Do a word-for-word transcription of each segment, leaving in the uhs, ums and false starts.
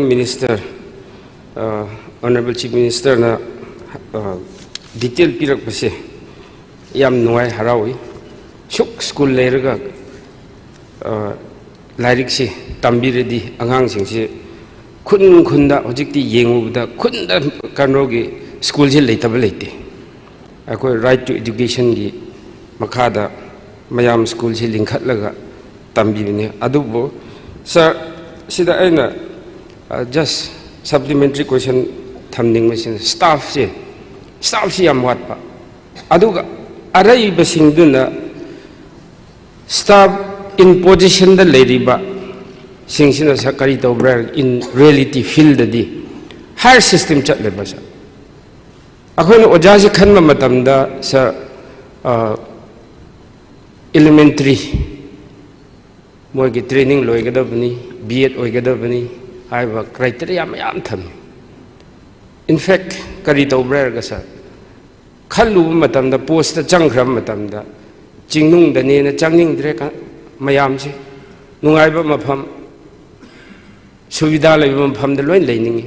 Minister, ꯑ, Honorable Chief Ministerꯅ, ꯑ, detail ꯄꯤꯔꯛꯄꯁꯦ ꯌꯥꯝ ꯅꯨꯡꯉꯥꯏ, ꯍꯔꯥꯎꯏ꯫ ꯁꯨꯛ school ꯂꯩꯔꯒ, ꯑ, ꯂꯥꯏꯔꯤꯛꯁꯤ ꯇꯝꯕꯤꯔꯗꯤ ꯑꯉꯥꯡꯁꯤꯡꯁꯤ ꯈꯨꯟ ꯈꯨꯟꯗ ꯍꯧꯖꯤꯛꯇꯤ ꯌꯦꯡꯉꯨꯕꯗ ꯈꯨꯟꯗ ꯀꯩꯅꯣꯒꯤ schoolꯁꯤ ꯂꯩꯇꯕ ꯂꯩꯇꯦ꯫ ꯑꯩꯈꯣꯏ Right to Educationꯒꯤ ꯃꯈꯥꯗ ꯃꯌꯥꯝ schoolꯁꯤ ꯂꯤꯡꯈꯠꯂꯒ ꯇꯝꯕꯤꯕꯅꯤ꯫ ꯑꯗꯨꯕꯨ sir, ꯁꯤꯗ ꯑꯩꯅ, ꯑ, just supplementary question ꯊꯝꯅꯤꯡꯕꯁꯤꯅ staffꯁꯦ, staffꯁꯤ ꯌꯥꯝ ꯋꯥꯠꯄ, ꯑꯗꯨꯒ ꯑꯔꯩꯕꯁꯤꯡꯗꯨꯅ staff in positionꯗ ꯂꯩꯔꯤꯕ ꯁꯤꯡꯁꯤꯅ sir ꯀꯔꯤ ꯇꯧꯕ꯭ꯔꯥ? In reality fieldꯗꯗꯤ hire system ꯆꯠꯂꯦꯕ sir꯫ ꯑꯩꯈꯣꯏꯅ ꯑꯣꯖꯥꯁꯤ ꯈꯟꯕ ꯃꯇꯝꯗ sir, ꯑ, elementary ꯃꯣꯏꯒꯤ training ꯂꯣꯏꯒꯗꯕꯅꯤ, B.Ed ꯑꯣꯏꯒꯗꯕꯅꯤ ꯍꯥꯏꯕ criteria ꯃꯌꯥꯝ ꯊꯝꯃꯤ꯫ In fact, ꯀꯔꯤ ꯇꯧꯕ꯭ꯔꯥ ꯍꯥꯏꯔꯒ sir, ꯈꯜꯂꯨꯕ ꯃꯇꯝꯗ, postꯇ ꯆꯪꯈ꯭ꯔꯕ ꯃꯇꯝꯗ, ꯆꯤꯡꯅꯨꯡꯗꯅꯦꯅ ꯆꯪꯅꯤꯡꯗ꯭ꯔꯦ꯫ ꯀ-, ꯃꯌꯥꯝꯁꯦ ꯅꯨꯡꯉꯥꯏꯕ ꯃꯐꯝ, ꯁꯨꯕꯤꯙꯥ ꯂꯩꯕ ꯃꯐꯝꯗ ꯂꯣꯏ ꯂꯩꯅꯤꯡꯉꯤ꯫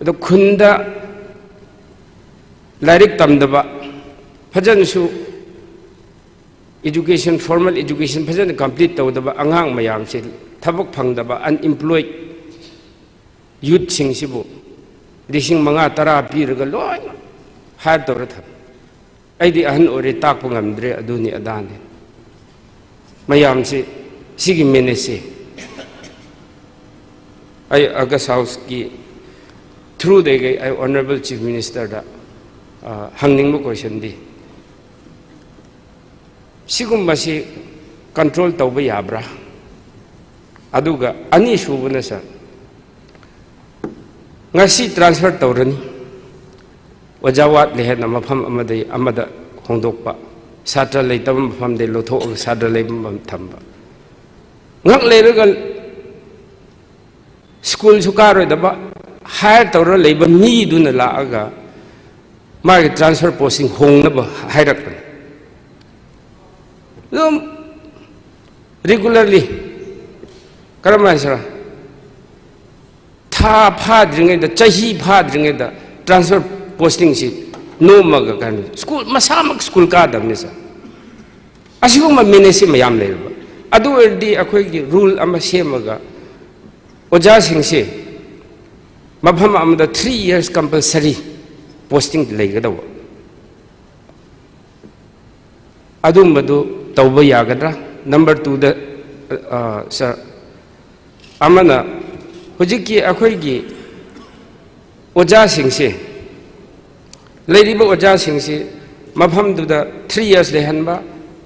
ꯑꯗꯣ ꯈꯨꯟꯗ ꯂꯥꯏꯔꯤꯛ ꯇꯝꯗꯕ, ꯐꯖꯅꯁꯨ education, formal education ꯐꯖꯅ complete ꯇꯧꯗꯕ ꯑꯉꯥꯡ ꯃꯌꯥꯝꯁꯦ ꯊꯕꯛ ꯐꯪꯗꯕ, unemployed youthꯁꯤꯡꯁꯤꯕꯨ ꯂꯤꯁꯤꯡ ꯃꯉꯥ ꯇꯔꯥ ꯄꯤꯔꯒ ꯂꯣꯏꯅ hire ꯇꯧꯔ ꯊꯝꯃꯤ꯫ ꯑꯩꯗꯤ ꯑꯍꯟ ꯑꯣꯏꯔꯦ, ꯇꯥꯛꯄ ꯉꯝꯗ꯭ꯔꯦ, ꯑꯗꯨꯅꯤ ꯑꯗꯥꯅꯤ꯫ ꯃꯌꯥꯝꯁꯤ ꯁꯤꯒꯤ manageꯁꯦ ꯑꯩ August Houseꯀꯤ throughꯗꯒꯤ ꯑꯩ Honorable Chief Ministerꯗ, ꯑ, ꯍꯪꯅꯤꯡꯕ questionꯗꯤ, ꯁꯤꯒꯨꯝꯕꯁꯤ control ꯇꯧꯕ ꯌꯥꯕ꯭ꯔꯥ? ꯑꯗꯨꯒ ꯑꯅꯤꯁꯨꯕꯅ sir, ꯉꯁꯤ transfer ꯇꯧꯔꯅꯤ, ꯑꯣꯖꯥ ꯋꯥꯠꯂꯦ ꯍꯥꯏꯅ ꯃꯐꯝ ꯑꯃꯗꯒꯤ ꯑꯃꯗ ꯍꯣꯡꯗꯣꯛꯄ, ꯁꯥꯇ꯭ꯔ ꯂꯩꯇꯕ ꯃꯐꯝꯗꯒꯤ ꯂꯧꯊꯣꯛꯑꯒ ꯁꯥꯇ꯭ꯔ ꯂꯩꯕ ꯃꯐꯝ ꯊꯝꯕ, ꯉꯥꯛ ꯂꯩꯔꯒ schoolꯁꯨ ꯀꯥꯔꯣꯏꯗꯕ, hire ꯇꯧꯔ ꯂꯩꯕ ꯃꯤꯗꯨꯅ ꯂꯥꯛꯑꯒ ꯃꯥꯒꯤ transfer posting ꯍꯣꯡꯅꯕ ꯍꯥꯏꯔꯛꯄꯅꯤ꯫ ꯑꯗꯨꯝ regularly, ꯀꯔꯝ ꯍꯥꯏꯁꯤꯔꯥ, ꯊꯥ ꯐꯥꯗ꯭ꯔꯤꯉꯩꯗ, ꯆꯍꯤ ꯐꯥꯗ꯭ꯔꯤꯉꯩꯗ transfer postingꯁꯤ ꯅꯣꯝꯃꯒ ꯀꯩꯅꯣ, ꯁ꯭ꯀꯨꯜ ꯃꯁꯥꯃꯛ ꯁ꯭ꯀꯨꯜ ꯀꯥꯗꯕꯅꯤ ꯁꯥꯔ꯫ ꯑꯁꯤꯒꯨꯝꯕ ꯃꯦꯅꯦꯖꯁꯤ ꯃꯌꯥꯝ ꯂꯩꯔꯕ꯫ ꯑꯗꯨ ꯑꯣꯏꯔꯗꯤ ꯑꯩꯈꯣꯏꯒꯤ ꯔꯨꯜ ꯑꯃ ꯁꯦꯝꯃꯒ ꯑꯣꯖꯥꯁꯤꯡꯁꯤ ꯃꯐꯝ ꯑꯃꯗ three years compulsory posting ꯂꯩꯒꯗꯧꯕ꯫ ꯑꯗꯨꯝꯕꯗꯨ ꯇꯧꯕ ꯌꯥꯒꯗ꯭ꯔꯥ? ꯅꯝꯕꯔ ꯇꯨꯗ, ꯑ, ꯁꯥꯔ, ꯑꯃꯅ ꯍꯧꯖꯤꯛꯀꯤ ꯑꯩꯈꯣꯏꯒꯤ ꯑꯣꯖꯥꯁꯤꯡꯁꯤ, ꯂꯩꯔꯤꯕ ꯑꯣꯖꯥꯁꯤꯡꯁꯤ ꯃꯐꯝꯗꯨꯗ three years ꯂꯩꯍꯟꯕ꯫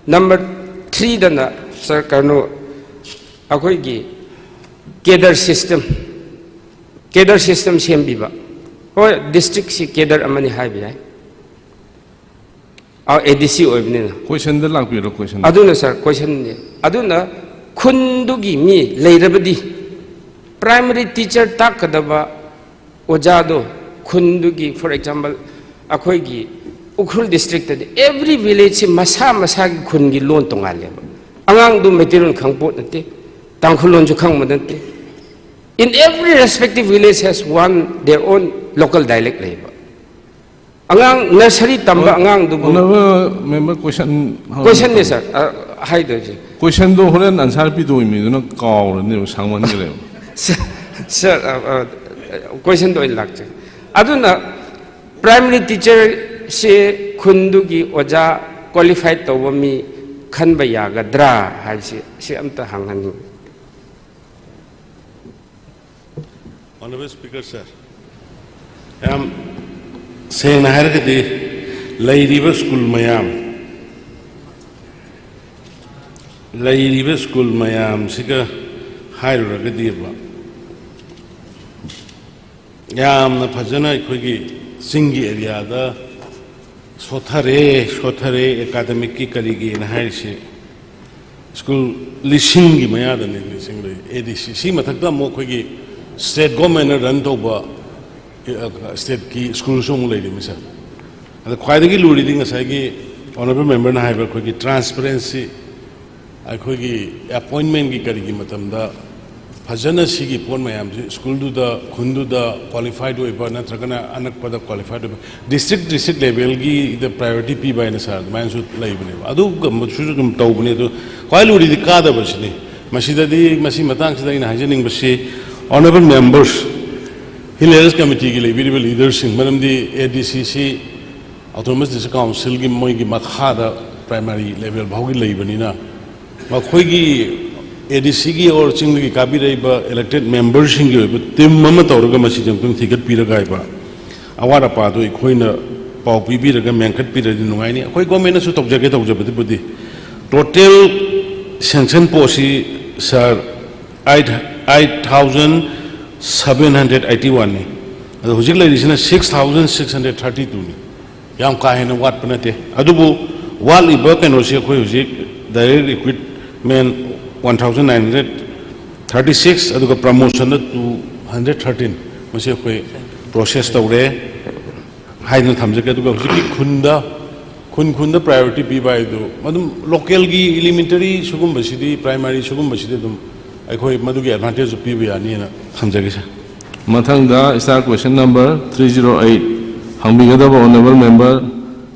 ꯅꯝꯕꯔ ꯊ꯭ꯔꯤꯗꯅ, ꯁꯥꯔ, ꯀꯩꯅꯣ, ꯑꯩꯈꯣꯏꯒꯤ cadre system, cadre system ꯁꯦꯝꯕꯤꯕ꯫ ꯍꯣꯏ, ꯗꯤꯁꯇ꯭ꯔꯤꯛꯁꯤ cadre ꯑꯃꯅꯤ ꯍꯥꯏꯕ ꯌꯥꯏ꯫ ꯑꯥ, ꯑꯦ ꯗꯤ ꯁꯤ ꯑꯣꯏꯕꯅꯤꯅ꯫ Questionꯗ ꯂꯥꯛꯄꯤꯔꯣ, question꯫ ꯑꯗꯨꯅ ꯁꯥꯔ, questionꯅꯤ꯫ ꯑꯗꯨꯅ ꯈꯨꯟꯗꯨꯒꯤ ꯃꯤ ꯂꯩꯔꯕꯗꯤ, primary teacher ꯇꯥꯛꯀꯗꯕ ꯑꯣꯖꯥꯗꯣ ꯈꯨꯟꯗꯨꯒꯤ, for example, ꯑꯩꯈꯣꯏꯒꯤ ꯎꯈ꯭ꯔꯨꯜ districtꯇꯗꯤ every villageꯁꯤ ꯃꯁꯥ ꯃꯁꯥꯒꯤ ꯈꯨꯟꯒꯤ ꯂꯣꯟ ꯇꯣꯉꯥꯜꯂꯦꯕ꯫ ꯑꯉꯥꯡꯗꯨ ꯃꯩꯇꯩꯂꯣꯟ ꯈꯪꯄꯣꯠ ꯅꯠꯇꯦ, ꯇꯥꯡꯈꯨꯜ ꯂꯣꯟꯁꯨ ꯈꯪꯕ ꯅꯠꯇꯦ꯫ In every respective village has one their own local dialect ꯂꯩꯕ꯫ ꯑꯉꯥꯡ nursery ꯇꯝꯕ ꯑꯉꯥꯡꯗꯨꯕꯨ Honourable member, question ꯍꯪ-, Questionꯅꯦ ꯁꯥꯔ, ꯑ, ꯍꯥꯏꯗꯣꯏꯁꯦ꯫ Questionꯗꯣ ꯍꯣꯔꯦꯟ answer ꯄꯤꯗꯣꯏ ꯃꯤꯗꯨꯅ ꯀꯥꯎꯔꯅꯦꯕ, ꯁꯥꯡꯃꯟꯈ꯭ꯔꯦꯕ꯫ ꯁꯥꯔ, ꯁꯥꯔ, ꯑ, ꯑ, questionꯗ ꯑꯣꯏꯅ ꯂꯥꯛꯆꯒꯦ꯫ ꯑꯗꯨꯅ primary teacherꯁꯦ ꯈꯨꯟꯗꯨꯒꯤ ꯑꯣꯖꯥ qualified ꯇꯧꯕ ꯃꯤ ꯈꯟꯕ ꯌꯥꯒꯗ꯭ꯔꯥ ꯍꯥꯏꯕꯁꯤ, ꯁꯤ ꯑꯝꯇ ꯍꯪꯍꯟꯅꯤꯡꯉꯤ꯫ Honourable Speaker sir, ꯌꯥꯝ ꯁꯦꯡꯅ ꯍꯥꯏꯔꯒꯗꯤ ꯂꯩꯔꯤꯕ ꯁ꯭ꯀꯨꯜ ꯃꯌꯥꯝ, ꯂꯩꯔꯤꯕ ꯁ꯭ꯀꯨꯜ ꯃꯌꯥꯝꯁꯤꯒ ꯍꯥꯏꯔꯨꯔꯒꯗꯤꯕ, ꯌꯥꯝꯅ ꯐꯖꯅ ꯑꯩꯈꯣꯏꯒꯤ ꯆꯤꯡꯒꯤ areaꯗ ꯁꯣꯠꯊꯔꯦ, ꯁꯣꯠꯊꯔꯦ, academicꯀꯤ ꯀꯔꯤꯒꯤꯅ ꯍꯥꯏꯔꯤꯁꯤ꯫ ꯁ꯭ꯀꯨꯜ ꯂꯤꯁꯤꯡꯒꯤ ꯃꯌꯥꯗꯅꯤ, ꯂꯤꯁꯤꯡ ꯂꯩ, ꯑꯦ ꯗꯤ ꯁꯤ꯫ ꯁꯤ ꯃꯊꯛꯇ ꯑꯃꯨꯛ ꯑꯩꯈꯣꯏꯒꯤ state governmentꯅ run ꯇꯧꯕ, ꯑ, stateꯀꯤ ꯁ꯭ꯀꯨꯜꯁꯨ ꯑꯃꯨꯛ ꯂꯩꯔꯤꯃꯤ ꯁꯥꯔ꯫ ꯑꯗ ꯈ꯭ꯋꯥꯏꯗꯒꯤ ꯂꯨꯔꯤꯗꯤ ꯉꯁꯥꯏꯒꯤ honourable memberꯅ ꯍꯥꯏꯕ ꯑꯩꯈꯣꯏꯒꯤ transparency, ꯑꯩꯈꯣꯏꯒꯤ appointmentꯀꯤ ꯀꯔꯤꯒꯤ ꯃꯇꯝꯗ ꯐꯖꯅ ꯁꯤꯒꯤ ꯄꯣꯠ ꯃꯌꯥꯝꯁꯤ ꯁ꯭ꯀꯨꯜꯗꯨꯗ, ꯈꯨꯟꯗꯨꯗ ꯀ꯭ꯋꯥꯂꯤꯐꯥꯏꯗ ꯑꯣꯏꯕ ꯅꯠꯇ꯭ꯔꯒꯅ ꯑꯅꯛꯄꯗ ꯀ꯭ꯋꯥꯂꯤꯐꯥꯏꯗ ꯑꯣꯏꯕ, ꯗꯤꯁꯇ꯭ꯔꯤꯛ ꯗꯤꯁꯇ꯭ꯔꯤꯛ ꯂꯦꯚꯦꯜꯒꯤꯗ ꯄ꯭ꯔꯥꯏꯌꯣꯔꯤꯇꯤ ꯄꯤꯕ ꯍꯥꯏꯅ ꯁꯥꯔ ꯑꯗꯨꯃꯥꯏꯅꯁꯨ ꯂꯩꯕꯅꯦꯕ꯫ ꯑꯗꯨꯒꯨꯝꯕꯁꯨ ꯑꯗꯨꯝ ꯇꯧꯕꯅꯦ꯫ ꯑꯗꯨ ꯈ꯭ꯋꯥꯏ ꯂꯨꯔꯤꯗꯤ ꯀꯥꯗꯕꯁꯤꯅꯤ꯫ ꯃꯁꯤꯗꯗꯤ, ꯃꯁꯤ ꯃꯇꯥꯡꯁꯤꯗ ꯑꯩꯅ ꯍꯥꯏꯖꯅꯤꯡꯕꯁꯤ, ꯑꯣꯅꯔꯦꯕꯜ ꯃꯦꯝꯕꯔꯁ, ꯍꯤꯜ ꯑꯦꯔꯤꯌꯥꯁ ꯀꯃꯤꯇꯤꯒꯤ ꯂꯩꯕꯤꯔꯤꯕ ꯂꯤꯗꯔꯁꯤꯡ, ꯃꯔꯝꯗꯤ ꯑꯦ ꯗꯤ ꯁꯤꯁꯤ ꯑꯣꯇꯣꯅꯣꯃꯁ ꯗꯤꯁꯇ꯭ꯔꯤꯛ ꯀꯥꯎꯟꯁꯤꯜꯒꯤ ꯃꯣꯏꯒꯤ ꯃꯈꯥꯗ ꯄ꯭ꯔꯥꯏꯃꯥꯔꯤ ꯂꯦꯚꯦꯜ ꯐꯥꯎꯒꯤ ꯂꯩꯕꯅꯤꯅ, ꯃꯈꯣꯏꯒꯤ ꯑꯦ ꯗꯤ ꯁꯤꯒꯤ ꯑꯣꯔ ꯆꯤꯡꯗꯒꯤ ꯀꯥꯕꯤꯔꯛꯏꯕ ꯏꯂꯦꯛꯇꯦꯠ ꯃꯦꯝꯕꯔꯁꯤꯡꯒꯤ ꯑꯣꯏꯕ ꯇꯤꯝ ꯑꯃ ꯇꯧꯔꯒ ꯃꯁꯤꯁꯦ ꯑꯃꯨꯛꯇꯪ ꯊꯤꯒꯠꯄꯤꯔꯒ ꯍꯥꯏꯕ ꯑꯋꯥꯠ ꯑꯄꯥꯗꯣ ꯑꯩꯈꯣꯏꯅ ꯄꯥꯎ ꯄꯤꯕꯤꯔꯒ ꯃꯦꯟꯈꯠꯄꯤꯔꯗꯤ ꯅꯨꯡꯉꯥꯏꯅꯤ꯫ ꯑꯩꯈꯣꯏ ꯒꯣꯔꯃꯦꯟꯅꯁꯨ ꯇꯧꯖꯒꯦ ꯇꯧꯖꯕꯗꯨꯕꯨꯗꯤ꯫ ꯇꯣꯇꯦꯜ ꯁꯦꯡꯁꯟ ꯄꯣꯁꯁꯤ, sir, eight, eight thousand seven hundred eighty ꯋꯥꯟꯅꯤ꯫ ꯑꯗꯣ ꯍꯧꯖꯤꯛ ꯂꯩꯔꯤꯁꯤꯅ six thousand six hundred thirty ꯇꯨꯅꯤ꯫ ꯌꯥꯝ ꯀꯥ ꯍꯦꯟꯅ ꯋꯥꯠꯄ ꯅꯠꯇꯦ꯫ ꯑꯗꯨꯕꯨ ꯋꯥꯠꯂꯤꯕ ꯀꯩꯅꯣꯁꯤ ꯑꯩꯈꯣꯏ ꯍꯧꯖꯤꯛ direct recruitment one thousand nine hundred thirty six, ꯑꯗꯨꯒ ꯄ꯭ꯔꯃꯣꯁꯟꯗ ꯇꯨ ꯍꯟꯗ꯭ꯔꯦꯠ ꯊꯥꯔꯇꯤꯟ, ꯃꯁꯤ ꯑꯩꯈꯣꯏ ꯄ꯭ꯔꯣꯁꯦꯁ ꯇꯧꯔꯦ ꯍꯥꯏꯗꯅ ꯊꯝꯖꯒꯦ꯫ ꯑꯗꯨꯒ ꯍꯧꯖꯤꯛꯀꯤ ꯈꯨꯟꯗ, ꯈꯨꯟ ꯈꯨꯟꯗ ꯄ꯭ꯔꯥꯏꯌꯣꯔꯤꯇꯤ ꯄꯤꯕ ꯍꯥꯏꯗꯨ ꯑꯗꯨꯝ ꯂꯣꯀꯦꯜꯒꯤ ꯏꯂꯤꯃꯦꯟꯇꯔꯤ ꯁꯤꯒꯨꯝꯕꯁꯤꯗꯤ, ꯄ꯭ꯔꯥꯏꯃꯥꯔꯤ ꯁꯤꯒꯨꯝꯕꯁꯤꯗꯤ ꯑꯗꯨꯝ ꯑꯩꯈꯣꯏ ꯃꯗꯨꯒꯤ ꯑꯦꯗꯚꯥꯟꯇꯦꯖꯇꯨ ꯄꯤꯕ ꯌꯥꯅꯤꯅ ꯊꯝꯖꯒꯦ, ꯁꯥꯔ꯫ ꯃꯊꯪꯗ star question number three zero eight ꯍꯪꯕꯤꯒꯗꯕ honourable member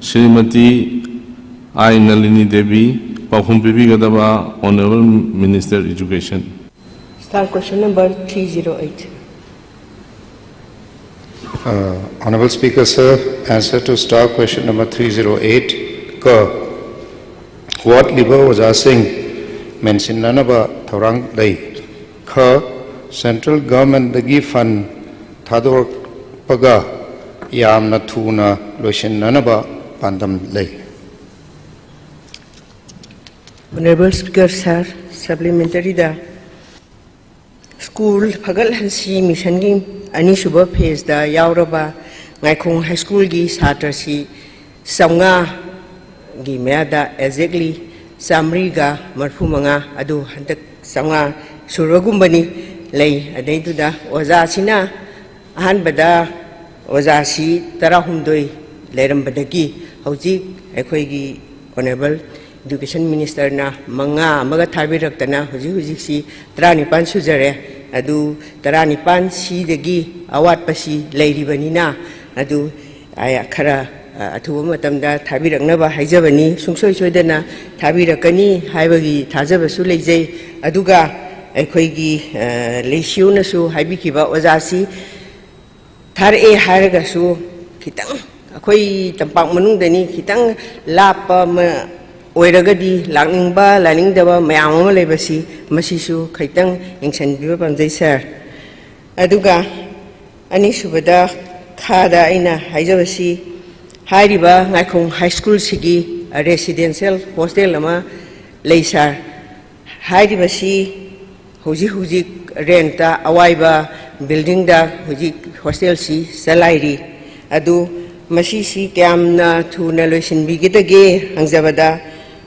Shrimati ꯑꯥꯏ ꯅꯂꯤꯅꯤ ꯗꯦꯕꯤ, ꯄꯥꯎꯈꯨꯝ ꯄꯤꯕꯤꯒꯗꯕ honourable minister education꯫ Star question number three zero eight. Uh, Honorable Speaker, sir, answer to star question number three zero eight, क, ꯋꯥꯠꯂꯤꯕ ꯑꯣꯖꯥꯁꯤꯡ ꯃꯦꯟꯁꯤꯟꯅꯅꯕ ꯊꯧꯔꯥꯡ ꯂꯩ꯫ ꯈ, central governmentꯗꯒꯤ fund ꯊꯥꯗꯣꯔꯛꯄꯒ ꯌꯥꯝꯅ ꯊꯨꯅ ꯂꯣꯏꯁꯤꯟꯅꯅꯕ ꯄꯥꯟꯗꯝ ꯂꯩ꯫ Honorable Speaker, sir, supplementaryꯗ ꯁ꯭ꯀꯨꯜ ꯐꯒꯠꯍꯟꯁꯤ ꯃꯤꯁꯟꯒꯤ ꯑꯅꯤꯁꯨꯕ ꯐꯦꯁꯇ ꯌꯥꯎꯔꯕ ꯉꯥꯏꯈꯣꯡ ꯍꯥꯏ ꯁ꯭ꯀꯨꯜꯒꯤ ꯁꯥꯇ꯭ꯔꯁꯤ ꯆꯥꯝꯃꯉꯥꯒꯤ ꯃꯌꯥꯗ, exactly ꯆꯥꯃꯔꯤꯒ ꯃꯔꯤꯐꯨ ꯃꯉꯥ, ꯑꯗꯨ ꯍꯟꯗꯛ ꯆꯥꯝꯃꯉꯥ ꯁꯨꯔꯒꯨꯝꯕꯅꯤ ꯂꯩ꯫ ꯑꯗꯩꯗꯨꯗ ꯑꯣꯖꯥꯁꯤꯅ ꯑꯍꯥꯟꯕꯗ ꯑꯣꯖꯥꯁꯤ ꯇꯔꯥꯍꯨꯝꯗꯣꯏ ꯂꯩꯔꯝꯕꯗꯒꯤ ꯍꯧꯖꯤꯛ ꯑꯩꯈꯣꯏꯒꯤ honourable Education Ministerꯅ ꯃꯉꯥ ꯑꯃꯒ ꯊꯥꯕꯤꯔꯛꯇꯅ ꯍꯧꯖꯤꯛ ꯍꯧꯖꯤꯛꯁꯤ ꯇꯔꯥꯅꯤꯄꯥꯟ ꯁꯨꯖꯔꯦ꯫ ꯑꯗꯨ ꯇꯔꯥꯅꯤꯄꯥꯟ ꯁꯤꯗꯒꯤ ꯑꯋꯥꯠꯄꯁꯤ ꯂꯩꯔꯤꯕꯅꯤꯅ, ꯑꯗꯨ ꯑ, ꯈꯔ, ꯑ, ꯑꯊꯨꯕ ꯃꯇꯝꯗ ꯊꯥꯕꯤꯔꯛꯅꯕ ꯍꯥꯏꯖꯕꯅꯤ꯫ ꯁꯨꯡꯁꯣꯏ ꯁꯣꯏꯗꯅ ꯊꯥꯕꯤꯔꯛꯀꯅꯤ ꯍꯥꯏꯕꯒꯤ ꯊꯥꯖꯕꯁꯨ ꯂꯩꯖꯩ꯫ ꯑꯗꯨꯒ ꯑꯩꯈꯣꯏꯒꯤ, ꯑ, ꯂꯩꯁꯤꯌꯨꯅꯁꯨ ꯍꯥꯏꯕꯤꯈꯤꯕ, ꯑꯣꯖꯥꯁꯤ ꯊꯥꯔꯛꯑꯦ ꯍꯥꯏꯔꯒꯁꯨ ꯈꯤꯇꯪ, ꯑꯩꯈꯣꯏ ꯇꯝꯄꯥꯛ ꯃꯅꯨꯡꯗꯅꯤ, ꯈꯤꯇꯪ ꯂꯥꯞꯄ ꯑꯃ ꯑꯣꯏꯔꯒꯗꯤ ꯂꯥꯛꯅꯤꯡꯕ ꯂꯥꯛꯅꯤꯡꯗꯕ ꯃꯌꯥꯝ ꯑꯃ ꯂꯩꯕꯁꯤ, ꯃꯁꯤꯁꯨ ꯈꯤꯇꯪ ꯌꯦꯡꯁꯤꯟꯕꯤꯕ ꯄꯥꯝꯖꯩ ꯁꯥꯔ꯫ ꯑꯗꯨꯒ ꯑꯅꯤꯁꯨꯕꯗ, ꯈꯥꯗ ꯑꯩꯅ ꯍꯥꯏꯖꯕꯁꯤ, ꯍꯥꯏꯔꯤꯕ ꯉꯥꯏꯈꯣꯡ ꯍꯥꯏ ꯁ꯭ꯀꯨꯜꯁꯤꯒꯤ residential hostel ꯑꯃ ꯂꯩ ꯁꯥꯔ꯫ ꯍꯥꯏꯔꯤꯕꯁꯤ ꯍꯧꯖꯤꯛ ꯍꯧꯖꯤꯛ rentꯇ ꯑꯋꯥꯏꯕ buildingꯗ ꯍꯧꯖꯤꯛ hostelꯁꯤ ꯆꯂꯥꯏꯔꯤ꯫ ꯑꯗꯨ ꯃꯁꯤꯁꯤ ꯀꯌꯥꯝꯅ ꯊꯨꯅ ꯂꯣꯏꯁꯤꯟꯕꯤꯒꯗꯒꯦ ꯍꯪꯖꯕꯗ,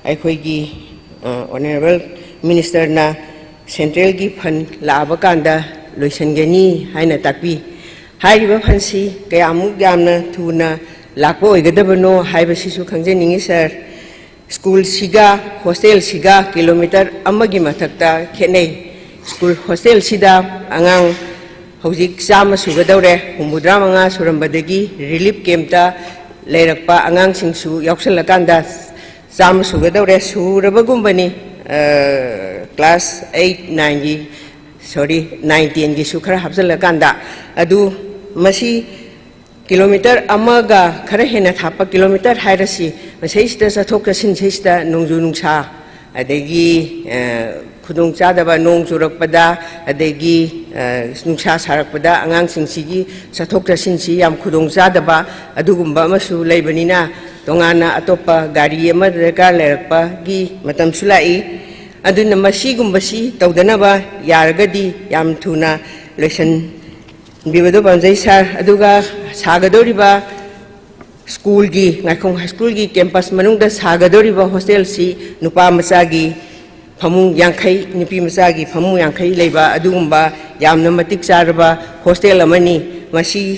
ꯑꯩꯈꯣꯏꯒꯤ, ꯑ, Honourable Ministerꯅ centralꯒꯤ fund ꯂꯥꯛꯑꯕ ꯀꯥꯟꯗ ꯂꯣꯏꯁꯤꯟꯒꯅꯤ ꯍꯥꯏꯅ ꯇꯥꯛꯄꯤ꯫ ꯍꯥꯏꯔꯤꯕ fundꯁꯤ ꯀꯌꯥꯃꯨꯛ ꯌꯥꯝꯅ ꯊꯨꯅ ꯂꯥꯛꯄ ꯑꯣꯏꯒꯗꯕꯅꯣ ꯍꯥꯏꯕꯁꯤꯁꯨ ꯈꯪꯖꯅꯤꯡꯉꯤ ꯁꯥꯔ꯫ ꯁ꯭ꯀꯨꯜꯁꯤꯒ hostelꯁꯤꯒ kilometre ꯑꯃꯒꯤ ꯃꯊꯛꯇ ꯈꯦꯠꯅꯩ꯫ ꯁ꯭ꯀꯨꯜ hostelꯁꯤꯗ ꯑꯉꯥꯡ ꯍꯧꯖꯤꯛ ꯆꯥꯝꯃ ꯁꯨꯒꯗꯧꯔꯦ, ꯍꯨꯝꯐꯨꯇꯔꯥ ꯃꯉꯥ ꯁꯨꯔꯝꯕꯗꯒꯤ relief campꯇ ꯂꯩꯔꯛꯄ ꯑꯉꯥꯡꯁꯤꯡꯁꯨ ꯌꯥꯎꯁꯜꯂꯀꯥꯟꯗ ꯆꯥꯝꯃ ꯁꯨꯒꯗꯧꯔꯦ, ꯁꯨꯔꯕꯒꯨꯝꯕꯅꯤ, ꯑ, class eight, nineꯒꯤ, sorry, nine, tenꯒꯤꯁꯨ ꯈꯔ ꯍꯥꯞꯆꯤꯜꯂꯀꯥꯟꯗ꯫ ꯑꯗꯨ ꯃꯁꯤ kilometre ꯑꯃꯒ ꯈꯔ ꯍꯦꯟꯅ ꯊꯥꯞꯄ kilometre ꯍꯥꯏꯔꯁꯤ, ꯃꯁꯩꯁꯤꯗ ꯆꯠꯊꯣꯛ ꯆꯠꯁꯤꯟꯁꯤꯗ ꯅꯣꯡꯖꯨ ꯅꯨꯡꯁꯥ, ꯑꯗꯒꯤ, ꯑ, ꯈꯨꯗꯣꯡꯆꯥꯗꯕ, ꯅꯣꯡ ꯆꯨꯔꯛꯄꯗ, ꯑꯗꯒꯤ, ꯑ, ꯅꯨꯡꯁꯥ ꯁꯥꯔꯛꯄꯗ ꯑꯉꯥꯡꯁꯤꯡꯁꯤꯒꯤ ꯆꯠꯊꯣꯛ ꯆꯠꯁꯤꯟꯁꯤ ꯌꯥꯝ ꯈꯨꯗꯣꯡꯆꯥꯗꯕ ꯑꯗꯨꯒꯨꯝꯕ ꯑꯃꯁꯨ ꯂꯩꯕꯅꯤꯅ, ꯇꯣꯉꯥꯟꯅ ꯑꯇꯣꯞꯄ ꯒꯥꯔꯤ ꯑꯃ ꯗꯔꯀꯥꯔ ꯂꯩꯔꯛꯄꯒꯤ ꯃꯇꯝꯁꯨ ꯂꯥꯛꯏ꯫ ꯑꯗꯨꯅ ꯃꯁꯤꯒꯨꯝꯕꯁꯤ ꯇꯧꯗꯅꯕ ꯌꯥꯔꯒꯗꯤ ꯌꯥꯝ ꯊꯨꯅ ꯂꯣꯏꯁꯟ ꯕꯤꯕꯗꯣ ꯄꯥꯝꯖꯩ ꯁꯥꯔ꯫ ꯑꯗꯨꯒ ꯁꯥꯒꯗꯧꯔꯤꯕ ꯁ꯭ꯀꯨꯜꯒꯤ, ꯉꯥꯏꯈꯣꯡ ꯍꯥꯏ ꯁ꯭ꯀꯨꯜꯒꯤ campus ꯃꯅꯨꯡꯗ ꯁꯥꯒꯗꯧꯔꯤꯕ hostelꯁꯤ ꯅꯨꯄꯥ ꯃꯆꯥꯒꯤ ꯐꯃꯨꯡ ꯌꯥꯡꯈꯩ, ꯅꯨꯄꯤ ꯃꯆꯥꯒꯤ ꯐꯃꯨꯡ ꯌꯥꯡꯈꯩ ꯂꯩꯕ ꯑꯗꯨꯒꯨꯝꯕ ꯌꯥꯝꯅ ꯃꯇꯤꯛ ꯆꯥꯔꯕ hostel ꯑꯃꯅꯤ꯫ ꯃꯁꯤ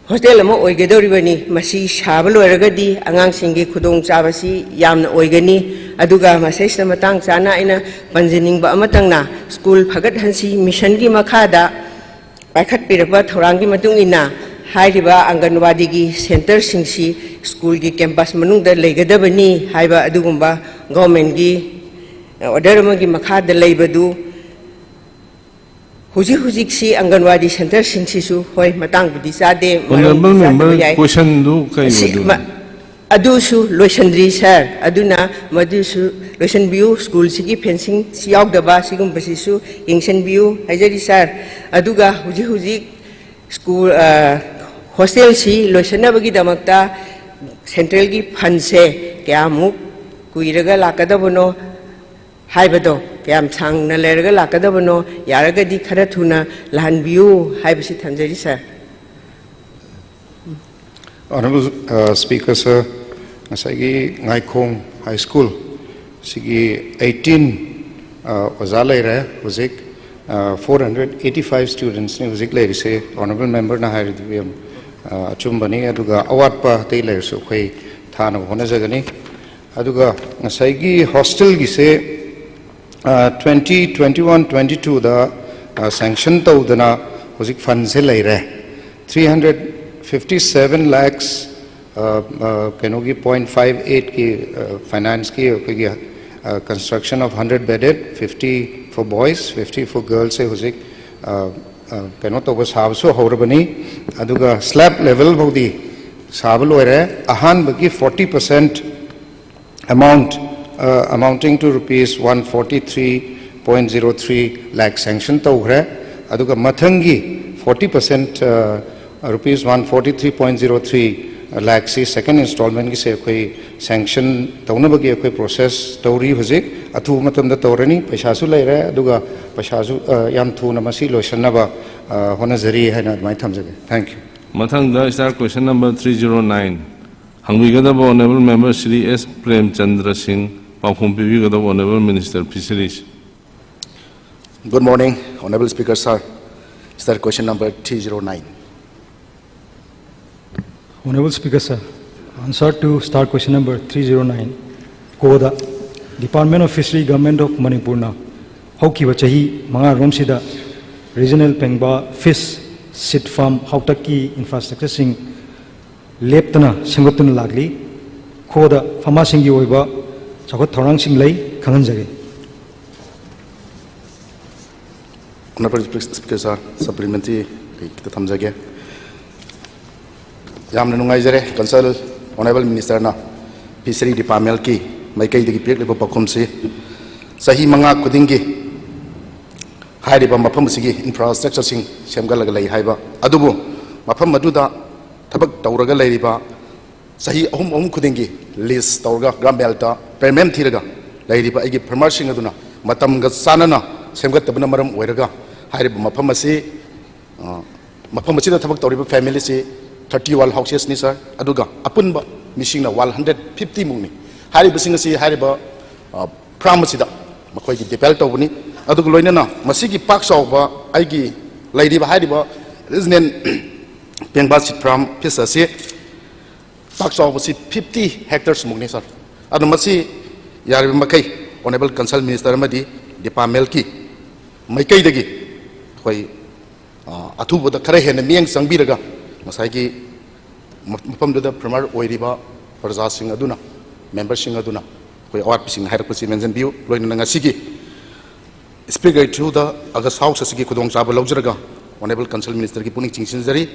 ꯍꯣꯁꯇꯦꯜ ꯑꯃ ꯑꯣꯏꯒꯗꯧꯔꯤꯕꯅꯤ꯫ ꯃꯁꯤ ꯁꯥꯕ ꯂꯣꯏꯔꯒꯗꯤ ꯑꯉꯥꯡꯁꯤꯡꯒꯤ ꯈꯨꯗꯣꯡꯆꯥꯕꯁꯤ ꯌꯥꯝꯅ ꯑꯣꯏꯒꯅꯤ꯫ ꯑꯗꯨꯒ ꯃꯁꯤꯗꯩꯁꯤꯗ ꯃꯇꯥꯡ ꯆꯥꯅ ꯑꯩꯅ ꯄꯟꯖꯅꯤꯡꯕ ꯑꯃꯇꯪꯅ, ꯁ꯭ꯀꯨꯜ ꯐꯒꯠꯍꯟꯁꯤ ꯃꯤꯁꯟꯒꯤ ꯃꯈꯥꯗ ꯄꯥꯏꯈꯠꯄꯤꯔꯛꯄ ꯊꯧꯔꯥꯡꯒꯤ ꯃꯇꯨꯡ ꯏꯟꯅ ꯍꯥꯏꯔꯤꯕ ꯑꯪꯒꯟꯋꯥꯗꯤꯒꯤ ꯁꯦꯟꯇꯔꯁꯤꯡꯁꯤ ꯁ꯭ꯀꯨꯜꯒꯤ ꯀꯦꯝꯄꯁ ꯃꯅꯨꯡꯗ ꯂꯩꯒꯗꯕꯅꯤ ꯍꯥꯏꯕ ꯑꯗꯨꯒꯨꯝꯕ ꯒꯣꯔꯃꯦꯟꯒꯤ ꯑꯣꯔꯗꯔ ꯑꯃꯒꯤ ꯃꯈꯥꯗ ꯂꯩꯕꯗꯨ ꯍꯧꯖꯤꯛ ꯍꯧꯖꯤꯛꯁꯤ ꯑꯪꯒꯟꯋꯥꯗꯤ ꯁꯦꯟꯇꯔꯁꯤꯡꯁꯤꯁꯨ, ꯍꯣꯏ, ꯃꯇꯥꯡꯕꯨꯗꯤ ꯆꯥꯗꯦ, ꯃꯔꯝ Honourable ꯆꯥꯗꯕ Member, ꯌꯥꯏ꯫ Question ꯗꯨ ꯀꯩ ꯑꯁꯤ ꯑꯣꯏꯗꯣꯏꯅꯣ? ꯃ-, ꯑꯗꯨꯁꯨ ꯂꯣꯏꯁꯤꯟꯗ꯭ꯔꯤ, ꯁꯥꯔ꯫ ꯑꯗꯨꯅ ꯃꯗꯨꯁꯨ ꯂꯣꯏꯁꯤꯟꯕꯤꯌꯨ꯫ ꯁ꯭ꯀꯨꯜꯁꯤꯒꯤ ꯐꯦꯟꯁꯤꯡꯁꯤ ꯌꯥꯎꯗꯕ, ꯁꯤꯒꯨꯝꯕꯁꯤꯁꯨ ꯌꯦꯡꯁꯤꯟꯕꯤꯌꯨ ꯍꯥꯏꯖꯔꯤ, ꯁꯥꯔ꯫ ꯑꯗꯨꯒ ꯍꯧꯖꯤꯛ ꯍꯧꯖꯤꯛ ꯁ꯭ꯀꯨꯜ, ꯑ, ꯍꯣꯁꯇꯦꯜꯁꯤ ꯂꯣꯏꯁꯤꯟꯅꯕꯒꯤꯗꯃꯛꯇ ꯁꯦꯟꯇ꯭ꯔꯦꯜꯒꯤ ꯐꯟꯁꯦ ꯀꯌꯥꯃꯨꯛ ꯀꯨꯏꯔꯒ ꯂꯥꯛꯀꯗꯕꯅꯣ ꯍꯥꯏꯕꯗꯣ, ꯀꯌꯥꯝ ꯁꯥꯡꯅ ꯂꯩꯔꯒ ꯂꯥꯛꯀꯗꯕꯅꯣ, ꯌꯥꯔꯒꯗꯤ ꯈꯔ ꯊꯨꯅ ꯂꯥꯛꯍꯟꯕꯤꯌꯨ ꯍꯥꯏꯕꯁꯤ ꯊꯝꯖꯔꯤ, ꯁꯥꯔ꯫ Honourable, uh, Speaker, sir, ꯉꯁꯥꯏꯒꯤ ꯉꯥꯏꯈꯣꯡ High School ꯁꯤꯒꯤ eighteen, uh, ꯑꯣꯖꯥ ꯂꯩꯔꯦ ꯍꯧꯖꯤꯛ, uh, four hundred eighty five studentsꯅꯤ ꯍꯧꯖꯤꯛ ꯂꯩꯔꯤꯁꯦ꯫ Honourable Memberꯅ ꯍꯥꯏꯔꯤꯗꯨ ꯌꯥꯝ, uh, ꯑꯆꯨꯝꯕꯅꯤ꯫ ꯑꯗꯨꯒ ꯑꯋꯥꯠꯄ ꯑꯇꯩ ꯂꯩꯔꯁꯨ ꯑꯩꯈꯣꯏ ꯊꯥꯅꯕ ꯍꯣꯠꯅꯖꯒꯅꯤ꯫ ꯑꯗꯨꯒ ꯉꯁꯥꯏꯒꯤ ꯍꯣꯁꯇꯦꯜꯒꯤꯁꯦ, uh, twenty twenty one twenty twoꯗ, uh, sanction ꯇꯧꯗꯅ ꯍꯧꯖꯤꯛ ꯐꯟꯁꯦ ꯂꯩꯔꯦ꯫ Three hundred fifty seven lakhs, uh, uh, ꯀꯩꯅꯣꯒꯤ point five eightꯀꯤ, uh, financeꯀꯤ ꯑꯩꯈꯣꯏꯒꯤ, uh, construction of hundred bedded, fifty for boys, fifty for girlsꯁꯦ ꯍꯧꯖꯤꯛ, uh, uh, ꯀꯩꯅꯣ ꯇꯧꯕ, ꯁꯥꯕꯁꯨ ꯍꯧꯔꯕꯅꯤ꯫ ꯑꯗꯨꯒ slab level ꯐꯥꯎꯗꯤ ꯁꯥꯕ ꯂꯣꯏꯔꯦ꯫ ꯑꯍꯥꯟꯕꯒꯤ forty percent amount, uh, amounting to rupees one forty three point zero three lakh sanction ꯇꯧꯈ꯭ꯔꯦ꯫ ꯑꯗꯨꯒ ꯃꯊꯪꯒꯤ forty percent, uh, rupees one forty three point zero three lakhꯁꯤ second installmentꯒꯤꯁꯦ ꯑꯩꯈꯣꯏ sanction ꯇꯧꯅꯕꯒꯤ ꯑꯩꯈꯣꯏ process ꯇꯧꯔꯤ ꯍꯧꯖꯤꯛ꯫ ꯑꯊꯨꯕ ꯃꯇꯝꯗ ꯇꯧꯔꯅꯤ꯫ ꯄꯩꯁꯥꯁꯨ ꯂꯩꯔꯦ, ꯑꯗꯨꯒ ꯄꯩꯁꯥꯁꯨ, uh, ꯌꯥꯝ ꯊꯨꯅ ꯃꯁꯤ ꯂꯣꯏꯁꯤꯟꯅꯕ, uh, ꯍꯣꯠꯅꯖꯔꯤ ꯍꯥꯏꯅ ꯑꯗꯨꯃꯥꯏꯅ ꯊꯝꯖꯒꯦ꯫ Thank you. ꯃꯊꯪꯗ star question number three zero nine ꯍꯪꯕꯤꯒꯗꯕ Honourable Member Shri S Premchandra Singh, ꯄꯥꯎꯈꯨꯝ ꯄꯤꯕꯤꯒꯗꯕ Honourable Minister Fisheries꯫ Good morning, Honorable Speaker, sir. Sir, question number three zero nine. Honorable Speaker, sir, answer to star question number three zero nine, code Department of Fishery, Government of ꯃꯅꯤꯄꯨꯔꯅ ꯍꯧꯈꯤꯕ ꯆꯍꯤ ꯃꯉꯥꯔꯣꯝꯁꯤꯗ regional ꯄꯦꯡꯕꯥ fish seed farm ꯍꯥꯎꯇꯛꯀꯤ infrastructureꯁꯤꯡ ꯂꯦꯞꯇꯅ ꯁꯦꯝꯒꯠꯇꯨꯅ ꯂꯥꯛꯂꯤ꯫ ꯈꯣꯗ ꯐꯥꯔꯃꯔꯁꯤꯡꯒꯤ ꯑꯣꯏꯕ ꯆꯥꯎꯈꯠ ꯊꯧꯔꯥꯡꯁꯤꯡ ꯂꯩ, ꯈꯪꯍꯟꯖꯒꯦ꯫ Honorable Speaker, sir, supplementary ꯑꯩ ꯈꯤꯇ ꯊꯝꯖꯒꯦ꯫ ꯌꯥꯝꯅ ꯅꯨꯡꯉꯥꯏꯖꯔꯦ, Concerned Honorable Ministerꯅ Fishery Departmentꯀꯤ ꯃꯥꯏꯀꯩꯗꯒꯤ ꯄꯤꯔꯛꯂꯤꯕ ꯄꯥꯎꯈꯨꯝꯁꯤ꯫ ꯆꯍꯤ ꯃꯉꯥ ꯈꯨꯗꯤꯡꯒꯤ ꯍꯥꯏꯔꯤꯕ ꯃꯐꯝ ꯑꯁꯤꯒꯤ infrastructureꯁꯤꯡ ꯁꯦꯝꯒꯠꯂꯒ ꯂꯩ ꯍꯥꯏꯕ, ꯑꯗꯨꯕꯨ ꯃꯐꯝ ꯑꯗꯨꯗ ꯊꯕꯛ ꯇꯧꯔꯒ ꯂꯩꯔꯤꯕ ꯆꯍꯤ ꯑꯍꯨꯝ ꯑꯍꯨꯝ ꯈꯨꯗꯤꯡꯒꯤ lease ꯇꯧꯔꯒ governmentꯇ payment ꯊꯤꯔꯒ ꯂꯩꯔꯤꯕ ꯑꯩꯒꯤ farmerꯁꯤꯡ ꯑꯗꯨꯅ ꯃꯇꯝꯒ ꯆꯥꯟꯅꯅ ꯁꯦꯝꯒꯠꯇꯕꯅ ꯃꯔꯝ ꯑꯣꯏꯔꯒ ꯍꯥꯏꯔꯤꯕ ꯃꯐꯝ ꯑꯁꯤ, ꯑ, ꯃꯐꯝ ꯑꯁꯤꯗ ꯊꯕꯛ ꯇꯧꯔꯤꯕ familyꯁꯤ thirty one houseesꯅꯤ, sir, ꯑꯗꯨꯒ ꯑꯄꯨꯟꯕ ꯃꯤꯁꯤꯡꯅ one hundred fifty ꯃꯨꯛꯅꯤ꯫ ꯍꯥꯏꯔꯤꯕꯁꯤꯡ ꯑꯁꯤ ꯍꯥꯏꯔꯤꯕ, ꯑ, farm ꯑꯁꯤꯗ ꯃꯈꯣꯏꯒꯤ depend ꯇꯧꯕꯅꯤ꯫ ꯑꯗꯨꯒ ꯂꯣꯏꯅꯅ ꯃꯁꯤꯒꯤ ꯄꯥꯛ ꯆꯥꯎꯕ ꯑꯩꯒꯤ ꯂꯩꯔꯤꯕ ꯍꯥꯏꯔꯤꯕ regional ꯄꯦꯡꯕꯥ seed farm fish ꯑꯁꯤ ꯄꯥꯛ ꯆꯥꯎꯕꯁꯤ fifty hectares ꯃꯨꯛꯅꯤ, sir꯫ ꯑꯗꯣ ꯃꯁꯤ ꯌꯥꯔꯤꯕ ꯃꯈꯩ Honorable Concerned Minister ꯑꯃꯗꯤ departmentꯀꯤ ꯃꯥꯏꯀꯩꯗꯒꯤ ꯑꯩꯈꯣꯏ, ꯑ, ꯑꯊꯨꯕꯗ ꯈꯔ ꯍꯦꯟꯅ ꯃꯤꯠꯌꯦꯡ ꯆꯪꯕꯤꯔꯒ ꯉꯁꯥꯏꯒꯤ ꯃ-, ꯃꯐꯝꯗꯨꯗ farmer ꯑꯣꯏꯔꯤꯕ ꯄ꯭ꯔꯖꯥꯁꯤꯡ ꯑꯗꯨꯅ, memberꯁꯤꯡ ꯑꯗꯨꯅ ꯑꯩꯈꯣꯏ ꯑꯋꯥꯠꯄꯁꯤꯡ ꯍꯥꯏꯔꯛꯄꯁꯤ ꯃꯦꯟꯁꯤꯟꯕꯤꯌꯨ꯫ ꯂꯣꯏꯅꯅ ꯉꯁꯤꯒꯤ Speaker throughꯗ August House ꯑꯁꯤꯒꯤ ꯈꯨꯗꯣꯡꯆꯥꯕ ꯂꯧꯖꯔꯒ Honorable Concerned Ministerꯒꯤ ꯄꯨꯛꯅꯤꯡ ꯆꯤꯡꯁꯤꯟꯖꯔꯤ꯫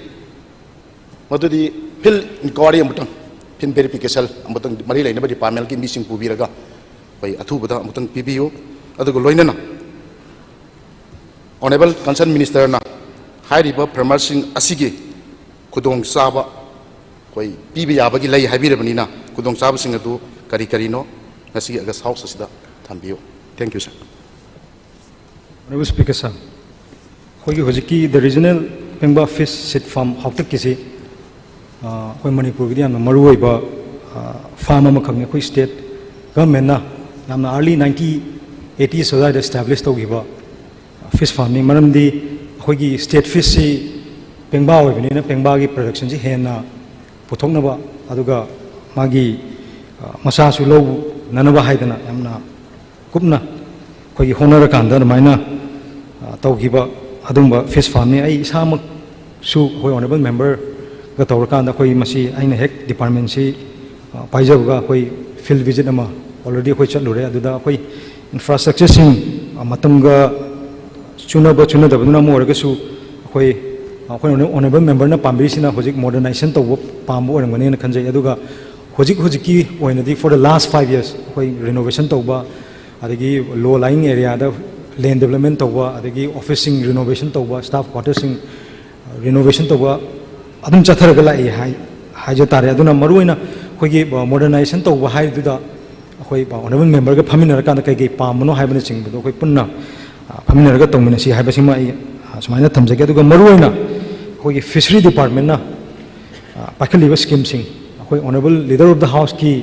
ꯃꯗꯨꯗꯤ field inquiry ꯑꯃꯨꯛꯇꯪ, field verification ꯑꯃꯨꯛꯇꯪ ꯃꯔꯤ ꯂꯩꯅꯕ departmentꯀꯤ ꯃꯤꯁꯤꯡ ꯄꯨꯕꯤꯔꯒ ꯑꯩꯈꯣꯏ ꯑꯊꯨꯕꯗ ꯑꯃꯨꯛꯇꯪ ꯄꯤꯕꯤꯌꯨ꯫ ꯑꯗꯨꯒ ꯂꯣꯏꯅꯅ Honorable Concerned Ministerꯅ ꯍꯥꯏꯔꯤꯕ farmerꯁꯤꯡ ꯑꯁꯤꯒꯤ ꯈꯨꯗꯣꯡꯆꯥꯕ ꯑꯩꯈꯣꯏ ꯄꯤꯕ ꯌꯥꯕꯒꯤ ꯂꯩ ꯍꯥꯏꯕꯤꯔꯕꯅꯤꯅ, ꯈꯨꯗꯣꯡꯆꯥꯕꯁꯤꯡ ꯑꯗꯨ ꯀꯔꯤ ꯀꯔꯤꯅꯣ ꯉꯁꯤꯒꯤ August House ꯑꯁꯤꯗ ꯊꯝꯕꯤꯌꯨ꯫ Thank you, sir꯫ Honorable Speaker, sir, ꯑꯩꯈꯣꯏꯒꯤ ꯍꯧꯖꯤꯛꯀꯤ the regional ꯄꯦꯡꯕꯥ fish seed farm ꯍꯥꯎꯇꯛꯀꯤꯁꯤ, ꯑ, ꯑꯩꯈꯣꯏ ꯃꯅꯤꯄꯨꯔꯒꯤꯗꯤ ꯌꯥꯝꯅ ꯃꯔꯨꯑꯣꯏꯕ, ꯑ, farm ꯑꯃꯈꯛꯅꯤ꯫ ꯑꯩꯈꯣꯏ state governmentꯅ ꯌꯥꯝꯅ early nineteen eighties ꯑꯗꯨꯋꯥꯏꯗ establish ꯇꯧꯈꯤꯕ fish farmꯅꯤ꯫ ꯃꯔꯝꯗꯤ ꯑꯩꯈꯣꯏꯒꯤ state fishꯁꯤ ꯄꯦꯡꯕꯥ ꯑꯣꯏꯕꯅꯤꯅ ꯄꯦꯡꯕꯥꯒꯤ productionꯁꯤ ꯍꯦꯟꯅ ꯄꯨꯊꯣꯛꯅꯕ, ꯑꯗꯨꯒ ꯃꯥꯒꯤ, ꯑ, ꯃꯆꯥꯁꯨ ꯂꯧꯅꯅꯕ ꯍꯥꯏꯗꯅ ꯌꯥꯝꯅ ꯀꯨꯞꯅ ꯑꯩꯈꯣꯏꯒꯤ ꯍꯣꯠꯅꯔꯀꯥꯟꯗ ꯑꯗꯨꯃꯥꯏꯅ, ꯑ, ꯇꯧꯈꯤꯕ ꯑꯗꯨꯝꯕ fish farmꯅꯤ꯫ ꯑꯩ ꯏꯁꯥꯃꯛꯁꯨ ꯑꯩꯈꯣꯏ honourable memberꯒ ꯇꯧꯔꯀꯥꯟꯗ ꯑꯩꯈꯣꯏ ꯃꯁꯤ ꯑꯩꯅ ꯍꯦꯛ departmentꯁꯤ, ꯑ, ꯄꯥꯏꯖꯕꯒ ꯑꯩꯈꯣꯏ field visit ꯑꯃ already ꯑꯩꯈꯣꯏ ꯆꯠꯂꯨꯔꯦ꯫ ꯑꯗꯨꯗ ꯑꯩꯈꯣꯏ infrastructureꯁꯤꯡ, ꯑ, ꯃꯇꯝꯒ ꯆꯨꯅꯕ ꯆꯨꯅꯗꯕꯗꯨꯅ ꯑꯃ ꯑꯣꯏꯔꯒꯁꯨ ꯑꯩꯈꯣꯏ, ꯑꯩꯈꯣꯏ honourable memberꯅ ꯄꯥꯝꯕꯤꯔꯤꯁꯤꯅ ꯍꯧꯖꯤꯛ modernization ꯇꯧꯕ ꯄꯥꯝꯕ ꯑꯣꯏꯔꯝꯒꯅꯤꯅ ꯈꯟꯖꯩ꯫ ꯑꯗꯨꯒ ꯍꯧꯖꯤꯛ ꯍꯧꯖꯤꯛꯀꯤ ꯑꯣꯏꯅꯗꯤ for the last five years ꯑꯩꯈꯣꯏ renovation ꯇꯧꯕ, ꯑꯗꯒꯤ low lying areaꯗ land development ꯇꯧꯕ, ꯑꯗꯒꯤ officeꯁꯤꯡ renovation ꯇꯧꯕ, staff quarterꯁꯤꯡ renovation ꯇꯧꯕ ꯑꯗꯨꯝ ꯆꯠꯊꯔꯒ ꯂꯥꯛꯏ ꯍꯥꯏ-, ꯍꯥꯏꯖ ꯇꯥꯔꯦ꯫ ꯑꯗꯨꯅ ꯃꯔꯨꯑꯣꯏꯅ ꯑꯩꯈꯣꯏꯒꯤ modernization ꯇꯧꯕ ꯍꯥꯏꯗꯨꯗ ꯑꯩꯈꯣꯏ honourable memberꯒ ꯐꯝꯃꯤꯟꯅꯔꯀꯥꯟꯗ ꯀꯩ ꯀꯩ ꯄꯥꯝꯕꯅꯣ ꯍꯥꯏꯕꯅꯆꯤꯡꯕꯗꯣ ꯑꯩꯈꯣꯏ ꯄꯨꯟꯅ, ꯑ, ꯐꯝꯃꯤꯟꯅꯔꯒ ꯇꯧꯃꯤꯟꯅꯁꯤ ꯍꯥꯏꯕꯁꯤꯃ ꯑꯩ, ꯑ, ꯁꯨꯃꯥꯏꯅ ꯊꯝꯖꯒꯦ꯫ ꯑꯗꯨꯒ ꯃꯔꯨꯑꯣꯏꯅ ꯑꯩꯈꯣꯏꯒꯤ fishery departmentꯅ, ꯑ, ꯄꯥꯏꯈꯠꯂꯤꯕ schemeꯁꯤꯡ, ꯑꯩꯈꯣꯏ honourable leader of the houseꯀꯤ,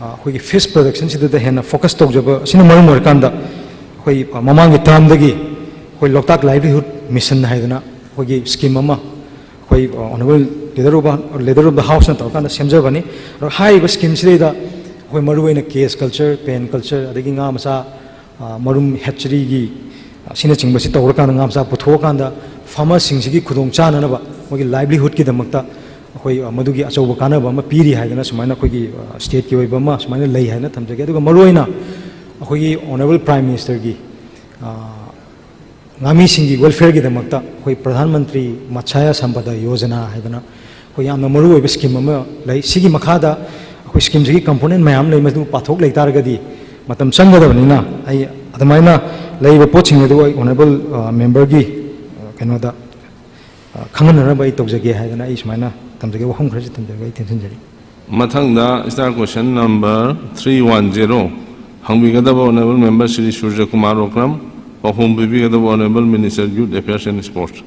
ꯑ, ꯑꯩꯈꯣꯏꯒꯤ fish productionꯁꯤꯗ ꯍꯦꯟꯅ focus ꯇꯧꯖꯕ ꯑꯁꯤꯅ ꯃꯔꯝ ꯑꯣꯏꯔꯀꯥꯟꯗ ꯑꯩꯈꯣꯏ, ꯑ, ꯃꯃꯥꯡꯒꯤ termꯗꯒꯤ ꯑꯩꯈꯣꯏ Loktak livelihood mission ꯍꯥꯏꯗꯅ ꯑꯩꯈꯣꯏꯒꯤ scheme ꯑꯃ ꯑꯩꯈꯣꯏ, ꯑ, honourable leader of, leader of the houseꯅ ꯇꯧꯔꯀꯥꯟꯗ ꯁꯦꯝꯖꯕꯅꯤ꯫ ꯑꯗꯣ ꯍꯥꯏꯔꯤꯕ schemeꯁꯤꯗꯩꯗ ꯑꯩꯈꯣꯏ ꯃꯔꯨꯑꯣꯏꯅ cage culture, pen culture, ꯑꯗꯒꯤ ꯉꯥ ꯃꯆꯥ, ꯑ, ꯃꯔꯨꯝ hatcheryꯒꯤ, ꯑ, ꯑꯁꯤꯅꯆꯤꯡꯕꯁꯤ ꯇꯧꯔꯀꯥꯟꯗ ꯉꯥ ꯃꯆꯥ ꯄꯨꯊꯣꯛꯑꯀꯥꯟꯗ farmerꯁꯤꯡꯁꯤꯒꯤ ꯈꯨꯗꯣꯡ ꯆꯥꯅꯅꯕ ꯃꯣꯏꯒꯤ livelihoodꯀꯤꯗꯃꯛꯇ ꯑꯩꯈꯣꯏ, ꯑ, ꯃꯗꯨꯒꯤ ꯑꯆꯧꯕ ꯀꯥꯟꯅꯕ ꯑꯃ ꯄꯤꯔꯤ ꯍꯥꯏꯗꯅ ꯁꯨꯃꯥꯏꯅ ꯑꯩꯈꯣꯏꯒꯤ, ꯑ, stateꯀꯤ ꯑꯣꯏꯕ ꯑꯃ ꯁꯨꯃꯥꯏꯅ ꯂꯩ ꯍꯥꯏꯅ ꯊꯝꯖꯒꯦ꯫ ꯑꯗꯨꯒ ꯃꯔꯨꯑꯣꯏꯅ ꯑꯩꯈꯣꯏꯒꯤ honourable prime ministerꯒꯤ, ꯑ, ꯉꯥꯃꯤꯁꯤꯡꯒꯤ welfareꯒꯤꯗꯃꯛꯇ ꯑꯩꯈꯣꯏ ꯄ꯭ꯔꯙꯥꯟ ꯃꯟꯇ꯭ꯔꯤ ꯃꯠꯁ꯭ꯌ ꯁꯝꯄꯗ ꯌꯣꯖꯅꯥ ꯍꯥꯏꯗꯅ ꯑꯩꯈꯣꯏ ꯌꯥꯝꯅ ꯃꯔꯨꯑꯣꯏꯕ scheme ꯑꯃ ꯂꯩ꯫ ꯁꯤꯒꯤ ꯃꯈꯥꯗ ꯑꯩꯈꯣꯏ schemeꯁꯤꯒꯤ component ꯃꯌꯥꯝ ꯂꯩ, ꯃꯗꯨ ꯄꯥꯊꯣꯛ ꯂꯩ ꯇꯥꯔꯒꯗꯤ ꯃꯇꯝ ꯆꯪꯒꯗꯕꯅꯤꯅ ꯑꯩ ꯑꯗꯨꯃꯥꯏꯅ ꯂꯩꯔꯤꯕ ꯄꯣꯠꯁꯤꯡ ꯑꯗꯨ ꯑꯩ honourable, ꯑ, memberꯒꯤ, ꯑ, ꯀꯩꯅꯣꯗ, ꯑ, ꯈꯪꯍꯟꯅꯅꯕ ꯑꯩ ꯇꯧꯖꯒꯦ ꯍꯥꯏꯗꯅ ꯑꯩ ꯁꯨꯃꯥꯏꯅ ꯊꯝꯖꯒꯦ, ꯋꯥꯐꯝ ꯈꯔꯁꯤ ꯊꯝꯖꯔꯒ ꯑꯩ ꯇꯦꯟꯁꯤꯟꯖꯔꯤ꯫ ꯃꯊꯪꯗ star question number three one zero ꯍꯪꯕꯤꯒꯗꯕ honourable member Shri ꯁꯨꯔꯖ ꯀꯨꯃꯥꯔ ꯑꯣꯀ꯭ꯔꯝ, ꯄꯥꯎꯈꯨꯝ ꯄꯤꯕꯤꯒꯗꯕ honourable minister youth affairs and sports꯫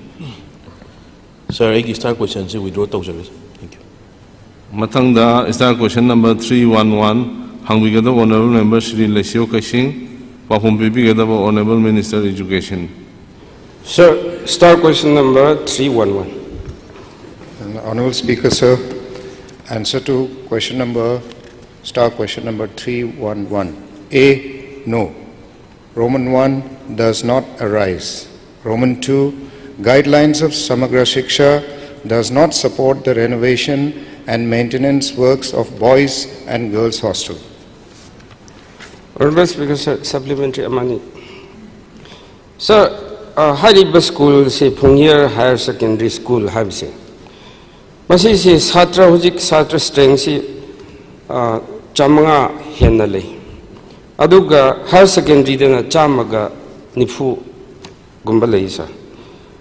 Sir, ꯑꯩꯒꯤ star questionꯁꯤ withdraw ꯇꯧꯖꯔꯦ, sir꯫ Thank you꯫ ꯃꯊꯪꯗ star question number three one one ꯍꯪꯕꯤꯒꯗꯕ honourable member Shri ꯂꯩꯁꯤꯌꯣ ꯀꯩꯁꯤꯡ, ꯄꯥꯎꯈꯨꯝ ꯄꯤꯕꯤꯒꯗꯕ honourable minister education꯫ Sir, star question number three one one꯫ Honourable Speaker, sir, Answer to question number, star question number three one one. A, no. Roman one does not arise. Roman two, guidelines of Samagra Shiksha does not support the renovation and maintenance works of boys and girls hostel. Honorable Speaker, sir, supplementary ꯑꯃꯅꯤ꯫ Sir, ꯍꯥꯏꯔꯤꯕ school ꯁꯤ Phungyar Higher Secondary School ꯍꯥꯏꯕꯁꯦ, ꯃꯁꯤꯁꯤ ꯁꯥꯇ꯭ꯔ, ꯍꯧꯖꯤꯛ ꯁꯥꯇ꯭ꯔ strength ꯁꯤ ꯆꯥꯃꯉꯥ ꯍꯦꯟꯅ ꯂꯩ꯫ ꯑꯗꯨꯒ higher secondary ꯗꯅ ꯆꯥꯝꯃꯒ ꯅꯤꯐꯨꯒꯨꯝꯕ ꯂꯩ, sir꯫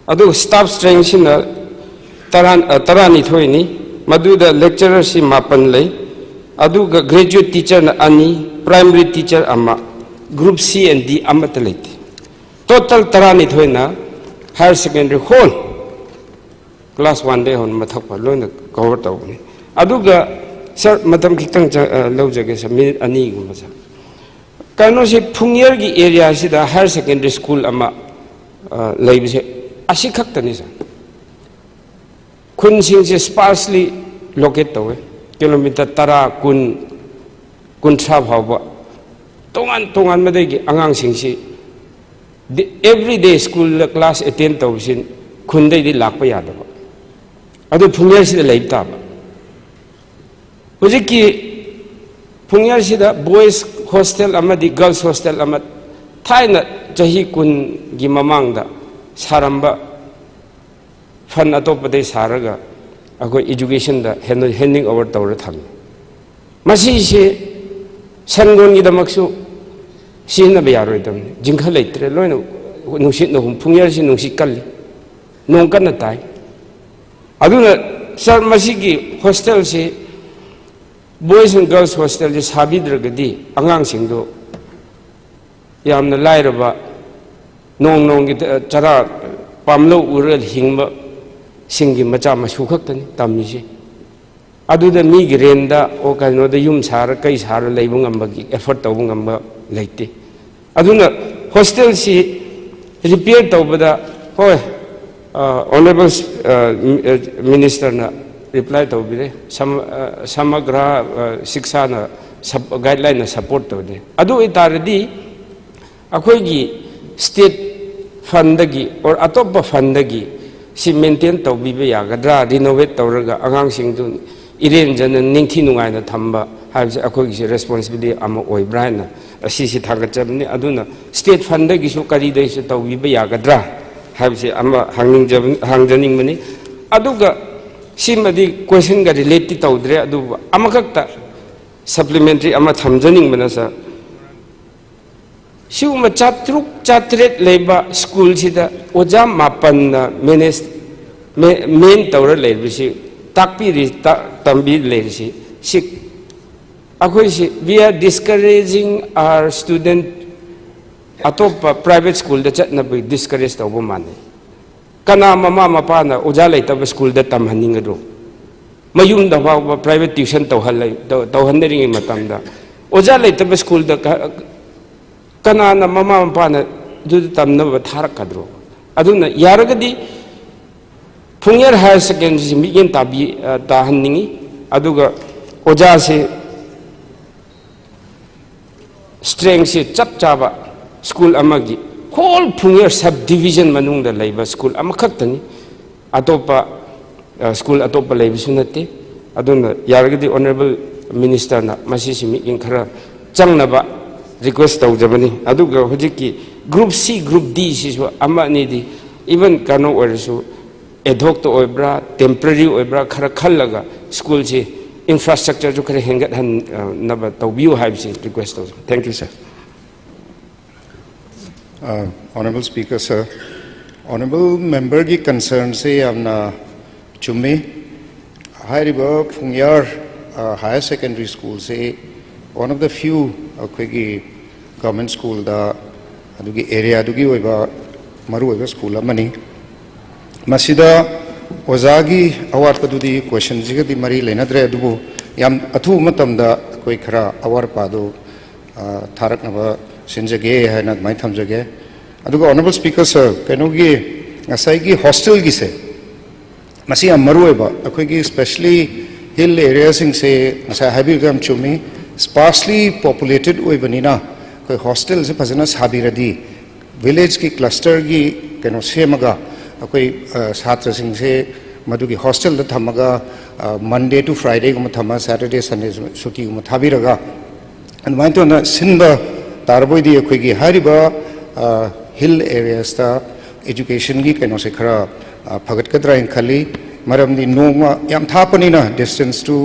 ꯑꯗꯨꯒ staff strength ꯁꯤꯅ ꯇꯔꯥ, ꯇꯔꯥꯅꯤꯊꯣꯏꯅꯤ꯫ ꯃꯗꯨꯗ lecturer ꯁꯤ ꯃꯥꯄꯟ ꯂꯩ꯫ ꯑꯗꯨꯒ graduate teacher ꯅ ꯑꯅꯤ, primary teacher ꯑꯃ, group C and D ꯑꯃꯠꯇ ꯂꯩꯇꯦ꯫ Total ꯇꯔꯥꯅꯤꯊꯣꯏꯅ higher secondary whole class one ꯗꯒꯤ ꯍꯧꯅ ꯃꯊꯛ ꯐꯥꯎ ꯂꯣꯏꯅ cover ꯇꯧꯕꯅꯤ꯫ ꯑꯗꯨꯒ sir, ꯃꯇꯝ ꯈꯤꯇꯪ ꯆ-, ꯑ, ꯂꯧꯖꯒꯦ sir, minute ꯑꯅꯤꯒꯨꯝꯕ sir꯫ ꯀꯩꯅꯣꯁꯤ, ꯐꯨꯡꯌꯔꯒꯤ area ꯁꯤꯗ higher secondary school ꯑꯃ, ꯑ, ꯂꯩꯕꯁꯦ ꯑꯁꯤꯈꯛꯇꯅꯤ sir꯫ ꯈꯨꯟꯁꯤꯡꯁꯦ sparsely locate ꯇꯧꯋꯦ, kilometre ꯇꯔꯥ, ꯀꯨꯟ, ꯀꯨꯟꯊ꯭ꯔꯥ ꯐꯥꯎꯕ꯫ ꯇꯣꯉꯥꯟ ꯇꯣꯉꯥꯟꯕꯗꯒꯤ ꯑꯉꯥꯡꯁꯤꯡꯁꯤ ꯗꯤ-, everyday school ꯗ class attend ꯇꯧꯕꯁꯤ ꯈꯨꯟꯗꯩꯗꯤ ꯂꯥꯛꯄ ꯌꯥꯗꯕ, ꯑꯗꯨ ꯐꯨꯡꯌꯔꯁꯤꯗ ꯂꯩꯕ ꯇꯥꯕ꯫ ꯍꯧꯖꯤꯛꯀꯤ ꯐꯨꯡꯌꯔꯁꯤꯗ boys hostel ꯑꯃꯗꯤ girls hostel ꯑꯃ ꯊꯥꯏꯅ ꯆꯍꯤ ꯀꯨꯟꯒꯤ ꯃꯃꯥꯡꯗ ꯁꯥꯔꯝꯕ fund ꯑꯇꯣꯞꯄꯗꯩ ꯁꯥꯔꯒ ꯑꯩꯈꯣꯏ education ꯗ hand-, handing over ꯇꯧꯔ ꯊꯝꯃꯤ꯫ ꯃꯁꯤꯁꯤ ꯁꯟꯒꯣꯟꯒꯤꯗꯃꯛꯁꯨ ꯁꯤꯖꯤꯟꯅꯕ ꯌꯥꯔꯣꯏꯗꯕꯅꯤ꯫ ꯖꯤꯡꯒ ꯂꯩꯇ꯭ꯔꯦ, ꯂꯣꯏꯅ ꯅꯨꯡꯁꯤꯠꯅ ꯍꯨꯝ-, ꯐꯨꯡꯌꯔꯁꯤ ꯅꯨꯡꯁꯤꯠ ꯀꯜꯂꯤ, ꯅꯣꯡ ꯀꯟꯅ ꯇꯥꯏ꯫ ꯑꯗꯨꯅ sir, ꯃꯁꯤꯒꯤ hostel ꯁꯤ, boys and girls hostel ꯁꯤ ꯁꯥꯕꯤꯗ꯭ꯔꯒꯗꯤ ꯑꯉꯥꯡꯁꯤꯡꯗꯣ ꯌꯥꯝꯅ ꯂꯥꯏꯔꯕ, ꯅꯣꯡ ꯅꯣꯡꯒꯤ ꯆꯔꯥ, ꯄꯥꯝꯂꯧ ꯎꯔꯒ ꯍꯤꯡꯕꯁꯤꯡꯒꯤ ꯃꯆꯥ ꯃꯁꯨ ꯈꯛꯇꯅꯤ ꯇꯝꯃꯤꯁꯦ꯫ ꯑꯗꯨꯗ ꯃꯤꯒꯤ rent ꯗ, ꯑꯣ, ꯀꯩꯅꯣꯗ ꯌꯨꯝ ꯁꯥꯔ, ꯀꯩ ꯁꯥꯔ ꯂꯩꯕ ꯉꯝꯕꯒꯤ, afford ꯇꯧꯕ ꯉꯝꯕ ꯂꯩꯇꯦ꯫ ꯑꯗꯨꯅ hostel ꯁꯤ repair ꯇꯧꯕꯗ, ꯍꯣꯏ, ꯑ, Honourable, ꯑ, ꯃꯤ-, ꯑ, Minister ꯅ ꯔꯤꯄ꯭ꯂꯥꯏ ꯇꯧꯕꯤꯔꯦ꯫ ꯁꯝ-, ꯑ, ꯁꯃꯒ꯭ꯔꯥ, ꯑ, ꯁꯤꯛꯁꯥꯅ ꯁꯞ-, ꯒꯥꯏꯗꯂꯥꯏꯟꯅ ꯁꯞꯄꯣꯔꯠ ꯇꯧꯗꯦ꯫ ꯑꯗꯨ ꯑꯣꯏꯇꯥꯔꯗꯤ ꯑꯩꯈꯣꯏꯒꯤ ꯁ꯭ꯇꯦꯠ ꯐꯟꯗꯒꯤ ꯑꯣꯔ ꯑꯇꯣꯞꯄ ꯐꯟꯗꯒꯤ ꯁꯤ ꯃꯦꯟꯇꯦꯟ ꯇꯧꯕꯤꯕ ꯌꯥꯒꯗ꯭ꯔꯥ? ꯔꯤꯅꯣꯚꯦꯠ ꯇꯧꯔꯒ ꯑꯉꯥꯡꯁꯤꯡꯗꯨ ꯏꯔꯦꯟꯖꯅ ꯅꯤꯡꯊꯤ ꯅꯨꯡꯉꯥꯏꯅ ꯊꯝꯕ ꯍꯥꯏꯕꯁꯦ ꯑꯩꯈꯣꯏꯒꯤꯁꯤ ꯔꯦꯁꯄꯣꯟꯁꯤꯕꯤꯂꯤꯇꯤ ꯑꯃ ꯑꯣꯏꯕ꯭ꯔꯥ ꯍꯥꯏꯅ ꯑꯁꯤꯁꯤ ꯊꯥꯒꯠꯆꯕꯅꯤ꯫ ꯑꯗꯨꯅ ꯁ꯭ꯇꯦꯠ ꯐꯟꯗꯒꯤꯁꯨ ꯀꯔꯤꯗꯩꯁꯨ ꯇꯧꯕꯤꯕ ꯌꯥꯒꯗ꯭ꯔꯥ ꯍꯥꯏꯕꯁꯤ ꯑꯃ ꯍꯪꯅꯤꯡꯖꯕ-, ꯍꯪꯖꯅꯤꯡꯕꯅꯤ꯫ ꯑꯗꯨꯒ ꯁꯤꯃꯗꯤ ꯀꯣꯏꯁꯟꯒ ꯔꯤꯂꯦꯠꯇꯤ ꯇꯧꯗ꯭ꯔꯦ, ꯑꯗꯨꯕꯨ ꯑꯃꯈꯛꯇ ꯁꯄ꯭ꯂꯤꯃꯦꯟꯇꯔꯤ ꯑꯃ ꯊꯝꯖꯅꯤꯡꯕꯅ, ꯁꯥꯔ, ꯁꯤꯒꯨꯝꯕ ꯆꯥꯇ꯭ꯔꯨꯛ ꯆꯥꯇ꯭ꯔꯦꯠ ꯂꯩꯕ ꯁ꯭ꯀꯨꯜꯁꯤꯗ ꯑꯣꯖꯥ ꯃꯥꯄꯟꯅ ꯃꯦꯅꯦꯖ, ꯃꯦ-, ꯃꯦꯟ ꯇꯧꯔ ꯂꯩꯔꯤꯕꯁꯤ, ꯇꯥꯛꯄꯤꯔꯤ, ꯇ-, ꯇꯝꯕꯤ ꯂꯩꯔꯤꯁꯤ, ꯁꯤ ꯑꯩꯈꯣꯏꯁꯤ, we are discouraging our student ꯑꯇꯣꯞꯄ ꯄ꯭ꯔꯥꯏꯚꯦꯠ ꯁ꯭ꯀꯨꯜꯗ ꯆꯠꯅꯕꯒꯤ ꯗꯤꯁꯀꯔꯦꯖ ꯇꯧꯕ ꯃꯥꯟꯅꯩ꯫ ꯀꯅꯥ ꯃꯃꯥ ꯃꯄꯥꯅ ꯑꯣꯖꯥ ꯂꯩꯇꯕ ꯁ꯭ꯀꯨꯜꯗ ꯇꯝꯍꯟꯅꯤꯡꯒꯗ꯭ꯔꯣ? ꯃꯌꯨꯝꯗ ꯐꯥꯎꯕ ꯄ꯭ꯔꯥꯏꯚꯦꯠ ꯇ꯭ꯌꯨꯁꯟ ꯇꯧꯍꯜꯂ-, ꯇꯧ-, ꯇꯧꯍꯟꯅꯔꯤꯉꯩ ꯃꯇꯝꯗ ꯑꯣꯖꯥ ꯂꯩꯇꯕ ꯁ꯭ꯀꯨꯜꯗ ꯀ-, ꯀꯅꯥꯅ ꯃꯃꯥ ꯃꯄꯥꯅ ꯑꯗꯨꯗ ꯇꯝꯅꯕ ꯊꯥꯔꯛꯀꯗ꯭ꯔꯣ? ꯑꯗꯨꯅ ꯌꯥꯔꯒꯗꯤ ꯐꯨꯡꯌꯔ ꯍꯥꯌꯔ ꯁꯦꯀꯦꯟꯗꯔꯤꯁꯤ ꯃꯤꯠꯌꯦꯡ ꯇꯥꯕꯤ-, ꯑ, ꯇꯥꯍꯟꯅꯤꯡꯉꯤ꯫ ꯑꯗꯨꯒ ꯑꯣꯖꯥꯁꯤ ꯁ꯭ꯇꯔꯦꯡꯁꯤ ꯆꯞ ꯆꯥꯕ ꯁ꯭ꯀꯨꯜ ꯑꯃꯒꯤ ꯍꯣꯜ ꯐꯨꯡꯌꯔ ꯁꯕ ꯗꯤꯕꯤꯖꯟ ꯃꯅꯨꯡꯗ ꯂꯩꯕ ꯁ꯭ꯀꯨꯜ ꯑꯃꯈꯛꯇꯅꯤ꯫ ꯑꯇꯣꯞꯄ, ꯑ, ꯁ꯭ꯀꯨꯜ ꯑꯇꯣꯞꯄ ꯂꯩꯕꯁꯨ ꯅꯠꯇꯦ꯫ ꯑꯗꯨꯅ ꯌꯥꯔꯒꯗꯤ ꯑꯣꯅꯔꯦꯕꯜ ꯃꯤꯅꯤꯁꯇꯔꯅ ꯃꯁꯤꯁꯤ ꯃꯤꯠꯌꯦꯡ ꯈꯔ ꯆꯪꯅꯕ ꯔꯤꯀ꯭ꯋꯦꯁ ꯇꯧꯖꯕꯅꯤ꯫ ꯑꯗꯨꯒ ꯍꯧꯖꯤꯛꯀꯤ ꯒ꯭ꯔꯨꯞ ꯁꯤ, ꯒ꯭ꯔꯨꯞ ꯗꯤ ꯁꯤꯁꯨ ꯑꯃ ꯑꯅꯤꯗꯤ, ꯏꯚꯟ ꯀꯩꯅꯣ ꯑꯣꯏꯔꯁꯨ, ꯑꯦꯗꯍꯣꯛꯇ ꯑꯣꯏꯕ꯭ꯔꯥ, ꯇꯦꯝꯄꯔꯔꯤ ꯑꯣꯏꯕ꯭ꯔꯥ, ꯈꯔ ꯈꯜꯂꯒ ꯁ꯭ꯀꯨꯜꯁꯤ ꯏꯟꯐ꯭ꯔꯥꯁ꯭ꯇ꯭ꯔꯛꯆꯔꯁꯨ ꯈꯔ ꯍꯦꯟꯒꯠꯍꯟꯅꯕ ꯇꯧꯕꯤꯌꯨ ꯍꯥꯏꯕꯁꯤ ꯔꯤꯀ꯭ꯋꯦꯁ ꯇꯧꯖꯩ꯫ Thank you, sir. ꯑ, ꯑꯣꯅꯔꯦꯕꯜ ꯁ꯭ꯄꯤꯀꯔ ꯁꯔ, ꯑꯣꯅꯔꯦꯕꯜ ꯃꯦꯝꯕꯔꯒꯤ ꯀꯟꯁꯔꯟꯁꯦ ꯌꯥꯝꯅ ꯆꯨꯝꯃꯤ꯫ ꯍꯥꯏꯔꯤꯕ ꯐꯨꯡꯌꯥꯔ, ꯑ, ꯍꯥꯌꯔ ꯁꯦꯀꯦꯟꯗꯔꯤ ꯁ꯭ꯀꯨꯜꯁꯦ one of the few ꯑꯩꯈꯣꯏꯒꯤ ꯒꯚꯔꯟꯃꯦꯟ ꯁ꯭ꯀꯨꯜꯗ ꯑꯗꯨꯒꯤ ꯑꯦꯔꯤꯌꯥꯗꯨꯒꯤ ꯑꯣꯏꯕ ꯃꯔꯨꯑꯣꯏꯕ ꯁ꯭ꯀꯨꯜ ꯑꯃꯅꯤ꯫ ꯃꯁꯤꯗ ꯑꯣꯖꯥꯒꯤ ꯑꯋꯥꯠꯄꯗꯨꯗꯤ ꯀꯣꯏꯁꯟꯁꯤꯒꯗꯤ ꯃꯔꯤ ꯂꯩꯅꯗ꯭ꯔꯦ, ꯑꯗꯨꯕꯨ ꯌꯥꯝ ꯑꯊꯨꯕ ꯃꯇꯝꯗ ꯑꯩꯈꯣꯏ ꯈꯔ ꯑꯋꯥꯠꯄꯗꯨ, ꯑ, ꯊꯥꯔꯛꯅꯕ ꯁꯤꯟꯖꯒꯦ ꯍꯥꯏꯅ ꯑꯗꯨꯃꯥꯏꯅ ꯊꯝꯖꯒꯦ꯫ ꯑꯗꯨꯒ ꯑꯣꯅꯔꯦꯕꯜ ꯁ꯭ꯄꯤꯀꯔ ꯁꯔ, ꯀꯩꯅꯣꯒꯤ ꯉꯁꯥꯏꯒꯤ ꯍꯣꯁꯇꯦꯜꯒꯤꯁꯦ, ꯃꯁꯤ ꯌꯥꯝ ꯃꯔꯨ ꯑꯣꯏꯕ, ꯑꯩꯈꯣꯏꯒꯤ especially hill areaꯁꯤꯡꯁꯦ ꯉꯁꯥꯏ ꯍꯥꯏꯕꯤꯕꯗꯣ ꯌꯥꯝ ꯆꯨꯝꯃꯤ, sparsely populated ꯑꯣꯏꯕꯅꯤꯅ ꯑꯩꯈꯣꯏ hostelꯁꯦ ꯐꯖꯅ ꯁꯥꯕꯤꯔꯗꯤ villageꯀꯤ clusterꯒꯤ ꯀꯩꯅꯣ ꯁꯦꯝꯃꯒ ꯑꯩꯈꯣꯏ ꯁꯥꯇ꯭ꯔꯁꯤꯡꯁꯦ ꯃꯗꯨꯒꯤ hostelꯗ ꯊꯝꯃꯒ Monday to Fridayꯒꯨꯝꯕ ꯊꯝꯃꯒ Saturday Sunday ꯁꯨꯇꯤꯒꯨꯝꯕ ꯊꯥꯕꯤꯔꯒ ꯑꯗꯨꯃꯥꯏꯅ ꯇꯧꯅ ꯁꯤꯟꯕ ꯇꯥꯔꯕꯣꯏꯗꯤ ꯑꯩꯈꯣꯏꯒꯤ ꯍꯥꯏꯔꯤꯕ hill areasꯇ educationꯒꯤ ꯀꯩꯅꯣꯁꯦ ꯈꯔ ꯐꯒꯠꯀꯗ꯭ꯔꯥ ꯍꯥꯏꯅ ꯈꯜꯂꯤ꯫ ꯃꯔꯝꯗꯤ ꯅꯣꯡꯃ ꯌꯥꯝ ꯊꯥꯞꯄꯅꯤꯅ distanceꯇꯨ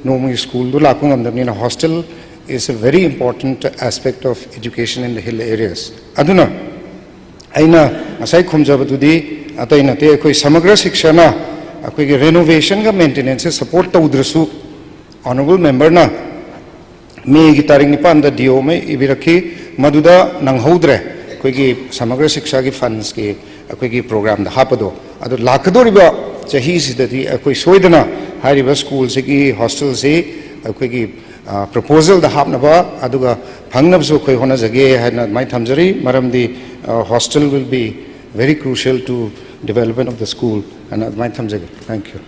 ꯅꯣꯡꯃꯒꯤ schoolꯗꯨ ꯂꯥꯛꯄ ꯉꯝꯗꯕꯅꯤꯅ hostel is a very important aspect of education in the hill areas꯫ ꯑꯗꯨꯅ ꯑꯩꯅ ꯉꯁꯥꯏ ꯈꯨꯝꯖꯕꯗꯨꯗꯤ ꯑꯇꯩ ꯅꯠꯇꯦ, ꯑꯩꯈꯣꯏ ꯁꯃꯒ꯭ꯔ ꯁꯤꯛꯁꯥꯅ ꯑꯩꯈꯣꯏꯒꯤ renovationꯒ maintenanceꯁꯦ support ꯇꯧꯗ꯭ꯔꯁꯨ Honourable Memberꯅ Mayꯒꯤ ꯇꯥꯔꯤꯛ ꯅꯤꯄꯥꯟꯗ DO ꯑꯃ ꯏꯕꯤꯔꯛꯈꯤ, ꯃꯗꯨꯗ ꯅꯪꯍꯧꯗ꯭ꯔꯦ ꯑꯩꯈꯣꯏꯒꯤ ꯁꯃꯒ꯭ꯔ ꯁꯤꯛꯁꯥꯒꯤ fundsꯀꯤ ꯑꯩꯈꯣꯏꯒꯤ programꯗ ꯍꯥꯞꯄꯗꯣ꯫ ꯑꯗꯣ ꯂꯥꯛꯀꯗꯧꯔꯤꯕ ꯆꯍꯤꯁꯤꯗꯗꯤ ꯑꯩꯈꯣꯏ ꯁꯣꯏꯗꯅ ꯍꯥꯏꯔꯤꯕ schoolꯁꯤꯒꯤ hostelꯁꯤ ꯑꯩꯈꯣꯏꯒꯤ proposalꯗ ꯍꯥꯞꯅꯕ ꯑꯗꯨꯒ ꯐꯪꯅꯕꯁꯨ ꯑꯩꯈꯣꯏ ꯍꯣꯠꯅꯖꯒꯦ ꯍꯥꯏꯅ ꯑꯗꯨꯃꯥꯏꯅ ꯊꯝꯖꯔꯤ꯫ ꯃꯔꯝꯗꯤ hostel will be very crucial to development of the school ꯍꯥꯏꯅ ꯑꯗꯨꯃꯥꯏꯅ ꯊꯝꯖꯒꯦ꯫ Thank you꯫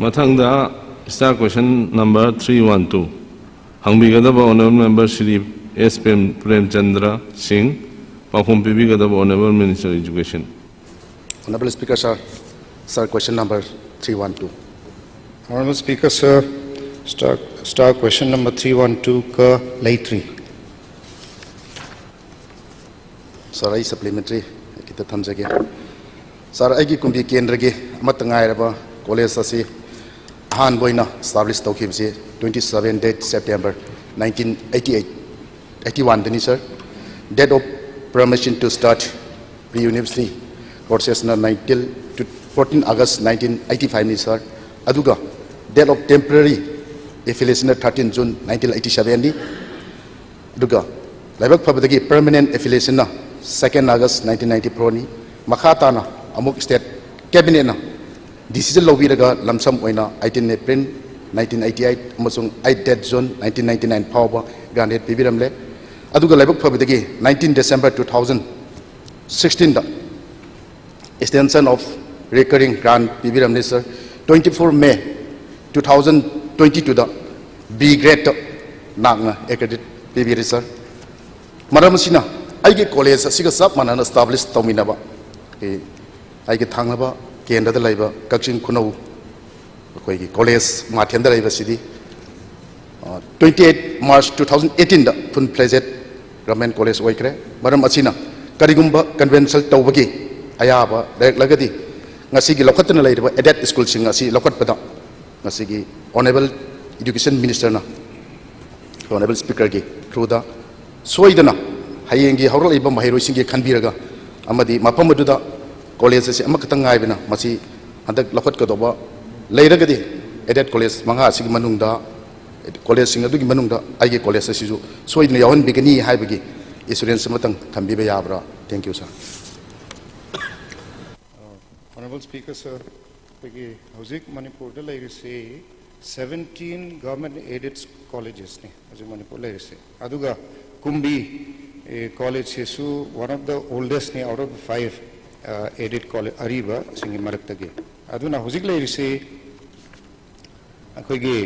ꯃꯊꯪꯗ star question number three one two ꯍꯪꯕꯤꯒꯗꯕ Honourable Member Shri ꯑꯦꯁ ꯄ꯭ꯔꯦꯝ ꯄ꯭ꯔꯦꯝꯆꯟꯗ꯭ꯔ ꯁꯤꯡ, ꯄꯥꯎꯈꯨꯝ ꯄꯤꯕꯤꯒꯗꯕ Honourable Minister Education꯫ Honourable Speaker, sir, sir, question number three one two. Honourable Speaker, sir, star, star question number three one two ꯀ ꯂꯩꯇ꯭ꯔꯤ꯫ Sir, ꯑꯩ supplementary ꯈꯤꯇ ꯊꯝꯖꯒꯦ꯫ Sir, ꯑꯩꯒꯤ ꯀꯨꯝꯕꯤ ꯀꯦꯟꯗ꯭ꯔꯒꯤ ꯑꯃꯠꯇ ꯉꯥꯏꯔꯕ college ꯑꯁꯤ ꯑꯍꯥꯟꯕ ꯑꯣꯏꯅ establish ꯇꯧꯈꯤꯕꯁꯤ twenty seven date September nineteen eighty eight, eighty one ꯗꯅꯤ, sir꯫ Date of permission to start pre-university courses ꯅ nineteen to fourteen August nineteen eighty five ꯅꯤ, sir꯫ ꯑꯗꯨꯒ date of temporary affiliation ꯅ thirteen June nineteen eighty seven ꯅꯤ꯫ ꯑꯗꯨꯒ ꯂꯥꯏꯕꯛ ꯐꯕꯗꯒꯤ permanent affiliation ꯅ second August nineteen ninety four ꯅꯤ꯫ ꯃꯈꯥ ꯇꯥꯅ ꯑꯃꯨꯛ state cabinet ꯅ decision ꯂꯧꯕꯤꯔꯒ ꯂꯝꯁꯝ ꯑꯣꯏꯅ eighteen April nineteen eighty eight ꯑꯃꯁꯨꯡ eight date June nineteen ninety nine ꯐꯥꯎꯕ granted ꯄꯤꯕꯤꯔꯝꯂꯦ꯫ ꯑꯗꯨꯒ ꯂꯥꯏꯕꯛ ꯐꯕꯗꯒꯤ nineteen December two thousand sixteen the extension of Recurring grant ꯄꯤꯕꯤꯔꯝꯂꯤ sir. Twenty four May two thousand twenty twoꯗ B gradeꯇ ꯅꯍꯥꯛꯅ accredit ꯄꯤꯕꯤꯔꯦ ꯁꯥꯔ꯫ ꯃꯔꯝ ꯑꯁꯤꯅ ꯑꯩꯒꯤ college ꯑꯁꯤꯒ ꯆꯞ ꯃꯥꯟꯅꯅ establish ꯇꯧꯃꯤꯟꯅꯕ ꯑꯩ ꯑꯩꯒꯤ ꯊꯪꯅꯕ ꯀꯦꯟꯗ꯭ꯔꯗ ꯂꯩꯕ ꯀꯛꯆꯤꯡ ꯈꯨꯅꯧ ꯑꯩꯈꯣꯏꯒꯤ ꯀꯣꯂꯦꯖ ꯃꯥꯊꯦꯟꯗ ꯂꯩꯕꯁꯤꯗꯤ twenty eight March two thousand eighteenꯗ full fledged government college ꯑꯣꯏꯈ꯭ꯔꯦ꯫ ꯃꯔꯝ ꯑꯁꯤꯅ ꯀꯔꯤꯒꯨꯝꯕ convention ꯇꯧꯕꯒꯤ ꯑꯌꯥꯕ ꯂꯩꯔꯛꯂꯒꯗꯤ ꯉꯁꯤꯒꯤ ꯂꯧꯈꯠꯇꯨꯅ ꯂꯩꯔꯤꯕ aided schoolꯁꯤꯡ ꯑꯁꯤ ꯂꯧꯈꯠꯄꯗ ꯉꯁꯤꯒꯤ Honourable Education Ministerꯅ Honourable Speakerꯒꯤ throughꯗ ꯁꯣꯏꯗꯅ ꯍꯌꯦꯡꯒꯤ ꯍꯧꯔꯛꯂꯤꯕ ꯃꯍꯩꯔꯣꯏꯁꯤꯡꯒꯤ ꯈꯟꯕꯤꯔꯒ ꯑꯃꯗꯤ ꯃꯐꯝ ꯑꯗꯨꯗ ꯀꯣꯂꯦꯖ ꯑꯁꯤ ꯑꯃꯈꯛꯇꯪ ꯉꯥꯏꯕꯅ ꯃꯁꯤ ꯍꯟꯗꯛ ꯂꯧꯈꯠꯀꯗꯧꯕ ꯂꯩꯔꯒꯗꯤ aided college ꯃꯉꯥ ꯑꯁꯤꯒꯤ ꯃꯅꯨꯡꯗ ꯀꯣꯂꯦꯖꯁꯤꯡ ꯑꯗꯨꯒꯤ ꯃꯅꯨꯡꯗ ꯑꯩꯒꯤ ꯀꯣꯂꯦꯖ ꯑꯁꯤꯁꯨ ꯁꯣꯏꯗꯅ ꯌꯥꯎꯍꯟꯕꯤꯒꯅꯤ ꯍꯥꯏꯕꯒꯤ assurance ꯑꯃꯇꯪ ꯊꯝꯕꯤꯕ ꯌꯥꯕ꯭ꯔꯥ? Thank you, sir. Honourable Speaker, sir, ꯑꯩꯈꯣꯏꯒꯤ ꯍꯧꯖꯤꯛ ꯃꯅꯤꯄꯨꯔꯗ ꯂꯩꯔꯤꯁꯤ seventeen government aided collegesꯅꯤ ꯍꯧꯖꯤꯛ ꯃꯅꯤꯄꯨꯔ ꯂꯩꯔꯤꯁꯤ꯫ ꯑꯗꯨꯒ ꯀꯨꯝꯕꯤ ꯀꯣꯂꯦꯖꯁꯤꯁꯨ one of the oldestꯅꯤ out of the five aided college ꯑꯔꯤꯕꯁꯤꯡꯒꯤ ꯃꯔꯛꯇꯒꯤ꯫ ꯑꯗꯨꯅ ꯍꯧꯖꯤꯛ ꯂꯩꯔꯤꯁꯤ ꯑꯩꯈꯣꯏꯒꯤ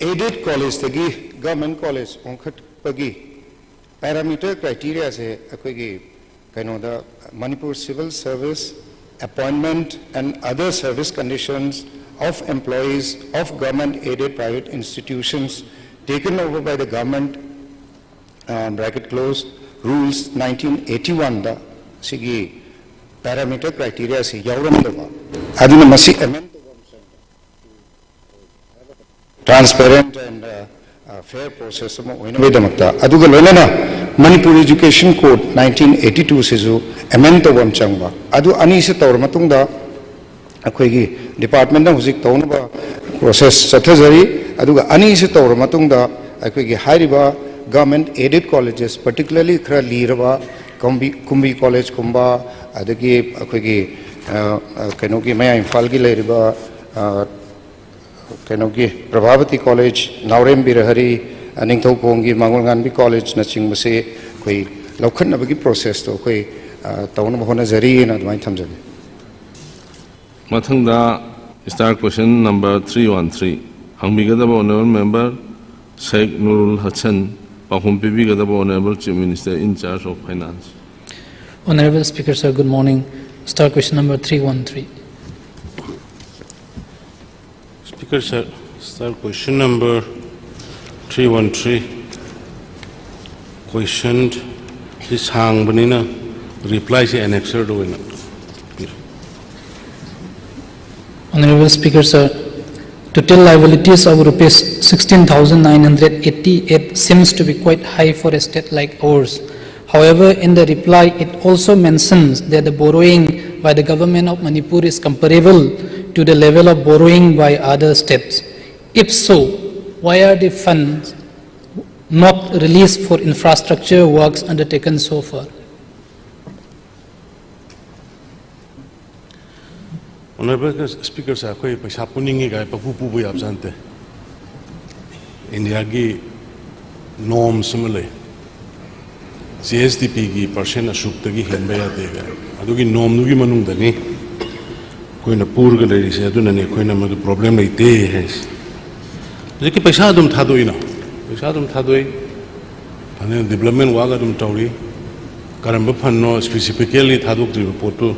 aided collegeꯇꯒꯤ government college ꯑꯣꯟꯈꯠꯄꯒꯤ parameter criteriaꯁꯦ ꯑꯩꯈꯣꯏꯒꯤ ꯀꯩꯅꯣꯗ Manipur Civil Service Appointment and Other Service Conditions of Employees of Government Aided Private Institutions taken over by the government, uh, bracket close, rules nineteen eighty-oneꯗ ꯁꯤꯒꯤ parameter criteriaꯁꯤ ꯌꯥꯎꯔꯝꯗꯕ, ꯑꯗꯨꯅ ꯃꯁꯤ amend ꯇꯧꯕ ꯑꯃ ꯆꯪꯉꯤ꯫ Transparent and, uh, uh, fair process ꯑꯃ ꯑꯣꯏꯅꯕꯒꯤꯗꯃꯛꯇ, ꯑꯗꯨꯒ ꯂꯣꯏꯅꯅ Manipur Education Code nineteen eighty-twoꯁꯤꯁꯨ amend ꯇꯧꯕ ꯑꯃ ꯆꯪꯕ, ꯑꯗꯨ ꯑꯅꯤꯁꯤ ꯇꯧꯔ ꯃꯇꯨꯡꯗ ꯑꯩꯈꯣꯏꯒꯤ departmentꯅ ꯍꯧꯖꯤꯛ ꯇꯧꯅꯕ process ꯆꯠꯊꯖꯔꯤ꯫ ꯑꯗꯨꯒ ꯑꯅꯤꯁꯤ ꯇꯧꯔ ꯃꯇꯨꯡꯗ ꯑꯩꯈꯣꯏꯒꯤ ꯍꯥꯏꯔꯤꯕ government aided colleges, particularly ꯈꯔ ꯂꯤꯔꯕ ꯀꯨꯝꯕꯤ, ꯀꯨꯝꯕꯤ collegeꯀꯨꯝꯕ, ꯑꯗꯒꯤ ꯑꯩꯈꯣꯏꯒꯤ, ꯑ, ꯑ, ꯀꯩꯅꯣꯒꯤ ꯃꯌꯥꯏ ꯏꯝꯐꯥꯜꯒꯤ ꯂꯩꯔꯤꯕ, ꯑ, ꯀꯩꯅꯣꯒꯤ ꯄ꯭ꯔꯚꯥꯕꯇꯤ college, ꯅꯥꯎꯔꯦꯝ ꯕꯤꯔꯍꯔꯤ, ꯑ, ꯅꯤꯡꯊꯧꯈꯣꯡꯒꯤ ꯃꯥꯡꯒꯣꯜꯉꯥꯟꯕꯤ collegeꯅꯆꯤꯡꯕꯁꯦ ꯑꯩꯈꯣꯏ ꯂꯧꯈꯠꯅꯕꯒꯤ processꯇꯣ ꯑꯩꯈꯣꯏ, ꯑ, ꯇꯧꯅꯕ ꯍꯣꯠꯅꯖꯔꯤꯅ ꯑꯗꯨꯃꯥꯏꯅ ꯊꯝꯖꯒꯦ꯫ ꯃꯊꯪꯗ star question number three one three ꯍꯪꯕꯤꯒꯗꯕ honourable member Sheikh Nurul Hasan, ꯄꯥꯎꯈꯨꯝ ꯄꯤꯕꯤꯒꯗꯕ honourable Chief Minister in charge of finance. Honorable Speaker, sir, good morning. Star question number three one three. Speaker, sir, star question number three one three, question ꯁꯤ ꯁꯥꯡꯕꯅꯤꯅ reply ꯁꯤ annexure ꯗ ꯑꯣꯏꯅ ꯄꯤꯔꯣ꯫ Honorable Speaker, sir, total liabilities of rupees sixteen thousand nine hundred eighty-eight seems to be quite high for a state like ours. However, in the reply, it also mentions that the borrowing by the government of Manipur is comparable to the level of borrowing by other states. If so, why are the funds not released for infrastructure works undertaken so far? Honorable Speaker, sir, ꯑꯩꯈꯣꯏ ꯄꯩꯁꯥ ꯄꯨꯅꯤꯡꯉꯤ ꯀꯥꯏ ꯄꯪꯄꯨ ꯄꯨꯕ ꯌꯥꯕꯖꯥꯠ ꯅꯠꯇꯦ꯫ ꯏꯟꯗꯤꯌꯥꯒꯤ norms ꯑꯃ ꯂꯩ, G ꯑꯦꯁ T ꯄꯤꯒꯤ percent ꯑꯁꯨꯛꯇꯒꯤ ꯍꯦꯟꯕ ꯌꯥꯗꯦ ꯀꯥꯏ꯫ ꯑꯗꯨꯒꯤ norm ꯗꯨꯒꯤ ꯃꯅꯨꯡꯗꯅꯤ ꯑꯩꯈꯣꯏꯅ ꯄꯨꯔꯒ ꯂꯩꯔꯤꯁꯦ꯫ ꯑꯗꯨꯅꯅꯦ ꯑꯩꯈꯣꯏꯅ ꯃꯗꯨ problem ꯂꯩꯇꯦ ꯍꯥꯏꯁꯦ꯫ ꯍꯧꯖꯤꯛꯀꯤ ꯄꯩꯁꯥ ꯑꯗꯨꯝ ꯊꯥꯗꯣꯛꯏꯅ, ꯄꯩꯁꯥ ꯑꯗꯨꯝ ꯊꯥꯗꯣꯛꯏ, ꯑꯗꯨꯅ development work ꯑꯗꯨꯝ ꯇꯧꯔꯤ꯫ ꯀꯔꯝꯕ fund ꯅꯣ specifically ꯊꯥꯗꯣꯛꯇ꯭ꯔꯤꯕ ꯄꯣꯠꯇꯨ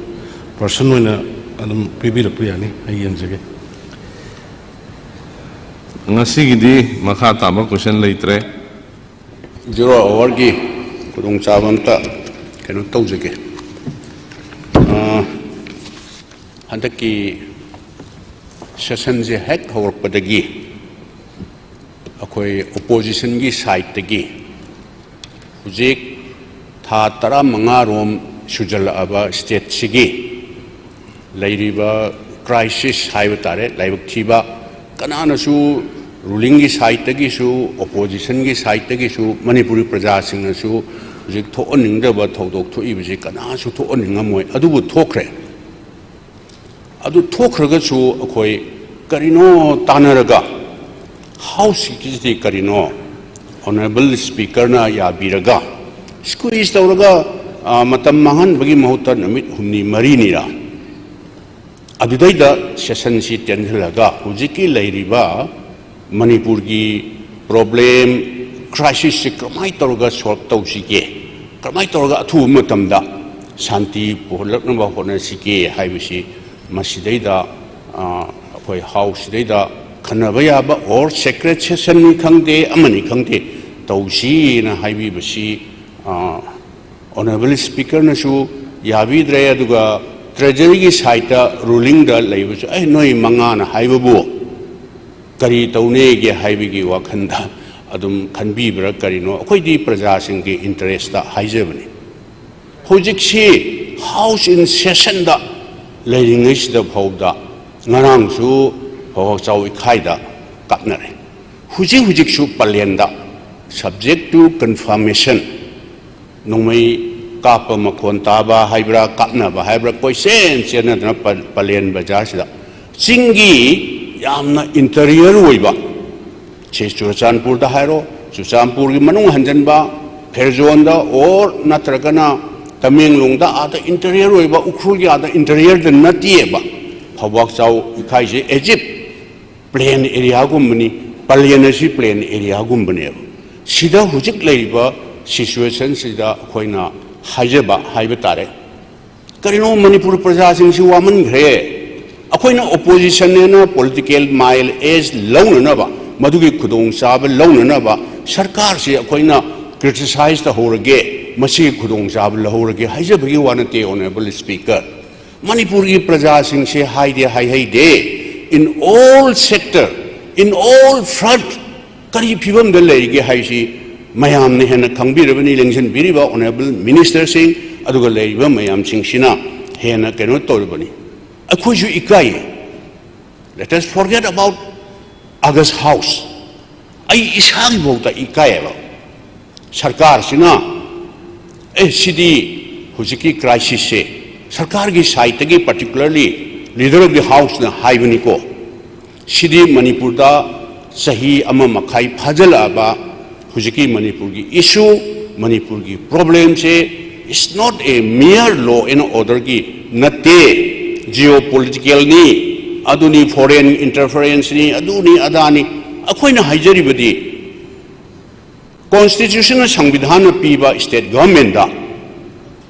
percent ꯑꯣꯏꯅ ꯑꯗꯨꯝ ꯄꯤꯕꯤꯔꯛꯄ ꯌꯥꯅꯤ, ꯑꯩ ꯌꯦꯡꯖꯒꯦ꯫ ꯉꯁꯤꯒꯤꯗꯤ ꯃꯈꯥ ꯇꯥꯕ question ꯂꯩꯇ꯭ꯔꯦ꯫ Zero hour ꯒꯤ ꯈꯨꯗꯣꯡꯆꯥꯕ ꯑꯝꯇ ꯀꯩꯅꯣ ꯇꯧꯖꯒꯦ꯫ ꯑ, ꯍꯟꯗꯛꯀꯤ session ꯁꯦ ꯍꯦꯛ ꯍꯧꯔꯛꯄꯗꯒꯤ ꯑꯩꯈꯣꯏ opposition ꯒꯤ side ꯇꯒꯤ ꯍꯧꯖꯤꯛ ꯊꯥ ꯇꯔꯥꯃꯉꯥ ꯔꯣꯝ ꯁꯨꯖꯜꯂꯛꯑꯕ state ꯁꯤꯒꯤ ꯂꯩꯔꯤꯕ crisis ꯍꯥꯏꯕ ꯇꯥꯔꯦ, ꯂꯥꯏꯕꯛ ꯊꯤꯕ, ꯀꯅꯥꯅꯁꯨ, ruling ꯒꯤ side ꯇꯒꯤꯁꯨ, opposition ꯒꯤ side ꯇꯒꯤꯁꯨ, ꯃꯅꯤꯄꯨꯔꯤ ꯄ꯭ꯔꯖꯥꯁꯤꯡꯅꯁꯨ ꯍꯧꯖꯤꯛ ꯊꯣꯛꯍꯟꯅꯤꯡꯗꯕ ꯊꯧꯗꯣꯛ ꯊꯣꯛꯏꯕꯁꯤ ꯀꯅꯥꯁꯨ ꯊꯣꯛꯍꯟꯅꯤꯡꯉꯝꯃꯣꯏ꯫ ꯑꯗꯨꯕꯨ ꯊꯣꯛꯈ꯭ꯔꯦ꯫ ꯑꯗꯨ ꯊꯣꯛꯈ꯭ꯔꯒꯁꯨ ꯑꯩꯈꯣꯏ ꯀꯔꯤꯅꯣ ꯇꯥꯟꯅꯔꯒ, House ꯀꯤꯁꯤꯗꯤ ꯀꯔꯤꯅꯣ, Honourable Speaker ꯅ ꯌꯥꯕꯤꯔꯒ, squeeze ꯇꯧꯔꯒ, ꯑ, ꯃꯇꯝ ꯃꯥꯡꯍꯟꯕꯒꯤ ꯃꯍꯨꯠꯇ ꯅꯨꯃꯤꯠ ꯍꯨꯝꯅꯤ ꯃꯔꯤꯅꯤꯔ ꯑꯗꯨꯗꯩꯗ ꯁꯦꯁꯟꯁꯤ ꯇꯦꯟꯁꯤꯜꯂꯒ ꯍꯧꯖꯤꯛꯀꯤ ꯂꯩꯔꯤꯕ ꯃꯅꯤꯄꯨꯔꯒꯤ ꯄ꯭ꯔꯣꯕ꯭ꯂꯦꯝ, ꯀ꯭ꯔꯥꯏꯁꯤꯁꯁꯤ ꯀꯔꯝꯍꯥꯏꯅ ꯇꯧꯔꯒ ꯁꯣꯜꯕ ꯇꯧꯁꯤꯒꯦ, ꯀꯔꯝꯍꯥꯏꯅ ꯇꯧꯔꯒ ꯑꯊꯨꯕ ꯃꯇꯝꯗ ꯁꯥꯟꯇꯤ ꯄꯨꯍꯜꯂꯛꯅꯕ ꯍꯣꯠꯅꯁꯤꯒꯦ ꯍꯥꯏꯕꯁꯤ ꯃꯁꯤꯗꯩꯗ, ꯑ, ꯑꯩꯈꯣꯏ ꯍꯥꯎꯁꯁꯤꯗꯩꯗ ꯈꯟꯅꯕ ꯌꯥꯕ, ꯑꯣꯔ ꯁꯦꯀ꯭ꯔꯦꯠ ꯁꯦꯁꯟꯅꯤ ꯈꯪꯗꯦ, ꯑꯃꯅꯤ ꯈꯪꯗꯦ, ꯇꯧꯁꯤꯅ ꯍꯥꯏꯕꯤꯕꯁꯤ, ꯑ, ꯑꯣꯅꯔꯦꯕꯜ ꯁ꯭ꯄꯤꯀꯔꯅꯁꯨ ꯌꯥꯕꯤꯗ꯭ꯔꯦ, ꯑꯗꯨꯒ ꯇ꯭ꯔꯦꯖꯔꯤꯒꯤ ꯁꯥꯏꯠꯇ ꯔꯨꯂꯤꯡꯗ ꯂꯩꯕꯁꯨ, "ꯑꯦ, ꯅꯣꯏ ꯃꯉꯥꯅ ꯍꯥꯏꯕꯕꯨ ꯀꯔꯤ ꯇꯧꯅꯦꯒꯦ?" ꯍꯥꯏꯕꯒꯤ ꯋꯥꯈꯜꯗ ꯑꯗꯨꯝ ꯈꯟꯕꯤꯕ꯭ꯔꯥ ꯀꯔꯤꯅꯣ? ꯑꯩꯈꯣꯏꯗꯤ ꯄ꯭ꯔꯖꯥꯁꯤꯡꯒꯤ ꯏꯟꯇꯔꯦꯁꯇ ꯍꯥꯏꯖꯕꯅꯤ꯫ ꯍꯧꯖꯤꯛꯁꯤ ꯍꯥꯎꯁ ꯏꯟ ꯁꯦꯁꯟꯗ ꯂꯩꯔꯤꯉꯩꯁꯤꯗ ꯐꯥꯎꯕꯗ ꯉꯔꯥꯡꯁꯨ ꯐꯧꯕꯥꯛꯆꯥꯎ ꯏꯈꯥꯏꯗ ꯀꯥꯞꯅꯔꯦ꯫ ꯍꯧꯖꯤꯛ ꯍꯧꯖꯤꯛꯁꯨ ꯄꯂꯦꯟꯗ, subject to confirmation, ꯅꯣꯡꯃꯩ ꯀꯥꯞꯄ ꯃꯈꯣꯟ ꯇꯥꯕ ꯍꯥꯏꯕ꯭ꯔꯥ, ꯀꯥꯞꯅꯕ ꯍꯥꯏꯕ꯭ꯔꯥ, ꯀꯣꯏꯆꯦꯟ ꯆꯦꯟꯅꯗꯅ ꯄ-, ꯄꯂꯦꯟ ꯕꯖꯥꯔꯁꯤꯗ ꯆꯤꯡꯒꯤ ꯌꯥꯝꯅ ꯏꯟꯇꯔꯤꯌꯔ ꯑꯣꯏꯕ, ꯁꯤ ꯆꯨꯔꯆꯥꯟꯄꯨꯔꯗ ꯍꯥꯏꯔꯣ, ꯆꯨꯔꯆꯥꯟꯄꯨꯔꯒꯤ ꯃꯅꯨꯡ ꯍꯟꯖꯟꯕ, ꯐꯦꯔꯖꯣꯟꯗ ꯑꯣꯔ ꯅꯠꯇ꯭ꯔꯒꯅ ꯇꯃꯦꯡꯂꯣꯡꯗ ꯑꯥꯗ ꯏꯟꯇꯔꯤꯌꯔ ꯑꯣꯏꯕ, ꯎꯈ꯭ꯔꯨꯜꯒꯤ ꯑꯥꯗ ꯏꯟꯇꯔꯤꯌꯔꯗ ꯅꯠꯇꯦꯕ꯫ ꯐꯧꯕꯥꯛꯆꯥꯎ ꯏꯈꯥꯏꯁꯦ ꯑꯦꯖꯤꯞ ꯄ꯭ꯂꯦꯟ ꯑꯦꯔꯤꯌꯥꯒꯨꯝꯕꯅꯤ꯫ ꯄꯂꯦꯟ ꯑꯁꯤ ꯄ꯭ꯂꯦꯟ ꯑꯦꯔꯤꯌꯥꯒꯨꯝꯕꯅꯦꯕ꯫ ꯁꯤꯗ ꯍꯧꯖꯤꯛ ꯂꯩꯔꯤꯕ ꯁꯤꯆꯨꯋꯦꯁꯟꯁꯤꯗ ꯑꯩꯈꯣꯏꯅ ꯍꯥꯏꯖꯕ ꯍꯥꯏꯕ ꯇꯥꯔꯦ, ꯀꯔꯤꯅꯣ, ꯃꯅꯤꯄꯨꯔ ꯄ꯭ꯔꯖꯥꯁꯤꯡꯁꯤ ꯋꯥꯃꯟꯈ꯭ꯔꯦ꯫ ꯑꯩꯈꯣꯏꯅ ꯑꯣꯄꯣꯖꯤꯁꯟꯅꯦꯅ ꯄꯣꯂꯤꯇꯤꯀꯦꯜ ꯃꯥꯏꯜ ꯑꯦꯖ ꯂꯧꯅꯅꯕ, ꯃꯗꯨꯒꯤ ꯈꯨꯗꯣꯡꯆꯥꯕ ꯂꯧꯅꯅꯕ ꯁꯔꯀꯥꯔꯁꯤ ꯑꯩꯈꯣꯏꯅ ꯀ꯭ꯔꯤꯇꯤꯁꯥꯏꯖ ꯇꯧꯍꯧꯔꯒꯦ, ꯃꯁꯤꯒꯤ ꯈꯨꯗꯣꯡꯆꯥꯕ ꯂꯧꯍꯧꯔꯒꯦ ꯍꯥꯏꯖꯕꯒꯤ ꯋꯥ ꯅꯠꯇꯦ, ꯑꯣꯅꯔꯦꯕꯜ ꯁ꯭ꯄꯤꯀꯔ꯫ ꯃꯅꯤꯄꯨꯔꯒꯤ ꯄ꯭ꯔꯖꯥꯁꯤꯡꯁꯦ ꯍꯥꯏꯗꯤ ꯍꯥꯏꯍꯩꯗꯦ꯫ In all sector, in all front, ꯀꯔꯤ ꯐꯤꯕꯝꯗ ꯂꯩꯔꯤꯒꯦ ꯍꯥꯏꯁꯤ ꯃꯌꯥꯝꯅ ꯍꯦꯟꯅ ꯈꯪꯕꯤꯔꯕꯅꯤ, ꯂꯦꯡꯁꯤꯟꯕꯤꯔꯤꯕ ꯑꯣꯅꯔꯦꯕꯜ ꯃꯤꯅꯤꯁꯇꯔꯁꯤꯡ, ꯑꯗꯨꯒ ꯂꯩꯔꯤꯕ ꯃꯌꯥꯝꯁꯤꯡꯁꯤꯅ ꯍꯦꯟꯅ ꯀꯩꯅꯣ ꯇꯧꯔꯕꯅꯤ꯫ ꯑꯩꯈꯣꯏꯁꯨ ꯏꯀꯥꯏ꯫ Let us forget about August House. ꯑꯩ ꯏꯁꯥꯒꯤꯐꯥꯎꯗ ꯏꯀꯥꯏꯌꯦꯕ꯫ ꯁꯔꯀꯥꯔꯁꯤꯅ, ꯑꯦ, ꯁꯤꯗꯤ ꯍꯧꯖꯤꯛꯀꯤ ꯀ꯭ꯔꯥꯏꯁꯤꯁꯁꯦ ꯁꯔꯀꯥꯔꯒꯤ ꯁꯥꯏꯠꯇꯒꯤ, particularly Leader of the Houseꯅ ꯍꯥꯏꯕꯅꯤꯀꯣ, ꯁꯤꯗꯤ ꯃꯅꯤꯄꯨꯔꯗ ꯆꯍꯤ ꯑꯃ ꯃꯈꯥꯏ ꯐꯥꯖꯤꯜꯂꯛꯑꯕ ꯍꯧꯖꯤꯛꯀꯤ ꯃꯅꯤꯄꯨꯔꯒꯤ ꯏꯁꯨ, ꯃꯅꯤꯄꯨꯔꯒꯤ ꯄ꯭ꯔꯣꯕ꯭ꯂꯦꯝꯁꯦ is not a mere law and orderꯒꯤ ꯅꯠꯇꯦ꯫ ꯖꯤꯑꯣ ꯄꯣꯂꯤꯇꯤꯀꯦꯜꯅꯤ, ꯑꯗꯨꯅꯤ, ꯐꯣꯔꯦꯟ ꯏꯟꯇꯔꯐꯔꯦꯟꯁꯅꯤ, ꯑꯗꯨꯅꯤ ꯑꯗꯥꯅꯤ꯫ ꯑꯩꯈꯣꯏꯅ ꯍꯥꯏꯖꯔꯤꯕꯗꯤ ꯀꯣꯟꯁꯇꯤꯇ꯭ꯌꯨꯁꯟꯅ, ꯁꯪꯕꯤꯙꯥꯟꯅ ꯄꯤꯕ ꯁ꯭ꯇꯦꯠ ꯒꯚꯔꯟꯃꯦꯟꯗ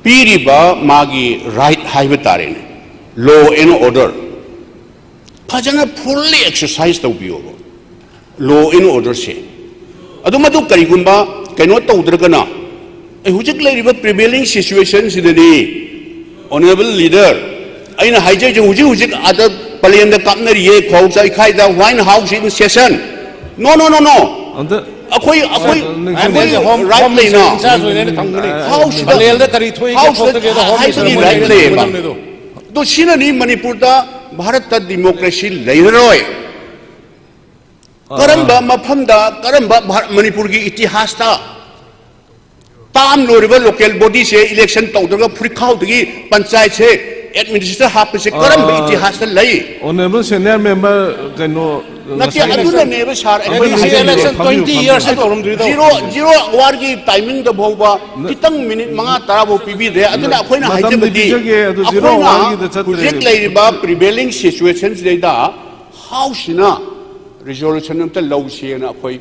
ꯄꯤꯔꯤꯕ ꯃꯥꯒꯤ ꯔꯥꯏꯠ ꯍꯥꯏꯕ ꯇꯥꯔꯦꯅꯦ, ꯂꯣ ꯑꯦꯟ ꯑꯣꯔꯗꯔ ꯐꯖꯅ ꯐꯨꯜꯂꯤ ꯑꯦꯛꯁꯔꯁꯥꯏꯁ ꯇꯧꯕꯤꯌꯣꯕ꯫ ꯂꯣ ꯑꯦꯟ ꯑꯣꯔꯗꯔꯁꯦ꯫ ꯑꯗꯨ ꯃꯗꯨ ꯀꯔꯤꯒꯨꯝꯕ ꯀꯩꯅꯣ ꯇꯧꯗ꯭ꯔꯒꯅ, ꯑꯩ ꯍꯧꯖꯤꯛ ꯂꯩꯔꯤꯕ ꯄ꯭ꯔꯤꯚꯦꯂꯤꯡ ꯁꯤꯆꯨꯋꯦꯁꯟꯁꯤꯗꯗꯤ, ꯑꯣꯅꯔꯦꯕꯜ ꯂꯤꯗꯔ, ꯑꯩꯅ ꯍꯥꯏꯖꯔꯤꯁꯦ, ꯍꯧꯖꯤꯛ ꯍꯧꯖꯤꯛ ꯑꯥꯗ ꯄꯂꯦꯟꯗ ꯀꯥꯞꯅꯔꯤꯌꯦ, ꯈ꯭ꯋꯥꯎ ꯆꯥꯏꯈꯥꯏꯗ, ꯋꯥꯏꯟ ꯍꯥꯎꯁ ꯏꯟ ꯁꯦꯁꯟ꯫ ꯅꯣ, ꯅꯣ, ꯅꯣ, ꯅꯣ꯫ ꯑꯝꯇ ꯑꯩꯈꯣꯏ, ꯑꯩꯈꯣꯏ, ꯍꯣꯏ, ꯅꯤꯡꯁꯤꯡꯕꯤꯌꯨ꯫ ꯑꯩꯈꯣꯏ ꯍꯣꯝ, ꯔꯥꯏꯠ ꯍꯣꯝ ꯂꯩꯅ꯫ ꯃꯤꯅꯤꯁꯇꯔ ꯏꯟꯆꯥꯔꯖ ꯑꯣꯏꯅ ꯑꯩꯅ ꯊꯝꯒꯅꯤ꯫ ꯍꯥꯎꯁꯇ, ꯄꯂꯦꯜꯗ ꯀꯔꯤ ꯊꯣꯛꯏꯒꯦ ꯍꯥꯎꯁꯇ ꯈꯣꯠꯇꯒꯦꯗꯣ ꯍꯣꯝ ꯍꯥꯏꯕꯒꯤ ꯃꯤꯅꯤꯁꯇꯔ ꯔꯥꯏꯠ ꯑꯣꯏꯅ ꯂꯩꯌꯦꯕ꯫ ꯊꯝꯒꯗꯕꯅꯦ ꯑꯗꯣ꯫ ꯑꯗꯣ ꯁꯤꯅꯅꯤ ꯃꯅꯤꯄꯨꯔꯗ ꯚꯥꯔꯠꯇ ꯗꯤꯃꯣꯀ꯭ꯔꯦꯁꯤ ꯂꯩꯔꯔꯣꯏ꯫ ꯑꯥ꯫ ꯀꯔꯝꯕ ꯃꯐꯝꯗ, ꯀꯔꯝꯕ ꯚꯥꯔꯠ, ꯃꯅꯤꯄꯨꯔꯒꯤ ꯏꯇꯤꯍꯥꯁꯇ ꯇꯥꯝ ꯂꯣꯏꯔꯤꯕ ꯂꯣꯀꯦꯜ ꯕꯣꯗꯤꯁꯦ ꯏꯂꯦꯛꯁꯟ ꯇꯧꯗ꯭ꯔꯒ ꯐꯨꯔꯤꯠꯈꯥꯎꯗꯒꯤ ꯄꯟꯆꯥꯌꯠꯁꯦ ꯑꯦꯗꯃꯤꯅꯤꯁꯇ꯭ꯔꯦꯇꯔ ꯍꯥꯞꯄꯁꯦ ꯀꯔꯝꯕ ꯑꯥ, ꯏꯇꯤꯍꯥꯁꯇ ꯂꯩ? ꯑꯣꯅꯔꯦꯕꯜ ꯁꯦꯅꯤꯌꯔ ꯃꯦꯝꯕꯔ, ꯀꯩꯅꯣ, ꯅꯠꯇꯦ, ꯉꯁꯥꯏ ꯑꯗꯨꯅꯅꯦꯕ ꯁꯥꯔ, ꯑꯩꯈꯣꯏꯅ ꯑꯦꯝ ꯕꯤ ꯁꯤ ꯍꯥꯏꯖꯔꯤꯕ꯫ ꯏꯂꯦꯛꯁꯟ ꯐꯝꯕꯤꯌꯨ, ꯇ꯭ꯋꯦꯟꯇꯤ ꯐꯝꯕꯤꯌꯨ꯫ ꯌꯔꯁ ꯇꯧꯔꯝꯗ꯭ꯔꯤꯗꯣ꯫ ꯖꯤꯔꯣ, ꯖꯤꯔꯣ ꯑꯋꯥꯔꯒꯤ ꯇꯥꯏꯃꯤꯡꯗ ꯐꯥꯎꯕ ꯅ-, ꯈꯤꯇꯪ ꯃꯤꯅꯤꯠ ꯃꯉꯥ ꯇꯔꯥ ꯐꯥꯎ ꯄꯤꯕꯤꯗ꯭ꯔꯦ꯫ ꯑꯗꯨꯅ ꯑꯩꯈꯣꯏꯅ ꯃꯇꯝꯗꯤ ꯍꯥꯏꯖꯕꯗꯤ ꯄꯤꯖꯒꯦ, ꯑꯗꯨ ꯖꯤꯔꯣ ꯑꯩꯈꯣꯏꯅ ꯑꯋꯥꯔꯒꯤꯗ ꯆꯠꯇ꯭ꯔꯦ꯫ ꯍꯧꯖꯤꯛ ꯂꯩꯔꯤꯕ ꯄ꯭ꯔꯤꯚꯦꯂꯤꯡ ꯁꯤꯆꯨꯋꯦꯁꯟꯁꯤꯗꯩꯗ ꯍꯥꯎꯁꯁꯤꯅ ꯔꯤꯖꯣꯂꯨꯁꯟ ꯑꯝꯇ ꯂꯧꯁꯦꯅ ꯑꯩꯈꯣꯏ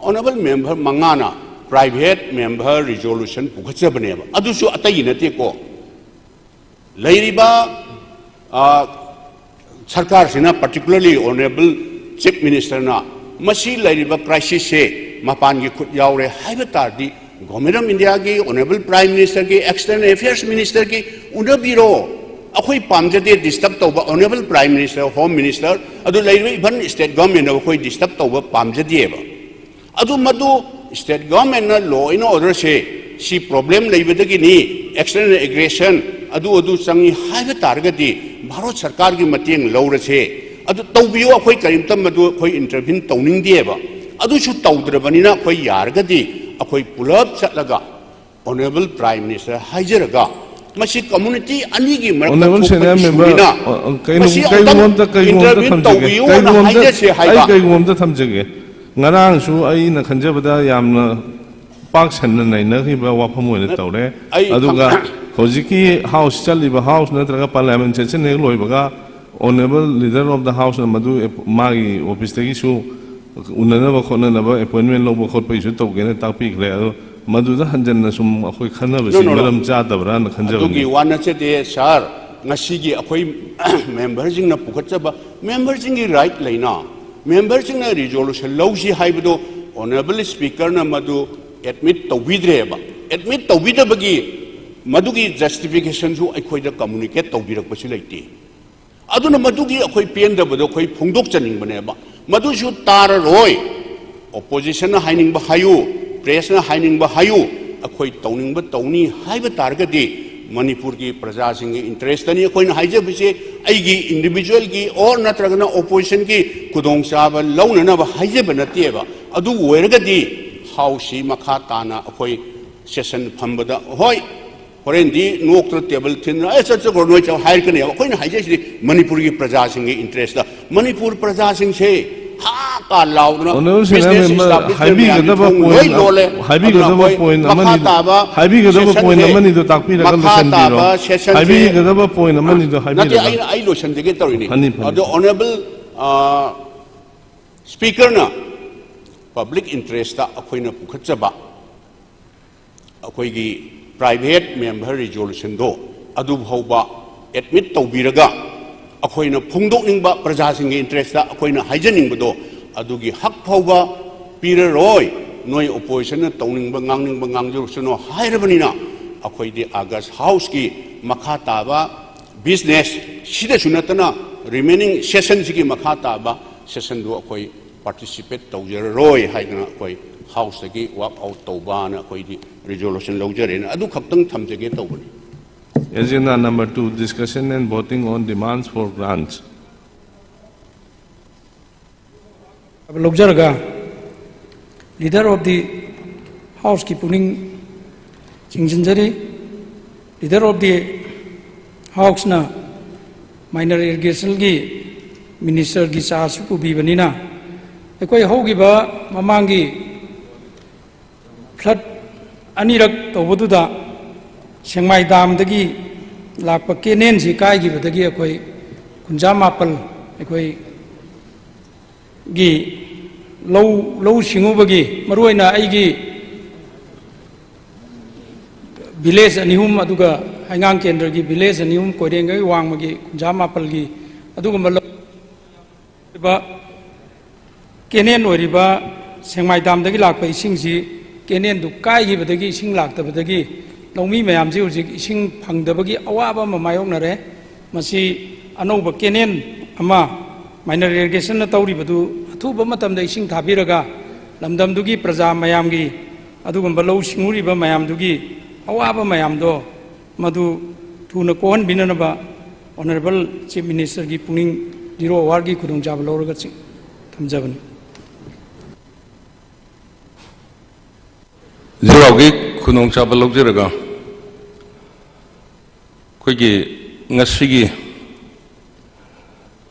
ꯑꯣꯅꯔꯦꯕꯜ ꯃꯦꯝꯕꯔ ꯃꯉꯥꯅ ꯄ꯭ꯔꯥꯏꯚꯦꯠ ꯃꯦꯝꯕꯔ ꯔꯤꯖꯣꯂꯨꯁꯟ ꯄꯨꯈꯠꯆꯕꯅꯦꯕ꯫ ꯑꯗꯨꯁꯨ ꯑꯇꯩꯒꯤ ꯅꯠꯇꯦꯀꯣ꯫ ꯂꯩꯔꯤꯕ, ꯑ, ꯁꯔꯀꯥꯔꯁꯤꯅ, particularly Honourable Chief Ministerꯅ ꯃꯁꯤ ꯂꯩꯔꯤꯕ ꯀ꯭ꯔꯥꯏꯁꯤꯁꯁꯦ ꯃꯄꯥꯟꯒꯤ ꯈꯨꯠ ꯌꯥꯎꯔꯦ ꯍꯥꯏꯕ ꯇꯥꯔꯗꯤ, Government of Indiaꯒꯤ, Honourable Prime Ministerꯒꯤ, External Affairs Ministerꯒꯤ ꯎꯅꯕꯤꯔꯣ꯫ ꯑꯩꯈꯣꯏ ꯄꯥꯝꯖꯗꯦ ꯗꯤꯁꯇꯔꯕ ꯇꯧꯕ, Honourable Prime Minister, Home Minister, ꯑꯗꯨ ꯂꯩꯔꯤꯕ even state governmentꯅ ꯑꯩꯈꯣꯏ ꯗꯤꯁꯇꯔꯕ ꯇꯧꯕ ꯄꯥꯝꯖꯗꯦꯕ꯫ ꯑꯗꯨ ꯃꯗꯨ state governmentꯅ law and orderꯁꯦ ꯁꯤ problem ꯂꯩꯕꯗꯒꯤꯅꯤ, external aggression ꯑꯗꯨ ꯑꯗꯨ ꯆꯪꯉꯤ ꯍꯥꯏꯕ ꯇꯥꯔꯒꯗꯤ ꯚꯥꯔꯠ ꯁꯔꯀꯥꯔꯒꯤ ꯃꯇꯦꯡ ꯂꯧꯔꯁꯦ꯫ ꯑꯗꯨ ꯇꯧꯕꯤꯌꯨ, ꯑꯩꯈꯣꯏ ꯀꯔꯤꯝꯇ ꯃꯗꯨ ꯑꯩꯈꯣꯏ intervene ꯇꯧꯅꯤꯡꯗꯦꯕ꯫ ꯑꯗꯨꯁꯨ ꯇꯧꯗ꯭ꯔꯕꯅꯤꯅ ꯑꯩꯈꯣꯏ ꯌꯥꯔꯒꯗꯤ ꯑꯩꯈꯣꯏ ꯄꯨꯂꯞ ꯆꯠꯂꯒ Honourable Prime Minister ꯍꯥꯏꯖꯔꯒ, ꯃꯁꯤ community ꯑꯅꯤꯒꯤ ꯃꯔꯛꯇ Honourable ꯊꯣꯛꯄ Senior Member, issueꯅꯤꯅ ꯑ, ꯑ, ꯀꯩꯅꯣ, ꯃꯁꯤ ꯀꯩꯒꯨꯝꯕ ꯑꯃꯨꯛꯇꯪ ꯑꯝꯇ, ꯀꯩꯒꯨꯝꯕ ꯑꯝꯇ intervene ꯊꯝꯖꯒꯦ꯫ ꯇꯧꯕꯤꯌꯨꯅ ꯀꯩꯒꯨꯝꯕ ꯑꯝꯇ, ꯍꯥꯏꯖꯁꯦ ꯑꯩ ꯍꯥꯏꯕ꯫ ꯀꯩꯒꯨꯝꯕ ꯑꯝꯇ ꯊꯝꯖꯒꯦ꯫ ꯉꯔꯥꯡꯁꯨ ꯑꯩꯅ ꯈꯟꯖꯕꯗ ꯌꯥꯝꯅ ꯄꯥꯛ ꯁꯟꯅ ꯅꯩꯅꯈꯤꯕ ꯋꯥꯐꯝ ꯑꯣꯏꯅ ꯅꯠ-, ꯇꯧꯔꯦ꯫ ꯑꯩ ꯑꯗꯨꯒ ꯈꯪ-, ꯍꯧꯖꯤꯛꯀꯤ ꯍꯥꯎꯁ ꯆꯠꯂꯤꯕ ꯍꯥꯎꯁ ꯅꯠꯇ꯭ꯔꯒ ꯄꯥꯔꯂꯤꯌꯥꯃꯦꯟ ꯁꯦꯁꯟ ꯍꯦꯛ ꯂꯣꯏꯕꯒ ꯑꯣꯅꯔꯦꯕꯜ ꯂꯤꯗꯔ ꯑꯣꯐ ꯗ ꯍꯥꯎꯁꯅ ꯃꯗꯨ ꯑꯦꯞ-, ꯃꯥꯒꯤ ꯑꯣꯐꯤꯁꯇꯒꯤꯁꯨ ꯎꯅꯅꯕ ꯈꯣꯠꯅꯅꯕ ꯑꯦꯄꯣꯏꯟꯃꯦꯟ ꯂꯧꯕ ꯈꯣꯠꯄꯒꯤꯁꯨ ꯇꯧꯒꯦꯅ ꯇꯥꯛꯄꯤꯈ꯭ꯔꯦ꯫ ꯑꯗꯣ ꯃꯗꯨꯗ ꯍꯟꯖꯟꯅ ꯁꯨꯝ ꯑꯩꯈꯣꯏ ꯈꯟꯅꯕꯁꯤ No, no, no. ꯃꯔꯝ ꯆꯥꯗꯕ꯭ꯔꯥꯅ ꯈꯟꯖꯕꯅꯤ꯫ ꯑꯗꯨꯒꯤ ꯋꯥ ꯅꯠꯆꯗꯦ, ꯁꯥꯔ꯫ ꯉꯁꯤꯒꯤ ꯑꯩꯈꯣꯏ ꯃꯦꯝꯕꯔꯁꯤꯡꯅ ꯄꯨꯈꯠꯆꯕ, ꯃꯦꯝꯕꯔꯁꯤꯡꯒꯤ ꯔꯥꯏꯠ ꯂꯩꯅ, ꯃꯦꯝꯕꯔꯁꯤꯡꯅ ꯔꯤꯖꯣꯂꯨꯁꯟ ꯂꯧꯁꯤ ꯍꯥꯏꯕꯗꯣ ꯑꯣꯅꯔꯦꯕꯜ ꯁ꯭ꯄꯤꯀꯔꯅ ꯃꯗꯨ ꯑꯦꯗꯃꯤꯠ ꯇꯧꯕꯤꯗ꯭ꯔꯦꯕ꯫ ꯑꯦꯗꯃꯤꯠ ꯇꯧꯕꯤꯗꯕꯒꯤ ꯃꯗꯨꯒꯤ ꯖꯁꯇꯤꯐꯤꯀꯦꯁꯟꯁꯨ ꯑꯩꯈꯣꯏꯗ ꯀꯝꯃꯨꯅꯤꯀꯦꯠ ꯇꯧꯕꯤꯔꯛꯄꯁꯨ ꯂꯩꯇꯦ꯫ ꯑꯗꯨꯅ ꯃꯗꯨꯒꯤ ꯑꯩꯈꯣꯏ ꯄꯦꯟꯗꯕꯗꯣ ꯑꯩꯈꯣꯏ ꯐꯣꯡꯗꯣꯛꯆꯅꯤꯡꯕꯅꯦꯕ꯫ ꯃꯗꯨꯁꯨ ꯇꯥꯔꯔꯣꯏ꯫ ꯑꯣꯄꯣꯖꯤꯁꯟꯅ ꯍꯥꯏꯅꯤꯡꯕ ꯍꯥꯏꯌꯨ, ꯄ꯭ꯔꯦꯁꯅ ꯍꯥꯏꯅꯤꯡꯕ ꯍꯥꯏꯌꯨ, ꯑꯩꯈꯣꯏ ꯇꯧꯅꯤꯡꯕ ꯇꯧꯅꯤ ꯍꯥꯏꯕ ꯇꯥꯔꯒꯗꯤ ꯃꯅꯤꯄꯨꯔꯒꯤ ꯄ꯭ꯔꯖꯥꯁꯤꯡꯒꯤ ꯏꯟꯇꯔꯦꯁꯇꯅꯤ ꯑꯩꯈꯣꯏꯅ ꯍꯥꯏꯖꯕꯁꯦ꯫ ꯑꯩꯒꯤ ꯏꯟꯗꯤꯕꯤꯖꯨꯋꯦꯜꯒꯤ ꯑꯣꯔ ꯅꯠꯇ꯭ꯔꯒꯅ ꯑꯣꯄꯣꯖꯤꯁꯟꯒꯤ ꯈꯨꯗꯣꯡꯆꯥꯕ ꯂꯧꯅꯅꯕ ꯍꯥꯏꯖꯕ ꯅꯠꯇꯦꯕ꯫ ꯑꯗꯨ ꯑꯣꯏꯔꯒꯗꯤ ꯍꯥꯎꯁꯁꯤ ꯃꯈꯥ ꯇꯥꯅ ꯑꯩꯈꯣꯏ ꯁꯦꯁꯟ ꯐꯝꯕꯗ, ꯍꯣꯏ, ꯍꯣꯔꯦꯟꯗꯤ ꯅꯣꯛꯇꯅ ꯇꯦꯕꯜ ꯊꯤꯟꯗꯅ, "ꯑꯦ, ꯆꯠꯆꯈ꯭ꯔꯣ ꯅꯣꯏ ꯆꯠꯂꯣ" ꯍꯥꯏꯔꯛꯀꯅꯦꯕ꯫ ꯑꯩꯈꯣꯏꯅ ꯍꯥꯏꯖꯩꯁꯤꯗꯤ ꯃꯅꯤꯄꯨꯔꯒꯤ ꯄ꯭ꯔꯖꯥꯁꯤꯡꯒꯤ ꯏꯟꯇꯔꯦꯁꯇ꯫ ꯃꯅꯤꯄꯨꯔ ꯄ꯭ꯔꯖꯥꯁꯤꯡꯁꯦ ꯍꯥ ꯀꯥ ꯂꯥꯎꯗꯅ ꯑꯣꯅꯔꯦꯕꯜ ꯁꯦꯅꯥ business ꯃꯦꯝꯕꯔ, establishment ꯃꯌꯥꯝꯁꯤ ꯍꯥꯏꯕꯤꯒꯗꯕ ꯊꯣꯡ ꯂꯣꯏ point, ꯂꯣꯜꯂꯦ꯫ ꯑꯗꯨꯅ ꯍꯥꯏꯕꯤꯒꯗꯕ ꯑꯩꯈꯣꯏ point ꯃꯈꯥ ꯑꯃꯅꯤ, ꯇꯥꯕ ꯍꯥꯏꯕꯤꯒꯗꯕ ꯁꯦꯁꯟꯁꯦ, point ꯑꯃꯅꯤꯗꯣ ꯇꯥꯛꯄꯤꯔꯒ ꯃꯈꯥ ꯂꯣꯏꯁꯤꯟꯕꯤꯔꯣ꯫ ꯇꯥꯕ ꯁꯦꯁꯟꯁꯦ ꯍꯥꯏꯕꯤꯒꯗꯕ point ꯑꯃꯅꯤꯗꯣ ꯅꯠꯇꯦ, ꯍꯥꯏꯕꯤꯔꯒ꯫ ꯑꯩꯅ, ꯑꯩ ꯂꯣꯏꯁꯤꯟꯖꯒꯦ ꯇꯧꯔꯤꯅꯤ꯫ ꯐꯅꯤ, ꯐꯅꯤ꯫ ꯑꯗꯣ ꯑꯣꯅꯔꯦꯕꯜ, ꯑ, ꯁ꯭ꯄꯤꯀꯔꯅ ꯄꯕ꯭ꯂꯤꯛ ꯏꯟꯇꯔꯦꯁꯇ ꯑꯩꯈꯣꯏꯅ ꯄꯨꯈꯠꯆꯕ ꯑꯩꯈꯣꯏꯒꯤ ꯄ꯭ꯔꯥꯏꯚꯦꯠ ꯃꯦꯝꯕꯔ ꯔꯤꯖꯣꯂꯨꯁꯟꯗꯣ ꯑꯗꯨ ꯐꯥꯎꯕ ꯑꯦꯗꯃꯤꯠ ꯇꯧꯕꯤꯔꯒ ꯑꯩꯈꯣꯏꯅ ꯐꯣꯡꯗꯣꯛꯅꯤꯡꯕ ꯄ꯭ꯔꯖꯥꯁꯤꯡꯒꯤ ꯏꯟꯇꯔꯦꯁꯇ ꯑꯩꯈꯣꯏꯅ ꯍꯥꯏꯖꯅꯤꯡꯕꯗꯣ ꯑꯗꯨꯒꯤ ꯍꯛ ꯐꯥꯎꯕ ꯄꯤꯔꯔꯣꯏ, ꯅꯣꯏ ꯑꯣꯄꯣꯖꯤꯁꯟꯅ ꯇꯧꯅꯤꯡꯕ ꯉꯥꯡꯅꯤꯡꯕ ꯉꯥꯡꯖꯔꯨꯁꯅꯨ ꯍꯥꯏꯔꯕꯅꯤꯅ ꯑꯩꯈꯣꯏꯗꯤ ꯑꯥꯒꯁ ꯍꯥꯎꯁꯀꯤ ꯃꯈꯥ ꯇꯥꯕ ꯕꯤꯖꯤꯅꯦꯁ ꯁꯤꯗꯁꯨ ꯅꯠꯇꯅ ꯔꯤꯃꯦꯅꯤꯡ ꯁꯦꯁꯟꯁꯤꯒꯤ ꯃꯈꯥ ꯇꯥꯕ ꯁꯦꯁꯟꯗꯨ ꯑꯩꯈꯣꯏ ꯄꯥꯔꯇꯤꯁꯤꯄꯦꯠ ꯇꯧꯖꯔꯔꯣꯏ ꯍꯥꯏꯗꯅ ꯑꯩꯈꯣꯏ ꯍꯥꯎꯁꯇꯒꯤ ꯋꯥꯛ ꯑꯥꯎꯠ ꯇꯧꯕꯅ ꯑꯩꯈꯣꯏꯗꯤ ꯔꯤꯖꯣꯂꯨꯁꯟ ꯂꯧꯖꯔꯦꯅ ꯑꯗꯨ ꯈꯛꯇꯪ ꯊꯝꯖꯒꯦ ꯇꯧꯕꯅꯤ꯫ Agenda number two, discussion and voting on demands for grants. ꯂꯧꯖꯔꯒ leader of the houseꯀꯤ ꯄꯨꯛꯅꯤꯡ ꯆꯤꯡꯁꯤꯟꯖꯔꯤ꯫ Leader of the houseꯅ minor irrigationꯒꯤ ministerꯒꯤ chargeꯁꯨ ꯄꯨꯕꯤꯕꯅꯤꯅ ꯑꯩꯈꯣꯏ ꯍꯧꯈꯤꯕ ꯃꯃꯥꯡꯒꯤ flood ꯑꯅꯤꯔꯛ ꯇꯧꯕꯗꯨꯗ ꯁꯦꯡꯃꯥꯏ ꯗꯥꯝꯗꯒꯤ ꯂꯥꯛꯄ ꯀꯦꯅꯦꯜꯁꯤ ꯀꯥꯏꯈꯤꯕꯗꯒꯤ ꯑꯩꯈꯣꯏ ꯀꯨꯟꯖꯥ ꯃꯥꯄꯜ ꯑꯩꯈꯣꯏꯒꯤ ꯂꯧ, ꯂꯧ ꯁꯤꯡꯎꯕꯒꯤ, ꯃꯔꯨꯑꯣꯏꯅ ꯑꯩꯒꯤ ꯚꯤꯂꯦꯖ ꯑꯅꯤ ꯑꯍꯨꯝ, ꯑꯗꯨꯒ ꯍꯩꯉꯥꯡ ꯀꯦꯟꯗ꯭ꯔꯒꯤ ꯚꯤꯂꯦꯖ ꯑꯅꯤ ꯑꯍꯨꯝ, ꯀꯣꯏꯔꯦꯡꯒꯩ ꯋꯥꯡꯃꯒꯤ ꯀꯨꯟꯖꯥ ꯃꯥꯄꯜꯒꯤ ꯑꯗꯨꯒꯨꯝꯕ ꯂꯧ ꯑꯣꯏꯕ ꯀꯦꯅꯦꯜ ꯑꯣꯏꯔꯤꯕ ꯁꯦꯡꯃꯥꯏ ꯗꯥꯝꯗꯒꯤ ꯂꯥꯛꯄ ꯏꯁꯤꯡꯁꯤ ꯀꯦꯅꯦꯜꯗꯨ ꯀꯥꯏꯈꯤꯕꯗꯒꯤ, ꯏꯁꯤꯡ ꯂꯥꯛꯇꯕꯗꯒꯤ ꯂꯧꯃꯤ ꯃꯌꯥꯝꯁꯤ ꯍꯧꯖꯤꯛ ꯏꯁꯤꯡ ꯐꯪꯗꯕꯒꯤ ꯑꯋꯥꯕ ꯑꯃ ꯃꯥꯌꯣꯛꯅꯔꯦ꯫ ꯃꯁꯤ ꯑꯅꯧꯕ ꯀꯦꯅꯦꯜ ꯑꯃ ꯃꯥꯏꯅꯔ ꯏꯔꯤꯒꯦꯁꯟꯅ ꯇꯧꯔꯤꯕꯗꯨ ꯑꯊꯨꯕ ꯃꯇꯝꯗ ꯏꯁꯤꯡ ꯊꯥꯕꯤꯔꯒ ꯂꯝꯗꯝꯗꯨꯒꯤ ꯄ꯭ꯔꯖꯥ ꯃꯌꯥꯝꯒꯤ, ꯑꯗꯨꯒꯨꯝꯕ ꯂꯧꯎ ꯁꯤꯡꯎꯔꯤꯕ ꯃꯌꯥꯝꯗꯨꯒꯤ ꯑꯋꯥꯕ ꯃꯌꯥꯝꯗꯣ ꯃꯗꯨ ꯊꯨꯅ ꯀꯣꯛꯍꯟꯕꯤꯅꯅꯕ Honourable Chief Ministerꯒꯤ ꯄꯨꯛꯅꯤꯡ zero hourꯒꯤ ꯈꯨꯗꯣꯡꯆꯥꯕ ꯂꯧꯔꯒ ꯆꯤ-, ꯊꯝꯖꯕꯅꯤ꯫ Zero hourꯒꯤ ꯈꯨꯗꯣꯡꯆꯥꯕ ꯂꯧꯖꯔꯒ, ꯑꯩꯈꯣꯏꯒꯤ ꯉꯁꯤꯒꯤ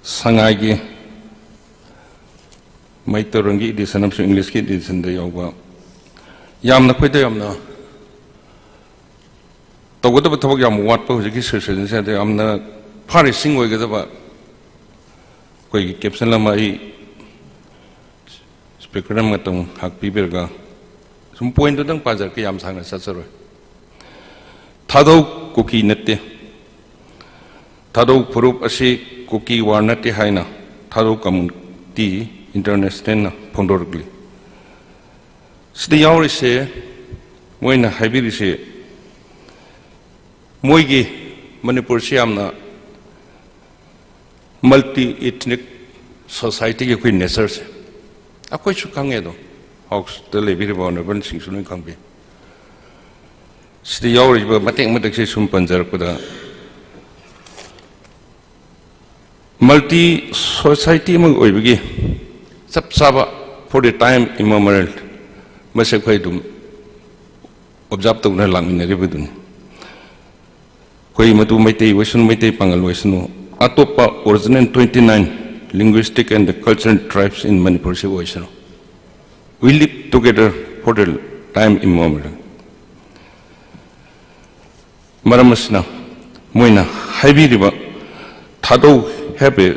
ꯁꯉꯥꯏꯒꯤ ꯃꯩꯇꯩꯔꯣꯟꯒꯤ edition ꯑꯃꯁꯨꯡ Englishꯀꯤ editionꯗ ꯌꯥꯎꯕ, ꯌꯥꯝꯅ, ꯑꯩꯈꯣꯏꯗ ꯌꯥꯝꯅ ꯇꯧꯒꯗꯕ ꯊꯕꯛ ꯌꯥꯝ ꯋꯥꯠꯄ ꯍꯧꯖꯤꯛꯀꯤ sessionꯁꯤꯗ ꯌꯥꯝꯅ far reaching ꯑꯣꯏꯒꯗꯕ ꯑꯩꯈꯣꯏꯒꯤ caption ꯑꯃ ꯑꯩ speaker ꯑꯃ ꯃꯇꯝ ꯉꯥꯏꯍꯥꯛ ꯄꯤꯕꯤꯔꯒ ꯁꯨꯝ pointꯗꯨꯗꯪ ꯄꯥꯖꯔꯛꯀꯦ, ꯌꯥꯝ ꯁꯥꯡꯅ ꯆꯠꯆꯔꯣꯏ꯫ ꯊꯥꯗꯧ ꯀꯨꯀꯤ ꯅꯠꯇꯦ, ꯊꯥꯗꯧ ꯐꯨꯔꯨꯞ ꯑꯁꯤ ꯀꯨꯀꯤ ꯋꯥꯔ ꯅꯠꯇꯦ ꯍꯥꯏꯅ ꯊꯥꯗꯧ community internationalꯅ ꯐꯣꯡꯗꯣꯔꯛꯂꯤ꯫ ꯁꯤꯗ ꯌꯥꯎꯔꯤꯁꯦ, ꯃꯣꯏꯅ ꯍꯥꯏꯕꯤꯔꯤꯁꯦ, ꯃꯣꯏꯒꯤ ꯃꯅꯤꯄꯨꯔꯁꯤ ꯌꯥꯝꯅ multi ethnic societyꯒꯤ ꯑꯩꯈꯣꯏ natureꯁꯦ ꯑꯩꯈꯣꯏꯁꯨ ꯈꯪꯉꯦ, ꯑꯗꯣ Houseꯇ ꯂꯩꯕꯤꯔꯤꯕ Honourableꯁꯤꯡꯁꯨ ꯂꯣꯏ ꯈꯪꯕꯤ꯫ ꯁꯤꯗ ꯌꯥꯎꯔꯤꯕ ꯃꯇꯦꯛ ꯃꯇꯦꯛꯁꯦ ꯁꯨꯝ ꯄꯟꯖꯔꯛꯄꯗ, multi society ꯑꯃ ꯑꯣꯏꯕꯒꯤ ꯆꯞ ꯆꯥꯕ for the time immemorial ꯃꯁꯤ ꯑꯩꯈꯣꯏ ꯑꯗꯨꯝ observe ꯇꯧꯗꯨꯅ ꯂꯥꯛꯃꯤꯟꯅꯔꯤꯕꯗꯨꯅꯤ꯫ ꯑꯩꯈꯣꯏ ꯃꯗꯨ ꯃꯩꯇꯩ ꯑꯣꯏꯁꯅꯨ, ꯃꯩꯇꯩ ꯄꯥꯉꯜ ꯑꯣꯏꯁꯅꯨ, ꯑꯇꯣꯞꯄ original twenty nine linguistic and cultural tribes in Manipur ꯁꯤ ꯑꯣꯏꯁꯅꯨ, we live together for the time immemorial꯫ ꯃꯔꯝ ꯑꯁꯤꯅ ꯃꯣꯏꯅ ꯍꯥꯏꯕꯤꯔꯤꯕ Thadou have a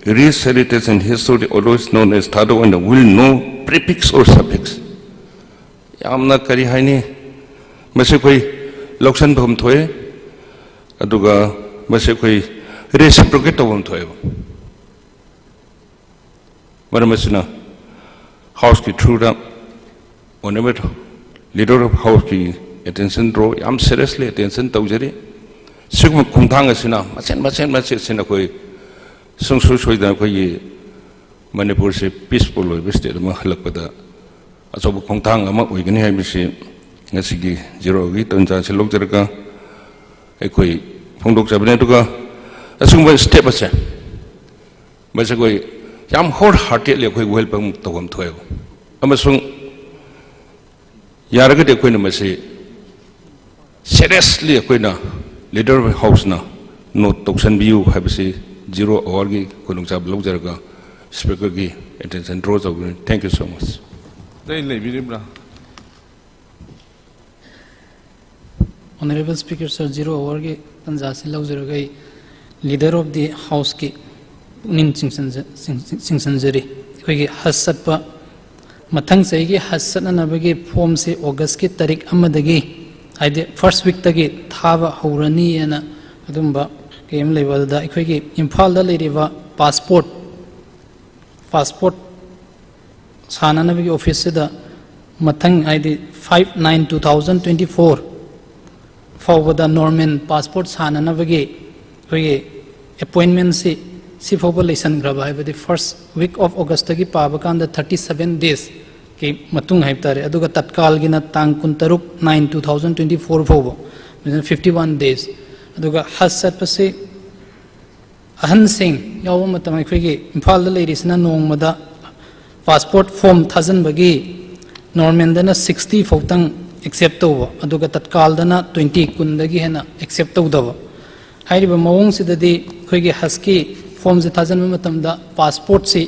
rich heritage and history, otherwise known as Thadou, and will no prefix or suffix. ꯌꯥꯝꯅ ꯀꯔꯤ ꯍꯥꯏꯅꯤ, ꯃꯁꯤ ꯑꯩꯈꯣꯏ ꯂꯧꯁꯤꯟꯐꯝ ꯊꯣꯛꯑꯦ, ꯑꯗꯨꯒ ꯃꯁꯤ ꯑꯩꯈꯣꯏ reciprocate ꯇꯧꯐꯝ ꯊꯣꯛꯑꯦꯕ꯫ ꯃꯔꯝ ꯑꯁꯤꯅ Houseꯀꯤ throughꯗ Honourable Leader of Houseꯀꯤ attention draw, ꯌꯥꯝ seriously attention ꯇꯧꯖꯔꯤ꯫ ꯁꯤꯒꯨꯝꯕ ꯈꯣꯡꯊꯥꯡ ꯑꯁꯤꯅ ꯃꯆꯦꯠ ꯃꯆꯦꯠ ꯃꯆꯦꯠꯁꯤꯅ ꯑꯩꯈꯣꯏ ꯁꯨꯡꯁꯣꯏ ꯁꯣꯏꯗꯅ ꯑꯩꯈꯣꯏꯒꯤ ꯃꯅꯤꯄꯨꯔꯁꯦ peaceful ꯑꯣꯏꯕ state ꯑꯃ ꯍꯜꯂꯛꯄꯗ ꯑꯆꯧꯕ ꯈꯣꯡꯊꯥꯡ ꯑꯃ ꯑꯣꯏꯒꯅꯤ ꯍꯥꯏꯕꯁꯤ ꯉꯁꯤꯒꯤ Zeroꯒꯤ ꯇꯟꯖꯥꯁꯤ ꯂꯧꯖꯔꯒ ꯑꯩꯈꯣꯏ ꯐꯣꯡꯗꯣꯛꯆꯕꯅꯤ꯫ ꯑꯗꯨꯒ ꯑꯁꯤꯒꯨꯝꯕ step ꯑꯁꯦ ꯃꯁꯤ ꯑꯩꯈꯣꯏ ꯌꯥꯝ wholeheartedly ꯑꯩꯈꯣꯏ welcome ꯇꯧꯐꯝ ꯊꯣꯛꯑꯦꯕ꯫ ꯑꯃꯁꯨꯡ ꯌꯥꯔꯒꯗꯤ ꯑꯩꯈꯣꯏꯅ ꯃꯁꯤ seriously ꯑꯩꯈꯣꯏꯅ Leader of Houseꯅ note ꯇꯧꯁꯟꯕꯤꯌꯨ ꯍꯥꯏꯕꯁꯤ Zero Hourꯒꯤ ꯈꯨꯗꯣꯡꯆꯥꯕ ꯂꯧꯖꯔꯒ Speakerꯒꯤ attention draw ꯇꯧꯕꯤꯔꯤ꯫ Thank you so much. ꯑꯇꯩ ꯂꯩꯕꯤꯔꯤꯕ꯭ꯔꯥ? Honourable Speaker sir, Zero Hourꯒꯤ ꯇꯥꯟꯖꯥꯁꯤ ꯂꯧꯖꯔꯒ ꯑꯩ Leader of the Houseꯀꯤ ꯄꯨꯛꯅꯤꯡ ꯆꯤꯡꯁꯤꯟꯖ- ꯆꯤꯡ- ꯆꯤꯡꯁꯤꯟꯖꯔꯤ꯫ ꯑꯩꯈꯣꯏꯒꯤ ꯍꯖ ꯆꯠꯄ, ꯃꯊꯪ ꯆꯍꯤꯒꯤ ꯍꯖ ꯆꯠꯅꯅꯕꯒꯤ formꯁꯤ Augustꯀꯤ ꯇꯥꯔꯤꯛ ꯑꯃꯗꯒꯤ, ꯍꯥꯏꯗꯤ first weekꯇꯒꯤ ꯊꯥꯕ ꯍꯧꯔꯅꯤ ꯍꯥꯏꯅ ꯑꯗꯨꯝꯕ ꯀꯩ ꯑꯃ ꯂꯩꯕ꯫ ꯑꯗꯨꯗ ꯑꯩꯈꯣꯏꯒꯤ ꯏꯝꯐꯥꯜꯗ ꯂꯩꯔꯤꯕ passport passport ꯁꯥꯅꯅꯕꯒꯤ officeꯁꯤꯗ ꯃꯊꯪ, ꯍꯥꯏꯗꯤ five nine two thousand twenty four ꯐꯥꯎꯕꯗ normal passport ꯁꯥꯅꯅꯕꯒꯤ ꯑꯩꯈꯣꯏꯒꯤ appointmentꯁꯤ ꯁꯤ ꯐꯥꯎꯕ ꯂꯩꯁꯟꯈ꯭ꯔꯕ, ꯍꯥꯏꯕꯗꯤ first week of Augustꯇꯒꯤ ꯄꯥꯕ ꯀꯥꯟꯗ thirty seven daysꯀꯤ ꯃꯇꯨꯡ ꯍꯥꯏꯕ ꯇꯥꯔꯦ꯫ ꯑꯗꯨꯒ ꯇꯠꯀꯥꯜꯒꯤꯅ ꯇꯥꯡ ꯀꯨꯟꯇꯔꯨꯛ nine two thousand twenty four ꯐꯥꯎꯕ, ꯑꯗꯨꯅ fifty one days꯫ ꯑꯗꯨꯒ ꯍꯖ ꯆꯠꯄꯁꯤ ꯑꯍꯟꯁꯤꯡ ꯌꯥꯎꯕ ꯃꯇꯝ ꯑꯩꯈꯣꯏꯒꯤ ꯏꯝꯐꯥꯜꯗ ꯂꯩꯔꯤꯁꯤꯅ ꯅꯣꯡꯃꯗ passport form ꯊꯥꯖꯤꯟꯕꯒꯤ normalꯗꯅ sixty ꯐꯥꯎꯇꯪ accept ꯇꯧꯕ, ꯑꯗꯨꯒ ꯇꯠꯀꯥꯜꯗꯅ twenty, ꯀꯨꯟꯗꯒꯤ ꯍꯦꯟꯅ accept ꯇꯧꯗꯕ꯫ ꯍꯥꯏꯔꯤꯕ ꯃꯑꯣꯡꯁꯤꯗꯗꯤ ꯑꯩꯈꯣꯏꯒꯤ ꯍꯖꯀꯤ formꯁꯦ ꯊꯥꯖꯤꯟꯕ ꯃꯇꯝꯗ passportꯁꯤ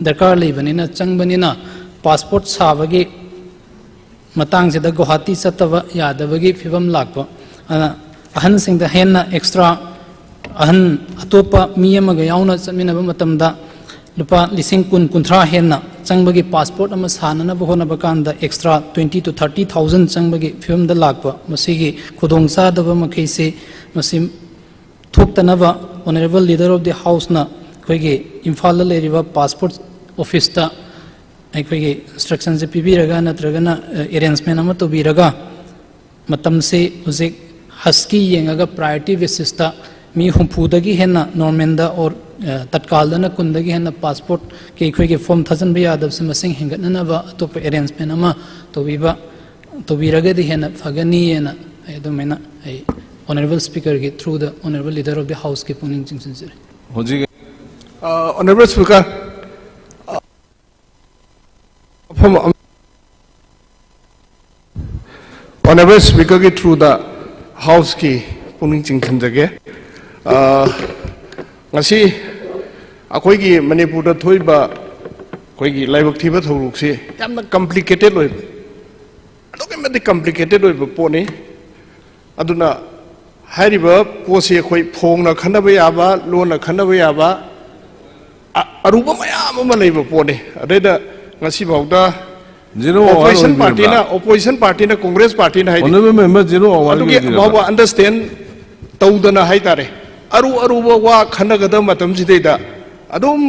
ꯗꯔꯀꯥꯔ ꯂꯩꯕꯅꯤꯅ, ꯆꯪꯕꯅꯤꯅ, passport ꯁꯥꯕꯒꯤ ꯃꯇꯥꯡꯁꯤꯗ ꯒꯨꯋꯥꯍꯥꯇꯤ ꯆꯠꯇꯕ ꯌꯥꯗꯕꯒꯤ ꯐꯤꯕꯝ ꯂꯥꯛꯄ꯫ ꯑꯗꯨꯅ ꯑꯍꯟꯁꯤꯡꯗ ꯍꯦꯟꯅ ꯑꯦꯛꯁꯇ꯭ꯔꯥ ꯑꯍꯟ ꯑꯇꯣꯞꯄ ꯃꯤ ꯑꯃꯒ ꯌꯥꯎꯅ ꯆꯠꯃꯤꯟꯅꯕ ꯃꯇꯝꯗ ꯂꯨꯄꯥ ꯂꯤꯁꯤꯡ ꯀꯨꯟ, ꯀꯨꯟꯊ꯭ꯔꯥ ꯍꯦꯟꯅ ꯆꯪꯕꯒꯤ, ꯄꯥꯁꯄꯣꯔꯠ ꯑꯃ ꯁꯥꯅꯅꯕ ꯍꯣꯠꯅꯕ ꯀꯥꯟꯗ extra twenty to thirty thousand ꯆꯪꯕꯒꯤ ꯐꯤꯕꯝꯗ ꯂꯥꯛꯄ, ꯃꯁꯤꯒꯤ ꯈꯨꯗꯣꯡꯆꯥꯗꯕ ꯃꯈꯩꯁꯤ, ꯃꯁꯤ ꯊꯣꯛꯇꯅꯕ Honourable Leader of the Houseꯅ ꯑꯩꯈꯣꯏꯒꯤ ꯏꯝꯐꯥꯜꯗ ꯂꯩꯔꯤꯕ ꯄꯥꯁꯄꯣꯔꯠ ꯑꯣꯐꯤꯁꯇ ꯑꯩꯈꯣꯏꯒꯤ ꯏꯟꯁꯇ꯭ꯔꯛꯁꯟꯁꯦ ꯄꯤꯕꯤꯔꯒ, ꯅꯠꯇ꯭ꯔꯒꯅ ꯑꯦꯔꯦꯟꯖꯃꯦꯟ ꯑꯃ ꯇꯧꯕꯤꯔꯒ, ꯃꯇꯝꯁꯤ ꯍꯧꯖꯤꯛ ꯍꯁꯀꯤ ꯌꯦꯡꯉꯒ ꯄ꯭ꯔꯥꯏꯌꯣꯔꯤꯇꯤ ꯕꯦꯁꯤꯁꯇ ꯃꯤ ꯍꯨꯝꯐꯨꯗꯒꯤ ꯍꯦꯟꯅ ꯅꯣꯔꯃꯦꯜꯗ ꯑꯣꯔ ꯇꯠꯀꯥꯜꯗꯅ ꯀꯨꯟꯗꯒꯤ ꯍꯦꯟꯅ ꯄꯥꯁꯄꯣꯔꯠꯀꯤ ꯑꯩꯈꯣꯏꯒꯤ ꯐꯣꯔꯝ ꯊꯥꯖꯤꯟꯕ ꯌꯥꯗꯕꯁꯦ ꯃꯁꯤꯡ ꯍꯦꯟꯒꯠꯅꯅꯕ ꯑꯇꯣꯞꯄ ꯑꯦꯔꯦꯟꯖꯃꯦꯟ ꯑꯃ ꯇꯧꯕꯤꯕ, ꯇꯧꯕꯤꯔꯒꯗꯤ ꯍꯦꯟꯅ ꯐꯒꯅꯤꯅ ꯑꯩ ꯑꯗꯨꯃꯥꯏꯅ ꯑꯩ Honourable Speakerꯒꯤ through the Honourable Leader of the Houseꯀꯤ ꯄꯨꯛꯅꯤꯡ ꯆꯤꯡꯁꯤꯟꯖꯔꯤ꯫ ꯍꯧꯖꯤꯛ ꯑ, Honourable Speaker, ꯑ, ꯃꯐꯝ ꯑꯃ, Honourable Speakerꯒꯤ through the Houseꯀꯤ ꯄꯨꯛꯅꯤꯡ ꯆꯤꯡꯁꯤꯟꯖꯒꯦ꯫ ꯑ, ꯉꯁꯤ ꯑꯩꯈꯣꯏꯒꯤ ꯃꯅꯤꯄꯨꯔꯗ ꯊꯣꯛꯏꯕ ꯑꯩꯈꯣꯏꯒꯤ ꯂꯥꯏꯕꯛ ꯊꯤꯕ ꯊꯧꯗꯣꯛꯁꯤ ꯌꯥꯝꯅ complicated ꯑꯣꯏꯕ, ꯑꯗꯨꯛꯀꯤ ꯃꯇꯤꯛ complicated ꯑꯣꯏꯕ ꯄꯣꯠꯅꯤ꯫ ꯑꯗꯨꯅ ꯍꯥꯏꯔꯤꯕ ꯄꯣꯠꯁꯤ ꯑꯩꯈꯣꯏ ꯐꯣꯡꯅ ꯈꯟꯅꯕ ꯌꯥꯕ, ꯂꯣꯟꯅ ꯈꯟꯅꯕ ꯌꯥꯕ, ꯑ-, ꯑꯔꯨꯕ ꯃꯌꯥꯝ ꯑꯃ ꯂꯩꯕ ꯄꯣꯠꯅꯤ꯫ ꯑꯗꯩꯗ ꯉꯁꯤꯐꯥꯎꯗ Zero hour opposition ꯑꯣꯏꯕꯤꯔꯕ꯭ꯔꯥ? Partyꯅ, opposition partyꯅ, Congress partyꯅ ꯍꯥꯏꯗꯤ Honourable Member, zero hour ꯑꯗꯨꯒꯤ ꯑꯣꯏꯕꯤꯔꯕ꯭ꯔꯥ? ꯐꯥꯎꯕ understand ꯇꯧꯗꯅ ꯍꯥꯏꯇꯥꯔꯦ, ꯑꯔꯨ ꯑꯔꯨꯕ ꯋꯥ ꯈꯟꯅꯒꯗꯕ ꯃꯇꯝꯁꯤꯗꯩꯗ ꯑꯗꯨꯝ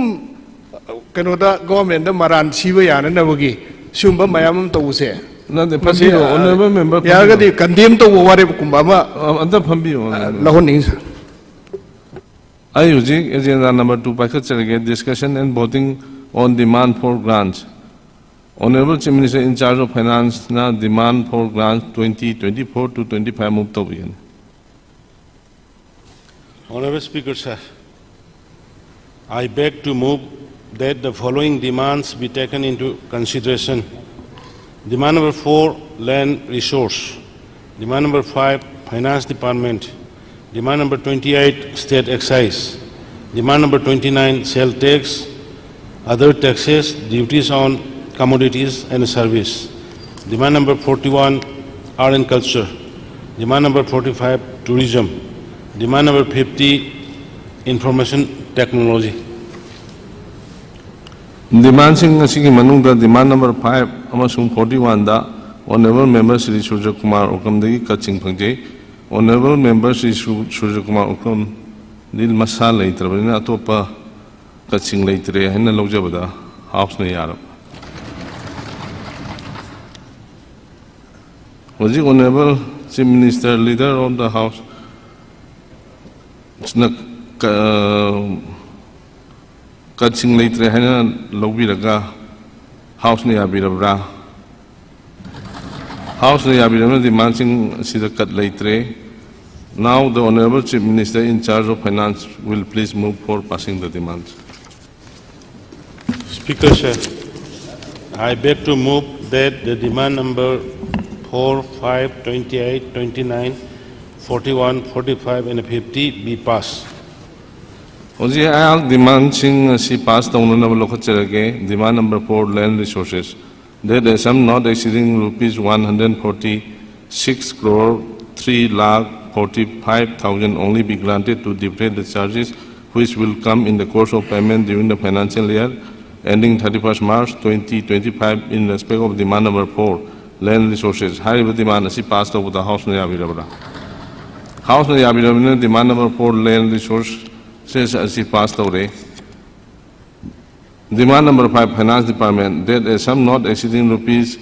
ꯀꯩꯅꯣꯗ governmentꯗ ꯃꯔꯥꯟ ꯁꯤꯕ ꯌꯥꯅꯅꯕꯒꯤ ꯁꯤꯒꯨꯝꯕ ꯃꯌꯥꯝ ꯑꯃ ꯇꯧꯕꯁꯦ, ꯅꯠꯇꯦ, ꯃꯁꯤ, ꯐꯝꯕꯤꯔꯣ, ꯑ, Honourable Member, ꯐꯝꯕꯤꯔꯣ꯫ ꯌꯥꯔꯒꯗꯤ condemn ꯇꯧꯕ ꯋꯥꯔꯦꯞꯀꯨꯝꯕ ꯑꯃ, ꯑ, ꯑꯝꯇ ꯐꯝꯕꯤꯌꯣ, ꯑ, Honourable꯫ ꯂꯧꯍꯟꯅꯤꯡꯉꯤ, sir꯫ ꯑꯩ ꯍꯧꯖꯤꯛ agenda number two ꯄꯥꯏꯈꯠꯆꯔꯒꯦ, discussion and voting on demand for grants꯫ Honourable Chief Minister in charge of Financeꯅ demand for grants twenty twenty-four to twenty-five move ꯇꯧꯕꯤꯒꯅꯤ꯫ Honourable Speaker, sir, I beg to move that the following demands be taken into consideration. Demand number four, land resource. Demand number five, Finance Department. Demand number twenty-eight, State Excise. Demand number twenty-nine, Sale Tax, other taxes, duties on commodities and service. Demand number forty-one, Art and Culture. Demand number forty-five, tourism. Demand number fifty, information technology. Demandꯁꯤꯡ ꯑꯁꯤꯒꯤ ꯃꯅꯨꯡꯗ demand number five ꯑꯃꯁꯨꯡ forty-one ꯗ Honourable Member Shri ꯁꯨꯔꯖ ꯀꯨꯃꯥꯔ ꯎꯀꯝꯗꯒꯤ cutꯁꯤꯡ ꯐꯪꯖꯩ꯫ Honourable Member Shri ꯁꯨ-, ꯁꯨꯔꯖ ꯀꯨꯃꯥꯔ ꯎꯀꯝꯗꯤ ꯃꯁꯥ ꯂꯩꯇ꯭ꯔꯕꯅꯤꯅ ꯑꯇꯣꯞꯄ cutꯁꯤꯡ ꯂꯩꯇ꯭ꯔꯦ ꯍꯥꯏꯅ ꯂꯧꯖꯕꯗ Houseꯅ ꯌꯥꯔꯕ꯫ ꯍꯧꯖꯤꯛ Honourable Chief Minister, Leader of the House ꯅ ꯀ-, cutꯁꯤꯡ ꯂꯩꯇ꯭ꯔꯦ ꯍꯥꯏꯅ ꯂꯧꯕꯤꯔꯒ Houseꯅ ꯌꯥꯕꯤꯔꯕ꯭ꯔꯥ? Houseꯅ ꯌꯥꯕꯤꯔꯕꯅ demandꯁꯤꯡ ꯑꯁꯤꯗ cut ꯂꯩꯇ꯭ꯔꯦ꯫ Now the Honourable Chief Minister in charge of Finance will please move for passing the demands. Speaker, sir, I beg to move that the demand number four, five, twenty-eight, twenty-nine, forty-one, forty-five and fifty be passed. ꯍꯧꯖꯤꯛ ꯑꯩꯍꯥꯛ demandꯁꯤꯡ ꯑꯁꯤ pass ꯇꯧꯅꯅꯕ ꯂꯧꯈꯠꯆꯔꯒꯦ꯫ Demand number four, land resources, that a sum not exceeding rupees one hundred forty-six crore three lakh forty-five thousand only be granted to defray the charges which will come in the course of payment during the financial year ending thirty-first March twenty twenty-five in respect of demand number four, land resources. ꯍꯥꯏꯔꯤꯕ demand ꯑꯁꯤ pass ꯇꯧꯕꯗ Houseꯅ ꯌꯥꯕꯤꯔꯕ꯭ꯔꯥ? Houseꯅ ꯌꯥꯕꯤꯔꯕꯅꯤꯅ demand number four, land resources ꯑꯁꯤ pass ꯇꯧꯔꯦ꯫ Demand number five, Finance Department, that a sum not exceeding rupees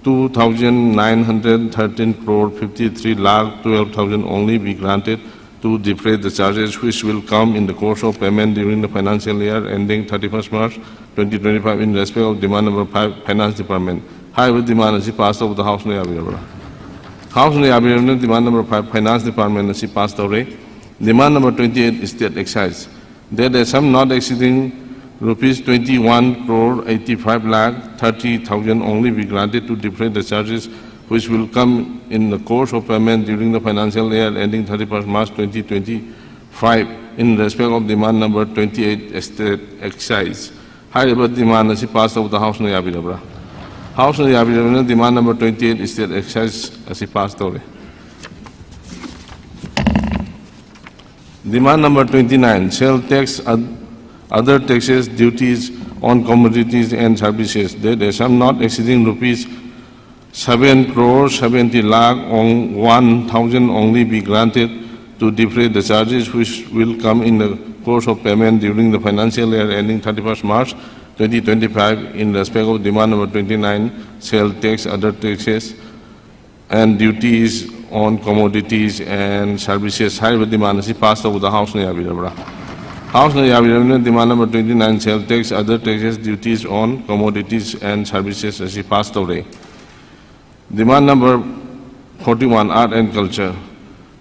two thousand nine hundred thirteen crore fifty-three lakh twelve thousand only be granted to defray the charges which will come in the course of payment during the financial year ending thirty-first March twenty twenty-five in respect of demand number five, Finance Department. ꯍꯥꯏꯔꯤꯕ demand ꯑꯁꯤ pass ꯇꯧꯕꯗ Houseꯅ ꯌꯥꯕꯤꯔꯕ꯭ꯔꯥ? Houseꯅ ꯌꯥꯕꯤꯔꯕꯅꯤꯅ demand number five, Finance Department ꯑꯁꯤ pass ꯇꯧꯔꯦ꯫ Demand number twenty-eight, State Excise, that a sum not exceeding rupees twenty-one crore eighty-five lakh thirty thousand only be granted to defray the charges which will come in the course of payment during the financial year ending thirty-first March twenty twenty-five in respect of demand number twenty-eight, State Excise. ꯍꯥꯏꯔꯤꯕ demand ꯑꯁꯤ pass ꯇꯧꯕꯗ Houseꯅ ꯌꯥꯕꯤꯔꯕ꯭ꯔꯥ? Houseꯅ ꯌꯥꯕꯤꯔꯕꯅꯤꯅ demand number twenty-eight, State Excise ꯑꯁꯤ pass ꯇꯧꯔꯦ꯫ Demand number twenty-nine, sale tax, oth- other taxes, duties on commodities and services, that a sum not exceeding rupees seven crore seventy lakh on one thousand only be granted to defray the charges which will come in the course of payment during the financial year ending thirty-first March twenty twenty-five in respect of demand number twenty-nine, sale tax, other taxes, and duties on commodities and services. ꯍꯥꯏꯔꯤꯕ demand ꯑꯁꯤ pass ꯇꯧꯕꯗ Houseꯅ ꯌꯥꯕꯤꯔꯕ꯭ꯔꯥ? Houseꯅ ꯌꯥꯕꯤꯔꯕꯅꯤꯅ demand number twenty-nine, sale tax, other taxes, duties on commodities and services ꯑꯁꯤ pass ꯇꯧꯔꯦ꯫ Demand number forty-one, art and culture,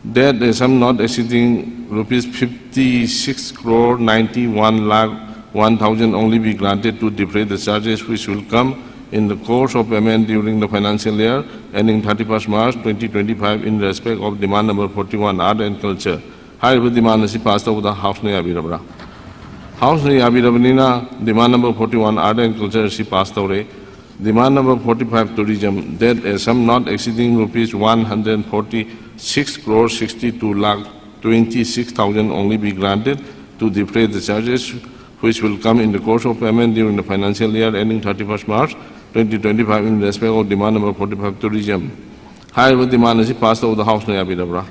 that a sum not exceeding rupees fifty-six crore ninety-one lakh one thousand only be granted to defray the charges which will come in the course of payment during the financial year ending thirty-first March twenty twenty-five in respect of demand number forty-one, art and culture. ꯍꯥꯏꯔꯤꯕ demand ꯑꯁꯤ pass ꯇꯧꯕꯗ Houseꯅ ꯌꯥꯕꯤꯔꯕ꯭ꯔꯥ? Houseꯅ ꯌꯥꯕꯤꯔꯕꯅꯤꯅ demand number forty-one, art and culture ꯑꯁꯤ pass ꯇꯧꯔꯦ꯫ Demand number forty-five, tourism, that a sum not exceeding rupees one hundred forty-six crore sixty-two lakh twenty-six thousand only be granted to defray the charges which will come in the course of payment during the financial year ending thirty-first March twenty twenty-five in respect of demand number forty-five, tourism. ꯍꯥꯏꯔꯤꯕ demand ꯑꯁꯤ pass ꯇꯧꯕꯗ Houseꯅ ꯌꯥꯕꯤꯔꯕ꯭ꯔꯥ?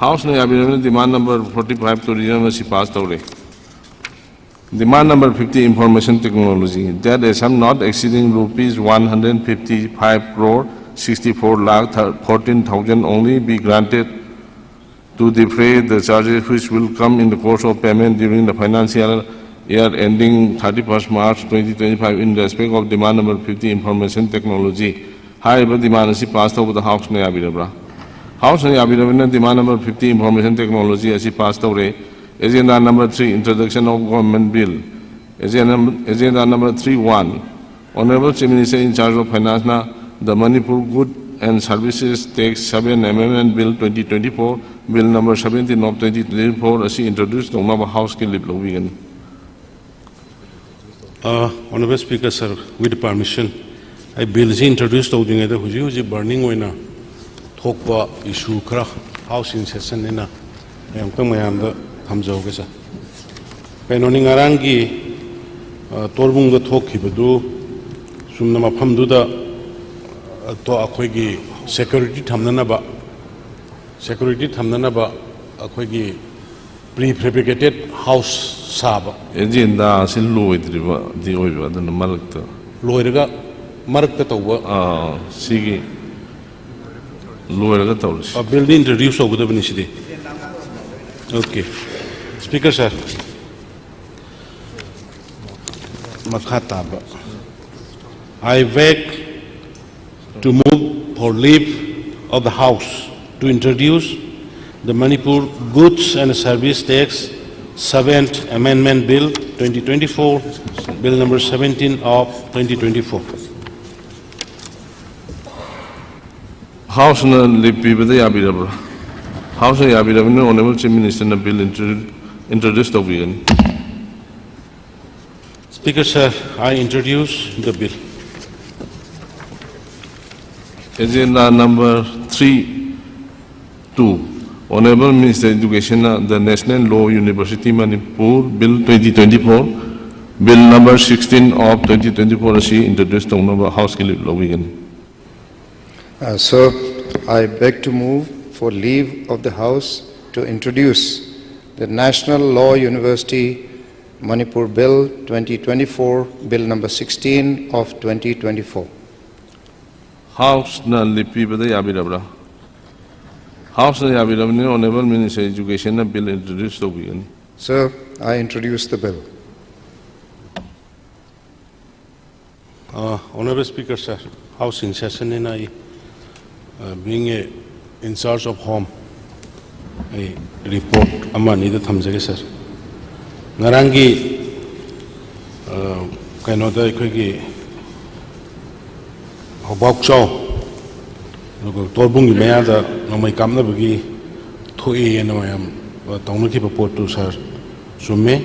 Houseꯅ ꯌꯥꯕꯤꯔꯕꯅꯤꯅ demand number forty-five, tourism ꯑꯁꯤ pass ꯇꯧꯔꯦ꯫ Demand number fifty, information technology, that a sum not exceeding rupees one hundred fifty-five crore sixty-four lakh fourteen thousand only be granted to defray the charges which will come in the course of payment during the financial year ending thirty-first March twenty twenty-five in respect of demand number fifty, information technology. ꯍꯥꯏꯔꯤꯕ demand ꯑꯁꯤ pass ꯇꯧꯕꯗ Houseꯅ ꯌꯥꯕꯤꯔꯕ꯭ꯔꯥ? Houseꯅ ꯌꯥꯕꯤꯔꯕꯅꯤꯅ demand number fifty, information technology ꯑꯁꯤ pass ꯇꯧꯔꯦ꯫ Agenda number three, introduction of government bill. Agenda, agenda number three one, Honorable Chief Minister in charge of Finance ꯅ the Manipur Good and Services Tax seven amendment bill twenty twenty-four, bill number seventeen of twenty twenty-four ꯑꯁꯤ introduce ꯇꯧꯅꯕ Houseꯀꯤ leave ꯂꯧꯕꯤꯒꯅꯤ꯫ Honorable Speaker, sir, with permission, ꯑꯩ billꯁꯤ introduce ꯇꯧꯗ꯭ꯔꯤꯉꯩꯗ ꯍꯧꯖꯤꯛ ꯍꯧꯖꯤꯛ burning ꯑꯣꯏꯅ ꯊꯣꯛꯄ issue ꯈꯔ House in session ꯅꯤꯅ ꯑꯩ ꯑꯃꯨꯛꯇꯪ ꯃꯌꯥꯝꯗ ꯊꯝꯖꯍꯧꯒꯦ, ꯁꯥꯔ꯫ ꯀꯩꯅꯣꯅꯤ, ꯉꯔꯥꯡꯒꯤ, ꯑ, ꯇꯣꯔꯕꯨꯡꯗ ꯊꯣꯛꯈꯤꯕꯗꯨ ꯆꯨꯝꯅ ꯃꯐꯝꯗꯨꯗ, ꯑ, ꯇꯣ-, ꯑꯩꯈꯣꯏꯒꯤ ꯁꯦꯀ꯭ꯌꯨꯔꯤꯇꯤ ꯊꯝꯅꯅꯕ, ꯁꯦꯀ꯭ꯌꯨꯔꯤꯇꯤ ꯊꯝꯅꯅꯕ ꯑꯩꯈꯣꯏꯒꯤ prefabricated house ꯁꯥꯕ꯫ ꯑꯦꯖꯦꯟꯗꯥꯁꯤ ꯂꯣꯏꯗ꯭ꯔꯤꯕꯗꯤ ꯑꯣꯏꯕ, ꯑꯗꯨꯅ ꯃꯔꯛꯇ꯫ ꯂꯣꯏꯔꯒ ꯃꯔꯛꯇ ꯇꯧꯕ꯫ ꯑꯥ, ꯁꯤꯒꯤ ꯂꯣꯏꯔꯒ ꯇꯧꯔꯁꯤ꯫ ꯑ, ꯕꯤꯜꯗꯤ introduce ꯇꯧꯒꯗꯕꯅꯤ ꯁꯤꯗꯤ꯫ Okay. Speaker sir, ꯃꯈꯥ ꯇꯥꯕ꯫ I beg to move for leave of the House to introduce the Manipur Goods and Service Tax Seventh Amendment Bill twenty twenty-four, Bill number seventeen of twenty twenty-four. House ꯅ leave ꯄꯤꯕꯗ ꯌꯥꯕꯤꯔꯕ꯭ꯔꯥ? House ꯅ ꯌꯥꯕꯤꯔꯕꯅꯤꯅ Honourable Chief Minister ꯅ bill intro-, introduce ꯇꯧꯕꯤꯒꯅꯤ꯫ Speaker sir, I introduce the bill. Agenda number three two. Honourable Minister Education ꯅ the National Law University Manipur Bill twenty twenty-four, Bill number sixteen of twenty twenty-four ꯑꯁꯤ introduce ꯇꯧꯅꯕ House ꯀꯤ leave ꯂꯧꯕꯤꯒꯅꯤ꯫ Uh, sir, I beg to move for leave of the House to introduce the National Law University Manipur Bill twenty twenty-four, Bill number sixteen of twenty twenty-four. House ꯅ leave ꯄꯤꯕꯗ ꯌꯥꯕꯤꯔꯕ꯭ꯔꯥ? House ꯅ ꯌꯥꯕꯤꯔꯕꯅꯤꯅ Honourable Minister Education ꯅ bill introduce ꯇꯧꯕꯤꯒꯅꯤ꯫ Sir, I introduce the bill. Uh, Honourable Speaker sir, House in session ꯅꯤꯅ ꯑꯩ, uh, being a in charge of Home, ꯑꯩ report ꯑꯃ ꯑꯅꯤꯗ ꯊꯝꯖꯒꯦ sir꯫ ꯉꯔꯥꯡꯒꯤ, uh, ꯀꯩꯅꯣꯗ ꯑꯩꯈꯣꯏꯒꯤ ꯍꯣꯕꯥꯎꯆꯥꯎ, ꯑꯗꯨꯒ ꯇꯣꯔꯕꯨꯡꯒꯤ ꯃꯌꯥꯗ ꯅꯣꯡꯃꯩ ꯀꯥꯞꯅꯕꯒꯤ ꯊꯣꯛꯑꯦꯅ ꯃꯌꯥꯝ, ꯑ, ꯇꯧꯅꯈꯤꯕ ꯄꯣꯠꯇꯨ sir ꯆꯨꯝꯃꯦ꯫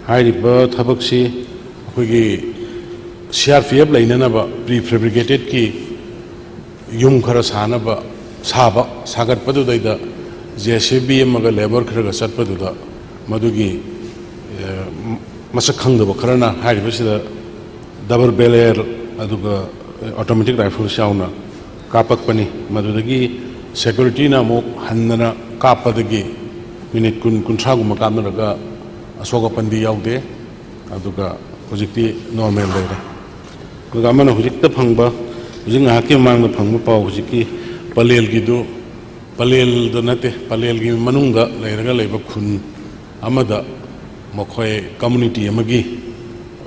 ꯍꯥꯏꯔꯤꯕ ꯊꯕꯛꯁꯤ ꯑꯩꯈꯣꯏꯒꯤ C R P F ꯂꯩꯅꯅꯕ prefabricated ꯀꯤ ꯌꯨꯝ ꯈꯔ ꯁꯥꯅꯕ, ꯁꯥꯕ, ꯁꯥꯒꯠꯄꯗꯨꯗꯩꯗ J C B ꯑꯃꯒ labour ꯈꯔꯒ ꯆꯠꯄꯗꯨꯗ ꯃꯗꯨꯒꯤ, ꯑꯦ, ꯃꯁꯛ ꯈꯪꯗꯕ ꯈꯔꯅ ꯍꯥꯏꯔꯤꯕꯁꯤꯗ ꯗꯕꯜ ꯕꯦꯔꯦꯜ ꯑꯗꯨꯒ ꯑꯣꯇꯣꯃꯦꯇꯤꯛ ꯔꯥꯏꯐꯜꯁ ꯌꯥꯎꯅ ꯀꯥꯞꯄꯛꯄꯅꯤ꯫ ꯃꯗꯨꯗꯒꯤ ꯁꯦꯀ꯭ꯌꯨꯔꯤꯇꯤꯅ ꯑꯃꯨꯛ ꯍꯟꯗꯅ ꯀꯥꯞꯄꯗꯒꯤ ꯃꯤꯅꯤꯠ ꯀꯨꯟ, ꯀꯨꯟꯊ꯭ꯔꯥꯒꯨꯝꯕ ꯀꯥꯞꯅꯔꯒ ꯑꯁꯣꯛ ꯑꯄꯟꯗꯤ ꯌꯥꯎꯗꯦ꯫ ꯑꯗꯨꯒ ꯍꯧꯖꯤꯛꯇꯤ ꯅꯣꯔꯃꯦꯜ ꯂꯩꯔꯦ꯫ ꯑꯗꯨꯒ ꯑꯃꯅ ꯍꯧꯖꯤꯛꯇ ꯐꯪꯕ, ꯍꯧꯖꯤꯛ ꯉꯥꯏꯍꯥꯛꯀꯤ ꯃꯃꯥꯡꯗ ꯐꯪꯕ ꯄꯥꯎ, ꯍꯧꯖꯤꯛꯀꯤ ꯄꯂꯦꯜꯒꯤꯗꯨ, ꯄꯂꯦꯜꯗ ꯅꯠꯇꯦ, ꯄꯂꯦꯜꯒꯤ ꯃꯅꯨꯡꯗ ꯂꯩꯔꯒ ꯂꯩꯕ ꯈꯨꯟ ꯑꯃꯗ ꯃꯈꯣꯏ ꯀꯝꯃꯨꯅꯤꯇꯤ ꯑꯃꯒꯤ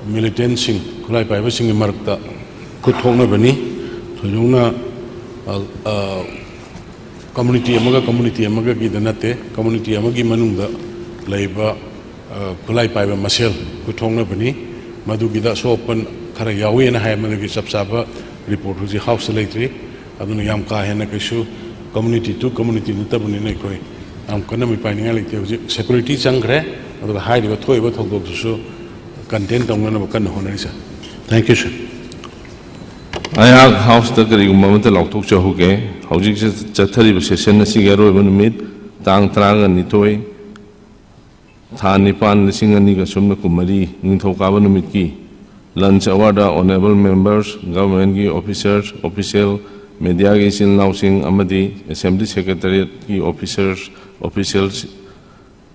ꯃꯤꯂꯤꯇꯦꯟꯁꯤꯡ, ꯈꯨꯠꯂꯥꯏ ꯄꯥꯏꯕꯁꯤꯡꯒꯤ ꯃꯔꯛꯇ ꯈꯨꯠ ꯊꯣꯛꯅꯕꯅꯤ꯫ ꯊꯣꯏꯗꯣꯛꯅ, ꯑ, ꯑ, ꯀꯝꯃꯨꯅꯤꯇꯤ ꯑꯃꯒ ꯀꯝꯃꯨꯅꯤꯇꯤ ꯑꯃꯒꯒꯤꯗ ꯅꯠꯇꯦ, ꯀꯝꯃꯨꯅꯤꯇꯤ ꯑꯃꯒꯤ ꯃꯅꯨꯡꯗ ꯂꯩꯕ, ꯑ, ꯈꯨꯠꯂꯥꯏ ꯄꯥꯏꯕ ꯃꯁꯦꯜ ꯈꯨꯠ ꯊꯣꯛꯅꯕꯅꯤ꯫ ꯃꯗꯨꯒꯤꯗ ꯑꯁꯣꯛ ꯑꯄꯟ ꯈꯔ ꯌꯥꯎꯏꯅ ꯍꯥꯏ, ꯃꯗꯨꯒꯤ ꯆꯞ ꯆꯥꯕ ꯔꯤꯄꯣꯔꯠ ꯍꯧꯖꯤꯛ ꯍꯥꯎꯁꯇ ꯂꯩꯇ꯭ꯔꯤ꯫ ꯑꯗꯨꯅ ꯌꯥꯝ ꯀꯥ ꯍꯦꯟꯅ ꯀꯩꯁꯨ ꯀꯝꯃꯨꯅꯤꯇꯤ ꯇꯨ ꯀꯝꯃꯨꯅꯤꯇꯤ ꯅꯠꯇꯕꯅꯤꯅ ꯑꯩꯈꯣꯏ ꯌꯥꯝ ꯀꯟꯅ ꯃꯤꯄꯥꯏꯅꯤꯡꯉꯥꯏ ꯂꯩꯇꯦ꯫ ꯍꯧꯖꯤꯛ ꯁꯦꯀ꯭ꯌꯨꯔꯤꯇꯤ ꯆꯪꯈ꯭ꯔꯦ, ꯑꯗꯨꯒ ꯍꯥꯏꯔꯤꯕ ꯊꯣꯛꯏꯕ ꯊꯧꯗꯣꯛꯇꯨꯁꯨ ꯀꯟꯇꯦꯟ ꯇꯧꯅꯅꯕ ꯀꯟꯅ ꯍꯣꯠꯅꯔꯤ, ꯁꯥꯔ꯫ Thank you, sir꯫ ꯑꯩꯍꯥꯛ ꯍꯥꯎꯁꯇ ꯀꯔꯤꯒꯨꯝꯕ ꯑꯃꯠꯇ ꯂꯥꯎꯊꯣꯛꯆꯍꯧꯒꯦ꯫ ꯍꯧꯖꯤꯛ ꯆꯠ-, ꯆꯠꯊꯔꯤꯕ ꯁꯦꯁꯟ ꯑꯁꯤꯒꯤ ꯑꯔꯣꯏꯕ ꯅꯨꯃꯤꯠ, ꯇꯥꯡ ꯇꯔꯥꯒ ꯅꯤꯊꯣꯏ, ꯊꯥ ꯅꯤꯄꯥꯟ, ꯂꯤꯁꯤꯡ ꯑꯅꯤꯒ ꯁꯨꯞꯅ ꯀꯨꯟꯃꯔꯤ, ꯅꯤꯡꯊꯧꯀꯥꯕ ꯅꯨꯃꯤꯠꯀꯤ lunch hour ꯗ honourable members, government ꯀꯤ officers, official, media ꯒꯤ ꯏꯆꯤꯜ ꯏꯅꯥꯎꯁꯤꯡ ꯑꯃꯗꯤ assembly secretariat ꯀꯤ officers, officials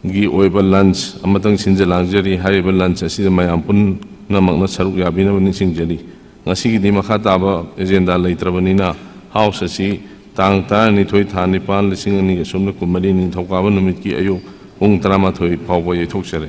ꯒꯤ ꯑꯣꯏꯕ lunch ꯑꯃꯇꯪ ꯁꯤꯟꯖ ꯂꯥꯡꯖꯔꯤ꯫ ꯍꯥꯏꯔꯤꯕ lunch ꯑꯁꯤꯗ ꯃꯌꯥꯝ ꯄꯨꯝꯅꯃꯛꯅ ꯁꯔꯨꯛ ꯌꯥꯕꯤꯅꯕ ꯅꯤꯡꯁꯤꯡꯖꯔꯤ꯫ ꯉꯁꯤꯒꯤꯗꯤ ꯃꯈꯥ ꯇꯥꯕ agenda ꯂꯩꯇ꯭ꯔꯕꯅꯤꯅ, house ꯑꯁꯤ ꯇꯥꯡ ꯇꯔꯥꯅꯤꯊꯣꯏ, ꯊꯥ ꯅꯤꯄꯥꯟ, ꯂꯤꯁꯤꯡ ꯑꯅꯤꯒ ꯁꯨꯞꯅ ꯀꯨꯟꯃꯔꯤ, ꯅꯤꯡꯊꯧꯀꯥꯕ ꯅꯨꯃꯤꯠꯀꯤ ꯑꯌꯨꯛ ꯄꯨꯡ ꯇꯔꯥꯃꯥꯊꯣꯏ ꯐꯥꯎꯕ ꯌꯩꯊꯣꯛꯆꯔꯦ꯫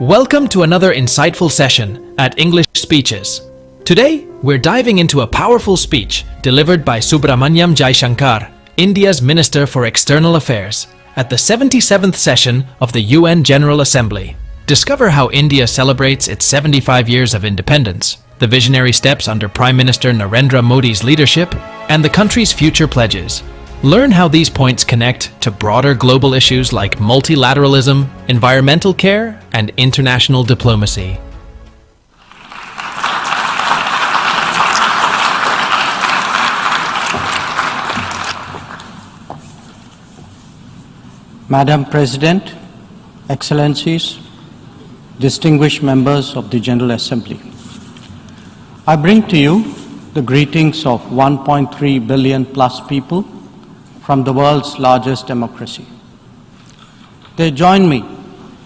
Welcome to another insightful session at English Speeches. Today, we're diving into a powerful speech delivered by Subrahmanyam Jaishankar, India's Minister for External Affairs, at the seventy-seventh session of the U N General Assembly. Discover how India celebrates its seventy-five years of independence, the visionary steps under Prime Minister Narendra Modi's leadership, and the country's future pledges. Learn how these points connect to broader global issues like multilateralism, environmental care, and international diplomacy. Madam President, Excellencies, distinguished members of the General Assembly, I bring to you the greetings of one point three billion plus people from the world's largest democracy. They join me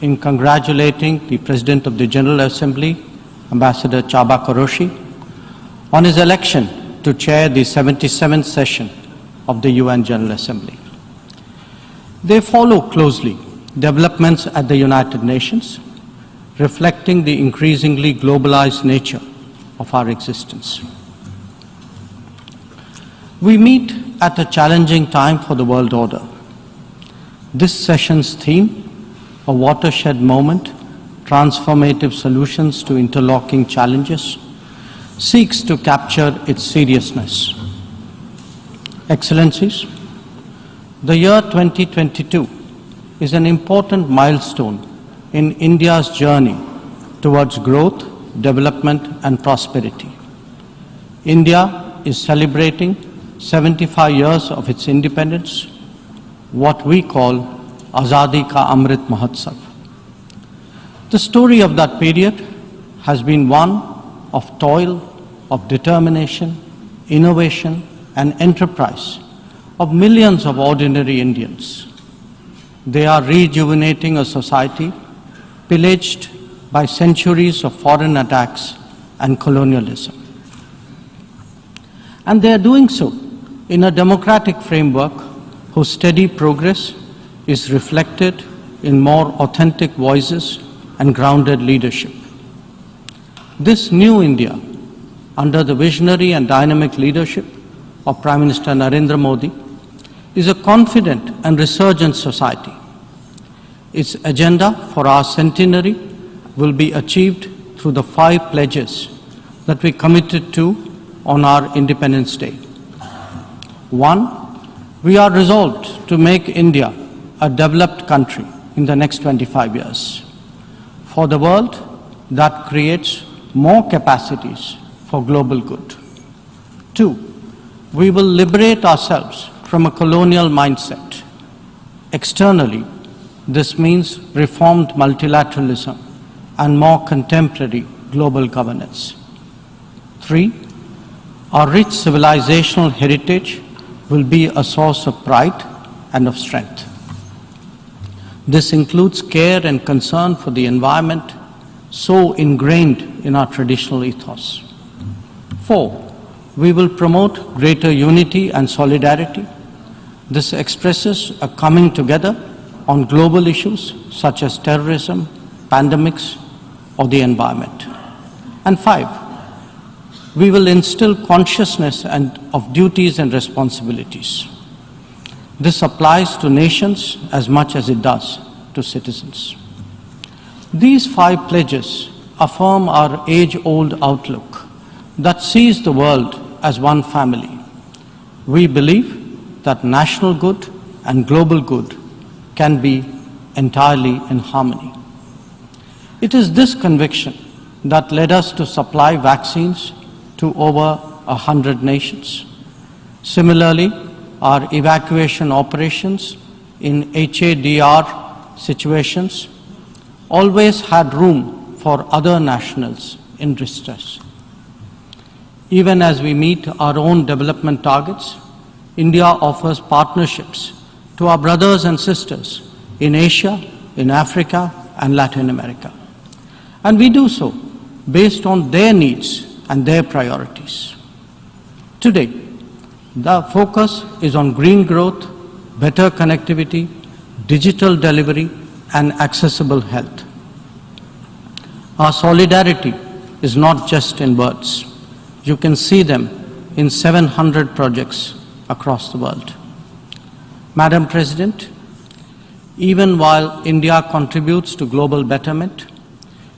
in congratulating the President of the General Assembly, Ambassador Csaba Karaosi, on his election to chair the seventy-seventh session of the U N General Assembly. They follow closely developments at the United Nations, reflecting the increasingly globalized nature of our existence. We meet at a challenging time for the world order. This session's theme, A Watershed Moment, Transformative Solutions to Interlocking Challenges, seeks to capture its seriousness. Excellencies, the year twenty twenty-two is an important milestone in India's journey towards growth, development, and prosperity. India is celebrating seventy-five years of its independence, what we call Azadi Ka Amrit Mahotsav. The story of that period has been one of toil, of determination, innovation, and enterprise of millions of ordinary Indians. They are rejuvenating a society pillaged by centuries of foreign attacks and colonialism. And they are doing so in a democratic framework whose steady progress is reflected in more authentic voices and grounded leadership. This new India, under the visionary and dynamic leadership of Prime Minister Narendra Modi, is a confident and resurgent society. Its agenda for our centenary will be achieved through the five pledges that we committed to on our Independence Day. One, we are resolved to make India a developed country in the next twenty-five years. For the world, that creates more capacities for global good. Two, we will liberate ourselves from a colonial mindset. Externally, this means reformed multilateralism and more contemporary global governance. Three, our rich civilizational heritage will be a source of pride and of strength. This includes care and concern for the environment, so ingrained in our traditional ethos. Four, we will promote greater unity and solidarity. This expresses a coming together on global issues such as terrorism, pandemics, or the environment. And five, we will instill consciousness and of duties and responsibilities. This applies to nations as much as it does to citizens. These five pledges affirm our age-old outlook that sees the world as one family. We believe that national good and global good can be entirely in harmony. It is this conviction that led us to supply vaccines to over a hundred nations. Similarly, our evacuation operations in H A D R situations always had room for other nationals in distress. Even as we meet our own development targets, India offers partnerships to our brothers and sisters in Asia, in Africa, and Latin America. And we do so based on their needs and their priorities. Today, the focus is on green growth, better connectivity, digital delivery, and accessible health. Our solidarity is not just in words. You can see them in seven hundred projects across the world. Madam President, even while India contributes to global betterment,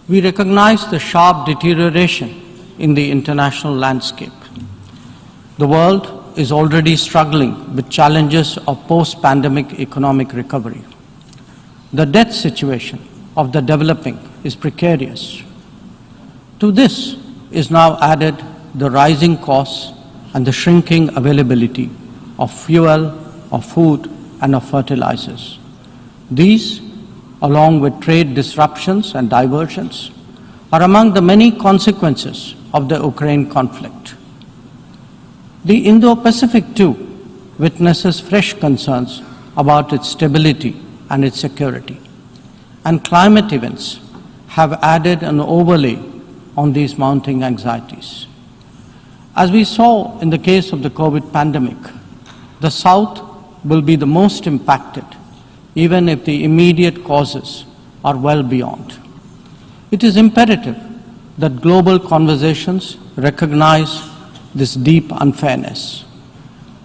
we recognize the sharp deterioration in the international landscape. The world is already struggling with challenges of post-pandemic economic recovery. The debt situation of the developing is precarious. To this is now added the rising costs and the shrinking availability of fuel, of food, and of fertilizers. These, along with trade disruptions and diversions, are among the many consequences of the Ukraine conflict. The Indo-Pacific, too, witnesses fresh concerns about its stability and its security, and climate events have added an overlay on these mounting anxieties. As we saw in the case of the COVID pandemic, the South will be the most impacted, even if the immediate causes are well beyond. It is imperative that global conversations recognize this deep unfairness.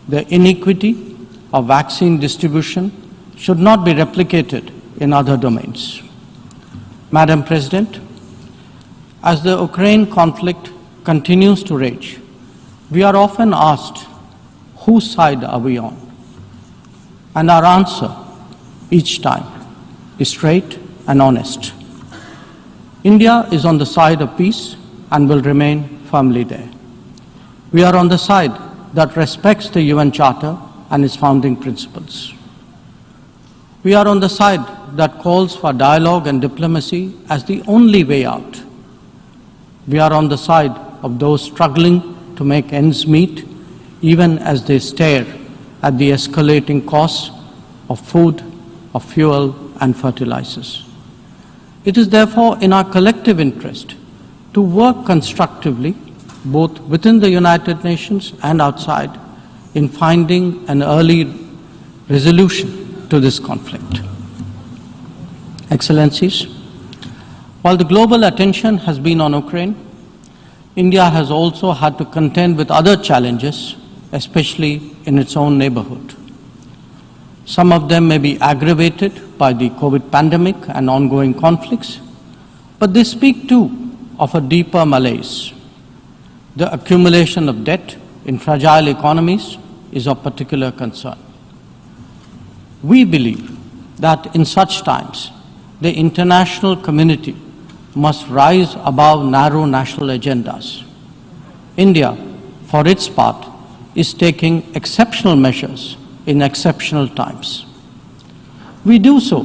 The inequity of vaccine distribution should not be replicated in other domains. Madam President, as the Ukraine conflict continues to rage, we are often asked, "Whose side are we on?" And our answer each time is straight and honest. India is on the side of peace and will remain firmly there. We are on the side that respects the U N Charter and its founding principles. We are on the side that calls for dialogue and diplomacy as the only way out. We are on the side of those struggling to make ends meet, even as they stare at the escalating costs of food, of fuel, and fertilizers. It is therefore in our collective interest to work constructively, both within the United Nations and outside, in finding an early resolution to this conflict. Excellencies, While the global attention has been on Ukraine, India has also had to contend with other challenges, especially in its own neighborhood. Some of them may be aggravated by the COVID pandemic and ongoing conflicts, but they speak too of a deeper malaise. The accumulation of debt in fragile economies is of particular concern. We believe that in such times, the international community must rise above narrow national agendas. India, for its part, is taking exceptional measures in exceptional times. We do so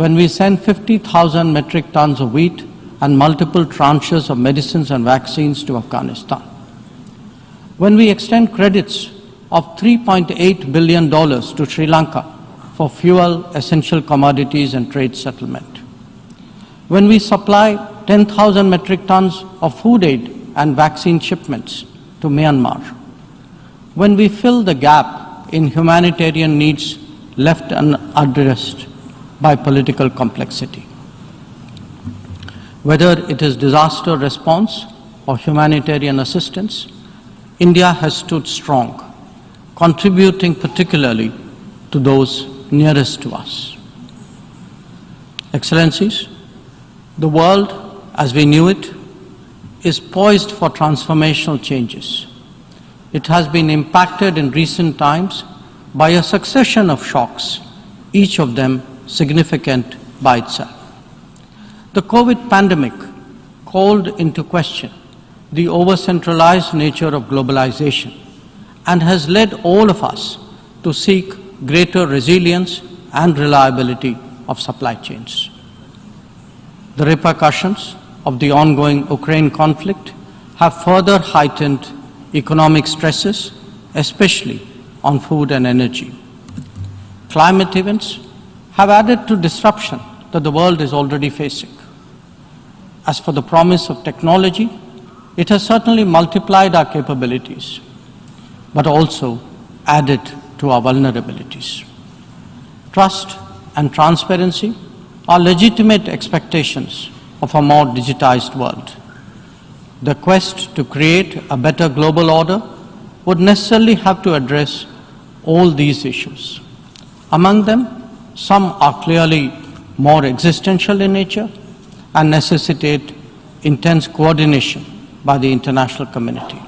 when we send fifty thousand metric tons of wheat and multiple tranches of medicines and vaccines to Afghanistan. When we extend credits of three point eight billion dollars to Sri Lanka for fuel, essential commodities, and trade settlement. When we supply ten thousand metric tons of food aid and vaccine shipments to Myanmar. When we fill the gap in humanitarian needs left unaddressed by political complexity. Whether it is disaster response or humanitarian assistance, India has stood strong, contributing particularly to those nearest to us. Excellencies, the world as we knew it is poised for transformational changes. It has been impacted in recent times by a succession of shocks, each of them significant by itself. The COVID pandemic called into question the over-centralized nature of globalization and has led all of us to seek greater resilience and reliability of supply chains. The repercussions of the ongoing Ukraine conflict have further heightened economic stresses, especially on food and energy. Climate events have added to disruption that the world is already facing. As for the promise of technology, it has certainly multiplied our capabilities, but also added to our vulnerabilities. Trust and transparency are legitimate expectations of a more digitized world. The quest to create a better global order would necessarily have to address all these issues. Among them, some are clearly more existential in nature and necessitate intense coordination by the international community.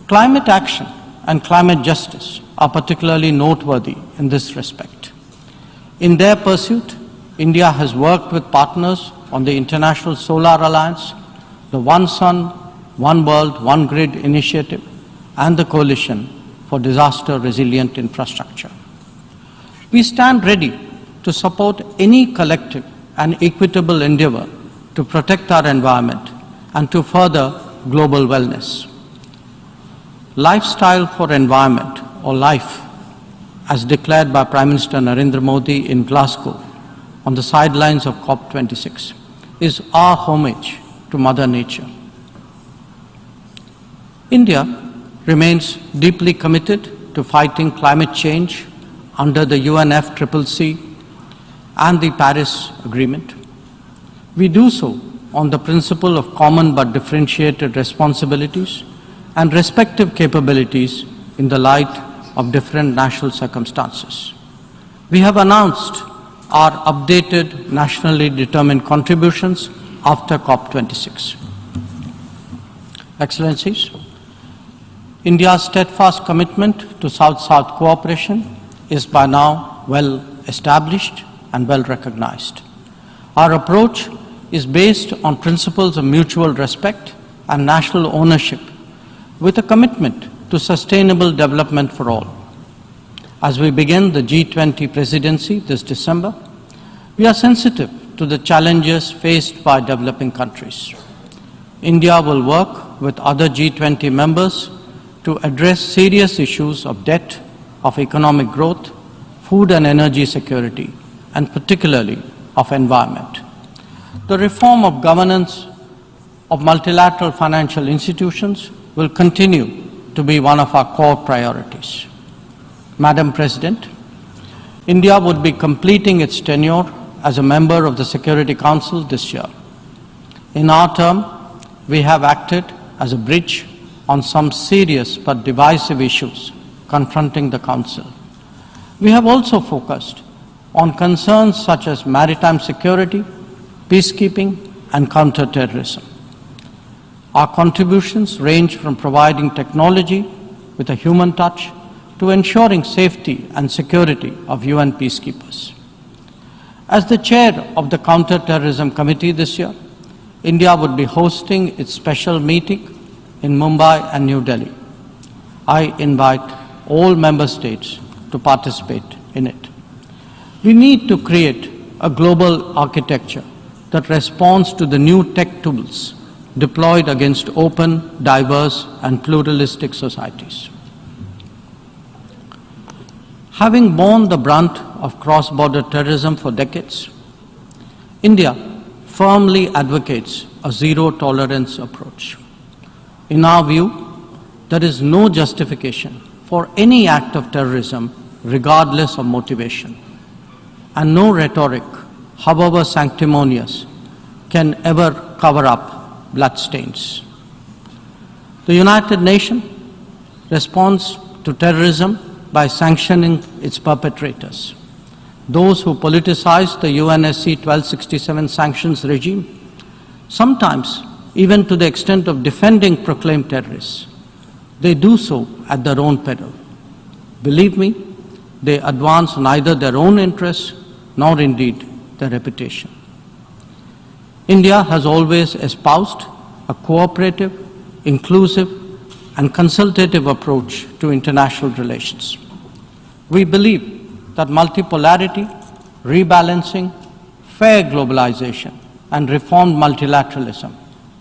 Climate action and climate justice are particularly noteworthy in this respect. In their pursuit, India has worked with partners on the International Solar Alliance, the One Sun, One World, One Grid initiative, and the Coalition for Disaster Resilient Infrastructure. We stand ready to support any collective and equitable endeavor to protect our environment and to further global wellness. Lifestyle for Environment, or LIFE, as declared by Prime Minister Narendra Modi in Glasgow on the sidelines of COP twenty-six, is our homage to Mother Nature. India remains deeply committed to fighting climate change under the U N F triple C and the Paris Agreement. We do so on the principle of common but differentiated responsibilities and respective capabilities in the light of different national circumstances. We have announced our updated nationally determined contributions after COP twenty-six. Excellencies, India's steadfast commitment to South-South cooperation is by now well established and well recognized. Our approach is based on principles of mutual respect and national ownership, with a commitment to sustainable development for all. As we begin the G twenty presidency this December, we are sensitive to the challenges faced by developing countries. India will work with other G twenty members to address serious issues of debt, of economic growth, food and energy security, and particularly of environment. The reform of governance of multilateral financial institutions will continue to be one of our core priorities. Madam President, India would be completing its tenure as a member of the Security Council this year. In our term, we have acted as a bridge on some serious but divisive issues confronting the Council. We have also focused on concerns such as maritime security, peacekeeping, and counterterrorism. Our contributions range from providing technology with a human touch to ensuring safety and security of U N peacekeepers. As the chair of the Counterterrorism Committee this year, India would be hosting its special meeting in Mumbai and New Delhi. I invite all member states to participate in it. We need to create a global architecture that responds to the new tech tools deployed against open, diverse, and pluralistic societies. Having borne the brunt of cross-border terrorism for decades, India firmly advocates a zero-tolerance approach. In our view, there is no justification for any act of terrorism regardless of motivation, and no rhetoric, however sanctimonious, can ever cover up bloodstains. The United Nations responds to terrorism by sanctioning its perpetrators. Those who politicize the U N S C twelve sixty-seven sanctions regime, sometimes even to the extent of defending proclaimed terrorists, they do so at their own peril. Believe me, they advance neither their own interests nor indeed their reputation. India has always espoused a cooperative, inclusive, and consultative approach to international relations. We believe that multipolarity, rebalancing, fair globalization, and reformed multilateralism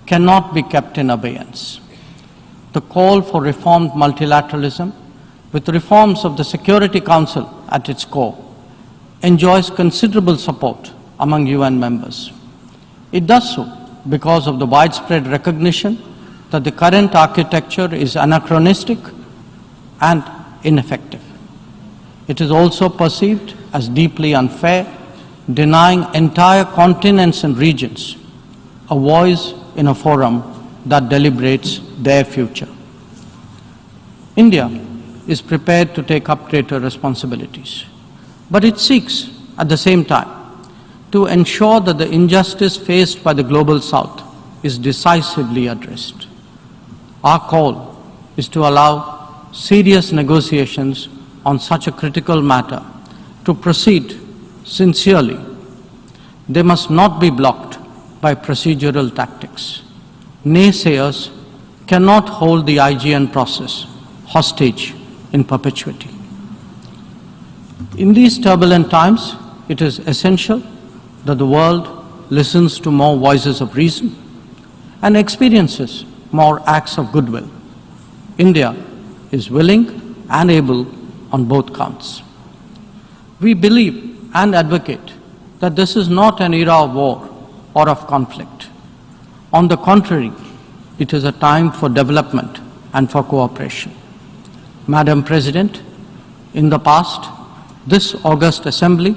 cannot be kept in abeyance. The call for reformed multilateralism, with reforms of the Security Council at its core, enjoys considerable support among U N members. It does so because of the widespread recognition that the current architecture is anachronistic and ineffective. It is also perceived as deeply unfair denying entire continents and regions a voice in a forum that deliberates their future. India is prepared to take up greater responsibilities, but it seeks, at the same time, to ensure that the injustice faced by the global South is decisively addressed. Our call is to allow serious negotiations on such a critical matter to proceed sincerely. They must not be blocked by procedural tactics. Naysayers cannot hold the I G N process hostage in perpetuity. In these turbulent times, it is essential that the world listens to more voices of reason and experiences more acts of goodwill. India is willing and able on both counts. We believe and advocate that this is not an era of war or of conflict. On the contrary, it is a time for development and for cooperation. Madam President, in the past, this august assembly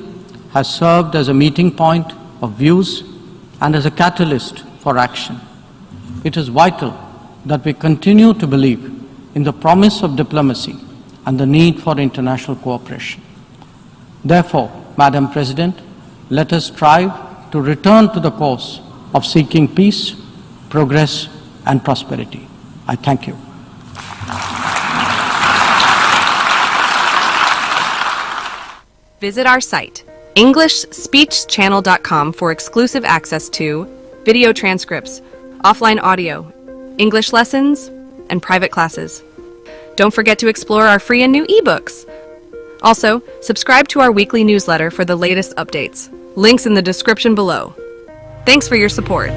has served as a meeting point of views and as a catalyst for action. It is vital that we continue to believe in the promise of diplomacy and the need for international cooperation. Therefore, Madam President, let us strive to return to the course of seeking peace, progress, and prosperity. I thank you. Visit our site, English speech channel dot com, for exclusive access to video transcripts, offline audio, English lessons, and private classes. Don't forget to explore our free and new ebooks. Also, subscribe to our weekly newsletter for the latest updates. Links in the description below. Thanks for your support.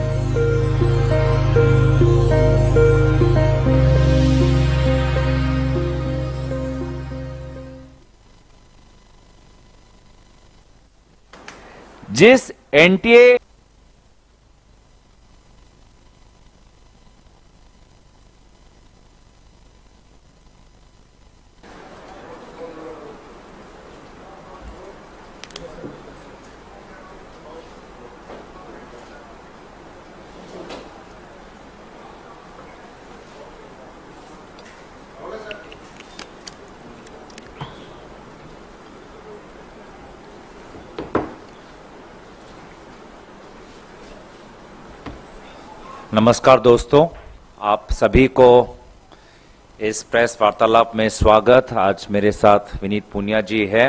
जिस NTA नमस्कार दोस्तों, आप सभी को इस press वार्तालाप में स्वागत। आज मेरे साथ विनीत पूनिया जी है।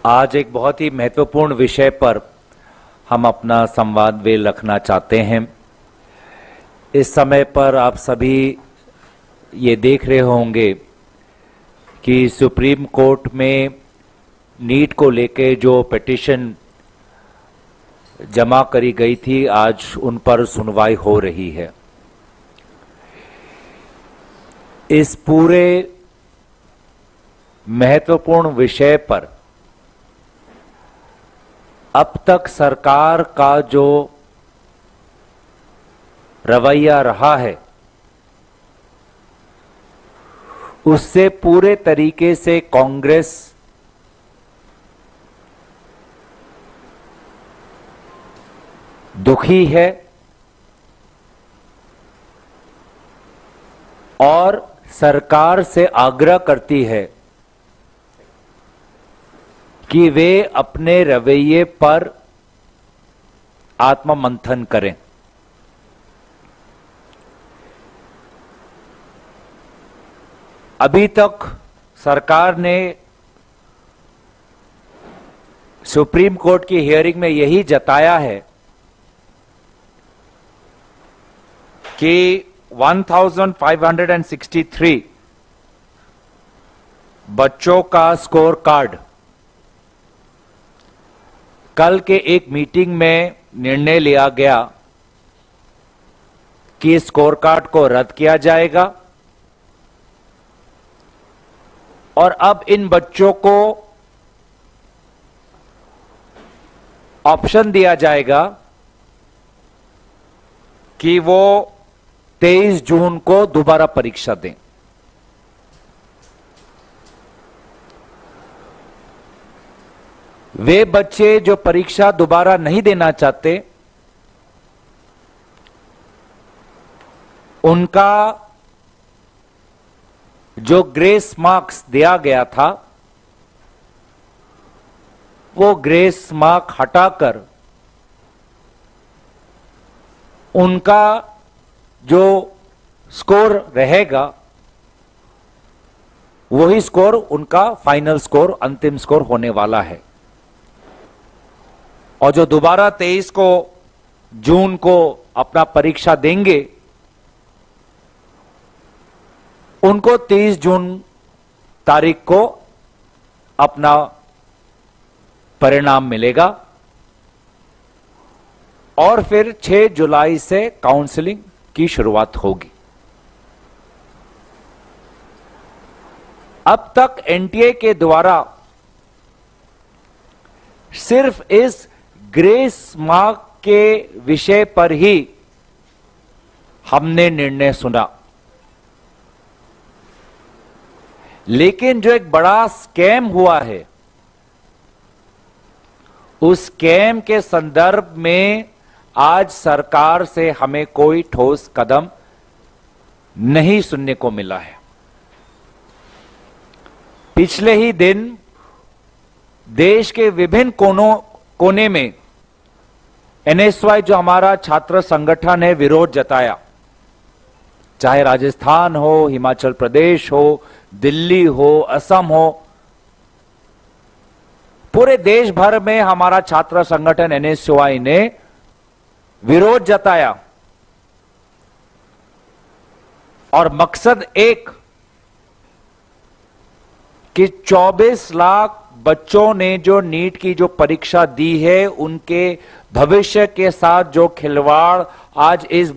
आज एक बहुत ही महत्वपूर्ण विषय पर हम अपना संवाद वे रखना चाहते हैं। इस समय पर आप सभी ये देख रहे होंगे कि सुप्रीम कोर्ट में नीट को लेके जो पिटिशन जमा करी गई थी, आज उन पर सुनवाई हो रही है। इस पूरे महत्वपूर्ण विषय पर अब तक सरकार का जो रवैया रहा है, उससे पूरे तरीके से कांग्रेस दुखी है और सरकार से आग्रह करती है कि वे अपने रवैये पर आत्ममंथन करें। अभी तक सरकार ने सुप्रीम कोर्ट की हियरिंग में यही जताया है कि one thousand five hundred and sixty three बच्चों का स्कोर कार्ड, कल के एक मीटिंग में निर्णय लिया गया कि स्कोर कार्ड को रद्द किया जाएगा और अब इन बच्चों को ऑप्शन दिया जाएगा कि वो तेईस जून को दोबारा परीक्षा दें। वे बच्चे जो परीक्षा दोबारा नहीं देना चाहते, उनका जो ग्रेस मार्क्स दिया गया था, वो ग्रेस मार्क हटाकर उनका जो स्कोर रहेगा, वही स्कोर उनका फाइनल स्कोर, अंतिम स्कोर होने वाला है। और जो दोबारा तेईस को, जून को अपना परीक्षा देंगे, उनको तीस जून तारीख को अपना परिणाम मिलेगा और फिर छह जुलाई से काउंसलिंग की शुरुआत होगी। अब तक एनटीए के द्वारा सिर्फ इस ग्रेस मार्क के विषय पर ही हमने निर्णय सुना, लेकिन जो एक बड़ा स्कैम हुआ है, उस स्कैम के संदर्भ में आज सरकार से हमें कोई ठोस कदम नहीं सुनने को मिला है। पिछले ही दिन देश के विभिन्न कोनों कोने में एनएसवाई, जो हमारा छात्र संगठन है, विरोध जताया। चाहे राजस्थान हो, हिमाचल प्रदेश हो, दिल्ली हो, असम हो, पूरे देश भर में हमारा छात्र संगठन एनएसयूआई ने विरोध जताया। और मकसद एक कि चौबीस लाख बच्चों ने जो नीट की जो परीक्षा दी है, उनके भविष्य के साथ जो खिलवाड़ आज इस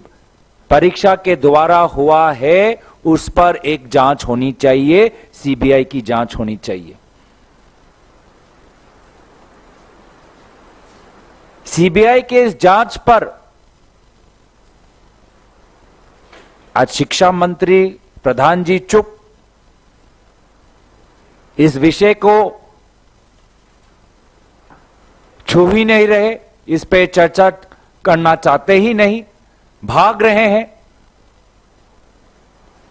परीक्षा के द्वारा हुआ है, उस पर एक जांच होनी चाहिए, सीबीआई की जांच होनी चाहिए। सीबीआई के इस जांच पर आज शिक्षा मंत्री प्रधान जी चुप, इस विषय को छू ही नहीं रहे, इस पे चर्चा करना चाहते ही नहीं, भाग रहे हैं।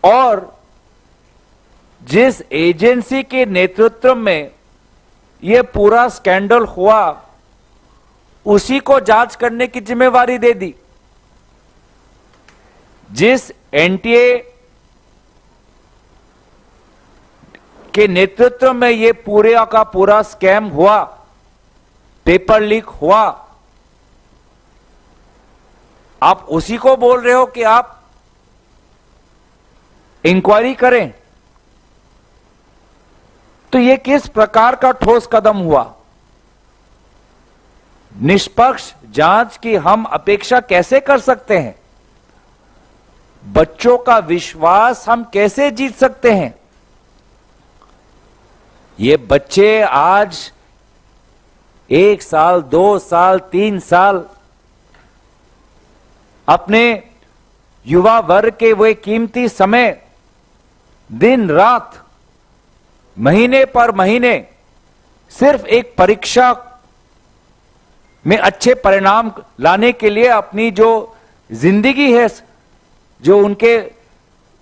और जिस एजेंसी के नेतृत्व में ये पूरा स्कैंडल हुआ, उसी को जांच करने की जिम्मेवारी दे दी। जिस एनटीए के नेतृत्व में ये पूरे का पूरा स्कैम हुआ, पेपर लीक हुआ, आप उसी को बोल रहे हो कि आप इंक्वायरी करें, तो ये किस प्रकार का ठोस कदम हुआ? निष्पक्ष जांच की हम अपेक्षा कैसे कर सकते हैं? बच्चों का विश्वास हम कैसे जीत सकते हैं? ये बच्चे आज एक साल, दो साल, तीन साल अपने युवा वर्ग के वे कीमती समय, दिन रात, महीने पर महीने सिर्फ एक परीक्षा में अच्छे परिणाम लाने के लिए अपनी जो जिंदगी है, जो उनके,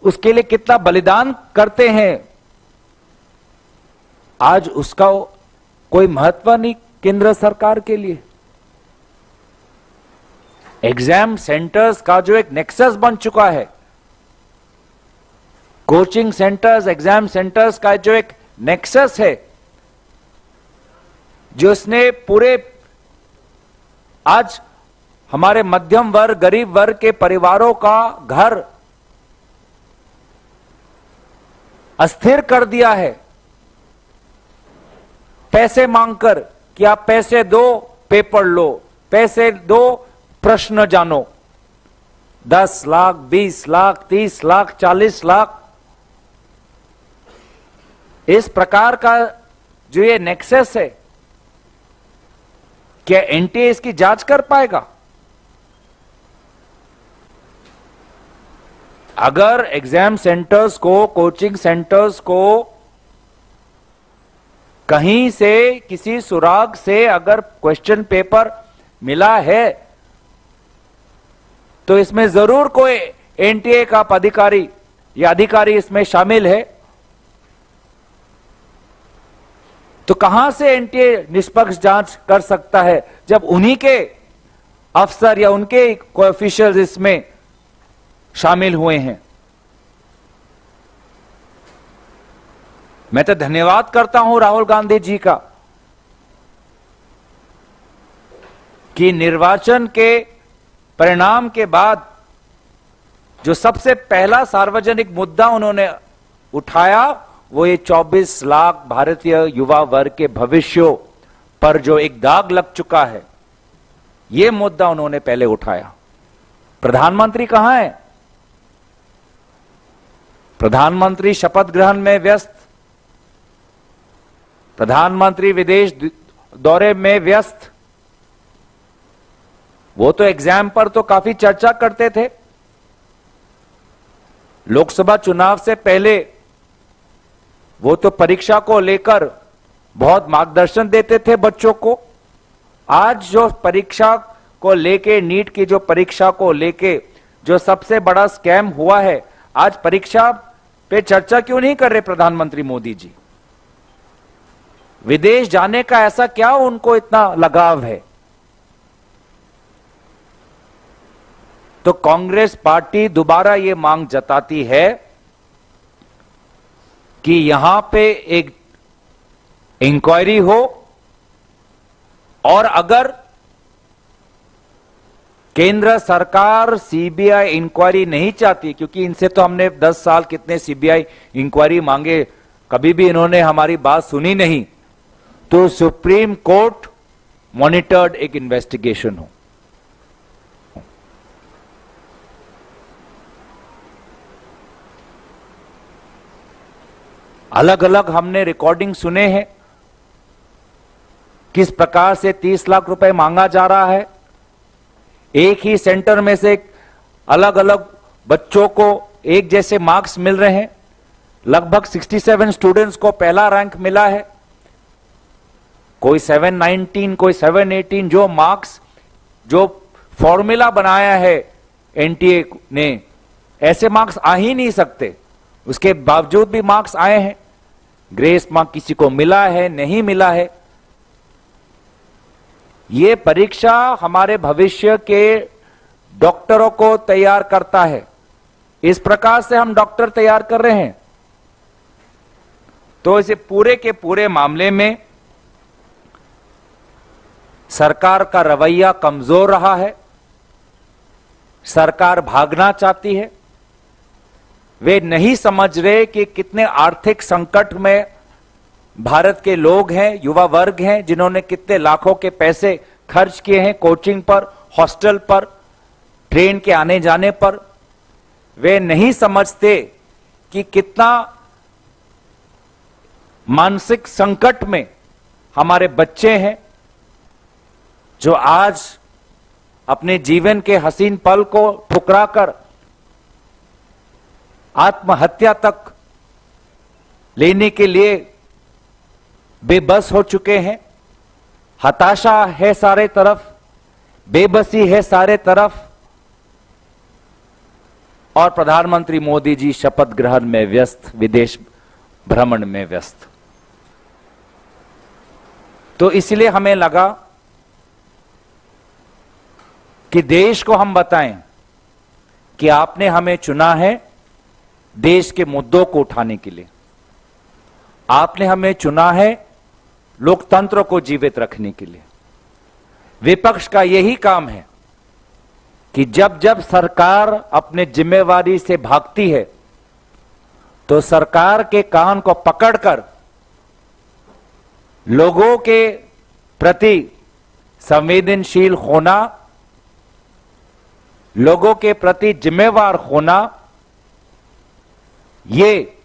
उसके लिए कितना बलिदान करते हैं, आज उसका कोई महत्व नहीं केंद्र सरकार के लिए। एग्जाम सेंटर्स का जो एक नेक्सस बन चुका है, कोचिंग सेंटर्स, एग्जाम सेंटर्स का जो एक नेक्सस है, जिसने पूरे, आज हमारे मध्यम वर्ग, गरीब वर्ग के परिवारों का घर अस्थिर कर दिया है, पैसे मांगकर कि आप पैसे दो, पेपर लो, पैसे दो, प्रश्न जानो। दस लाख, बीस लाख, तीस लाख, चालीस लाख, इस प्रकार का जो ये नेक्सस है, क्या एनटीए इसकी जांच कर पाएगा? अगर एग्जाम सेंटर्स को, कोचिंग सेंटर्स को कहीं से, किसी सुराग से अगर क्वेश्चन पेपर मिला है, तो इसमें जरूर कोई एनटीए का अधिकारी या अधिकारी इसमें शामिल है। तो कहां से एनटीए निष्पक्ष जांच कर सकता है जब उन्हीं के अफसर या उनके कोई ऑफिशियल्स इसमें शामिल हुए हैं? मैं तो धन्यवाद करता हूं राहुल गांधी जी का कि निर्वाचन के परिणाम के बाद जो सबसे पहला सार्वजनिक मुद्दा उन्होंने उठाया, वो ये चौबीस लाख भारतीय युवा वर्ग के भविष्यों पर जो एक दाग लग चुका है, ये मुद्दा उन्होंने पहले उठाया। प्रधानमंत्री कहां है? प्रधानमंत्री शपथ ग्रहण में व्यस्त, प्रधानमंत्री विदेश द-, दौरे में व्यस्त। वो तो एग्जाम पर तो काफी चर्चा करते थे। लोकसभा चुनाव से पहले वो तो परीक्षा को लेकर बहुत मार्गदर्शन देते थे बच्चों को। आज जो परीक्षा को लेके, नीट की जो परीक्षा को लेके जो सबसे बड़ा स्कैम हुआ है, आज परीक्षा पे चर्चा क्यों नहीं कर रहे प्रधानमंत्री मोदी जी? विदेश जाने का ऐसा क्या उनको इतना लगाव है? तो कांग्रेस पार्टी दोबारा ये मांग जताती है कि यहां पे एक इंक्वायरी हो, और अगर केंद्र सरकार सीबीआई इंक्वायरी नहीं चाहती, क्योंकि इनसे तो हमने दस साल कितने सीबीआई इंक्वायरी मांगे, कभी भी इन्होंने हमारी बात सुनी नहीं, तो सुप्रीम कोर्ट मॉनिटर्ड एक इन्वेस्टिगेशन हो। अलग अलग हमने रिकॉर्डिंग सुने हैं, किस प्रकार से तीस लाख रुपए मांगा जा रहा है। एक ही सेंटर में से अलग अलग बच्चों को एक जैसे मार्क्स मिल रहे हैं। लगभग सिक्सटी सेवन स्टूडेंट्स को पहला रैंक मिला है, कोई सेवन नाइनटीन, कोई सेवन एटीन। जो मार्क्स, जो फॉर्मूला बनाया है एनटीए ने, ऐसे मार्क्स आ ही नहीं सकते। उसके बावजूद भी मार्क्स आए हैं। ग्रेस मार्क किसी को मिला है, नहीं मिला है, ये परीक्षा हमारे भविष्य के डॉक्टरों को तैयार करता है। इस प्रकार से हम डॉक्टर तैयार कर रहे हैं। तो इसे पूरे के पूरे मामले में सरकार का रवैया कमजोर रहा है। सरकार भागना चाहती है। वे नहीं समझ रहे कि कितने आर्थिक संकट में भारत के लोग हैं, युवा वर्ग हैं, जिन्होंने कितने लाखों के पैसे खर्च किए हैं कोचिंग पर, हॉस्टल पर, ट्रेन के आने जाने पर। वे नहीं समझते कि कितना मानसिक संकट में हमारे बच्चे हैं, जो आज अपने जीवन के हसीन पल को ठुकराकर आत्महत्या तक लेने के लिए बेबस हो चुके हैं। हताशा है सारे तरफ, बेबसी है सारे तरफ, और प्रधानमंत्री मोदी जी शपथ ग्रहण में व्यस्त, विदेश भ्रमण में व्यस्त। तो इसलिए हमें लगा कि देश को हम बताएं कि आपने हमें चुना है देश के मुद्दों को उठाने के लिए, आपने हमें चुना है लोकतंत्र को जीवित रखने के लिए। विपक्ष का यही काम है कि जब जब सरकार अपने जिम्मेवारी से भागती है, तो सरकार के कान को पकड़कर लोगों के प्रति संवेदनशील होना, लोगों के प्रति जिम्मेवार होना, ये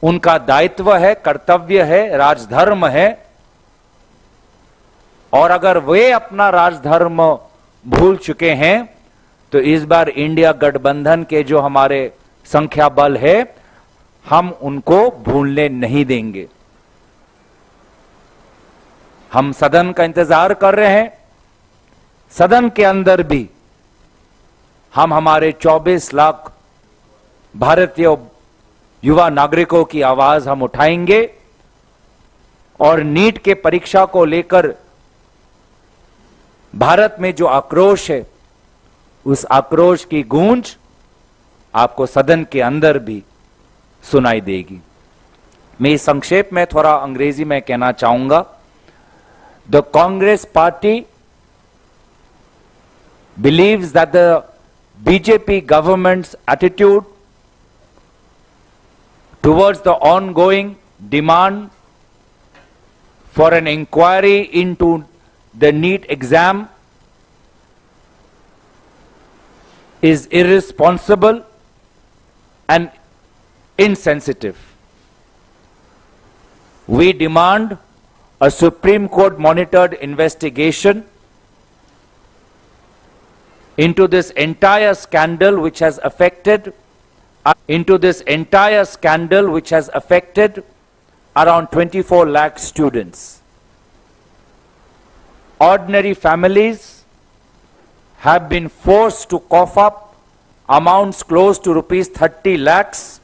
उनका दायित्व है, कर्तव्य है, राजधर्म है। और अगर वे अपना राजधर्म भूल चुके हैं, तो इस बार इंडिया गठबंधन के जो हमारे संख्या बल है, हम उनको भूलने नहीं देंगे। हम सदन का इंतजार कर रहे हैं। सदन के अंदर भी हम हमारे चौबीस लाख भारतीय युवा नागरिकों की आवाज हम उठाएंगे और नीट के परीक्षा को लेकर भारत में जो आक्रोश है, उस आक्रोश की गूंज आपको सदन के अंदर भी सुनाई देगी। मैं इस संक्षेप में थोड़ा अंग्रेजी में कहना चाहूंगा। The Congress Party believes that the B J P government's attitude towards the ongoing demand for an inquiry into the NEET exam is irresponsible and insensitive. We demand a Supreme Court monitored investigation into this entire scandal which has affected into this entire scandal which has affected around twenty-four lakh students. Ordinary families have been forced to cough up amounts close to rupees thirty lakhs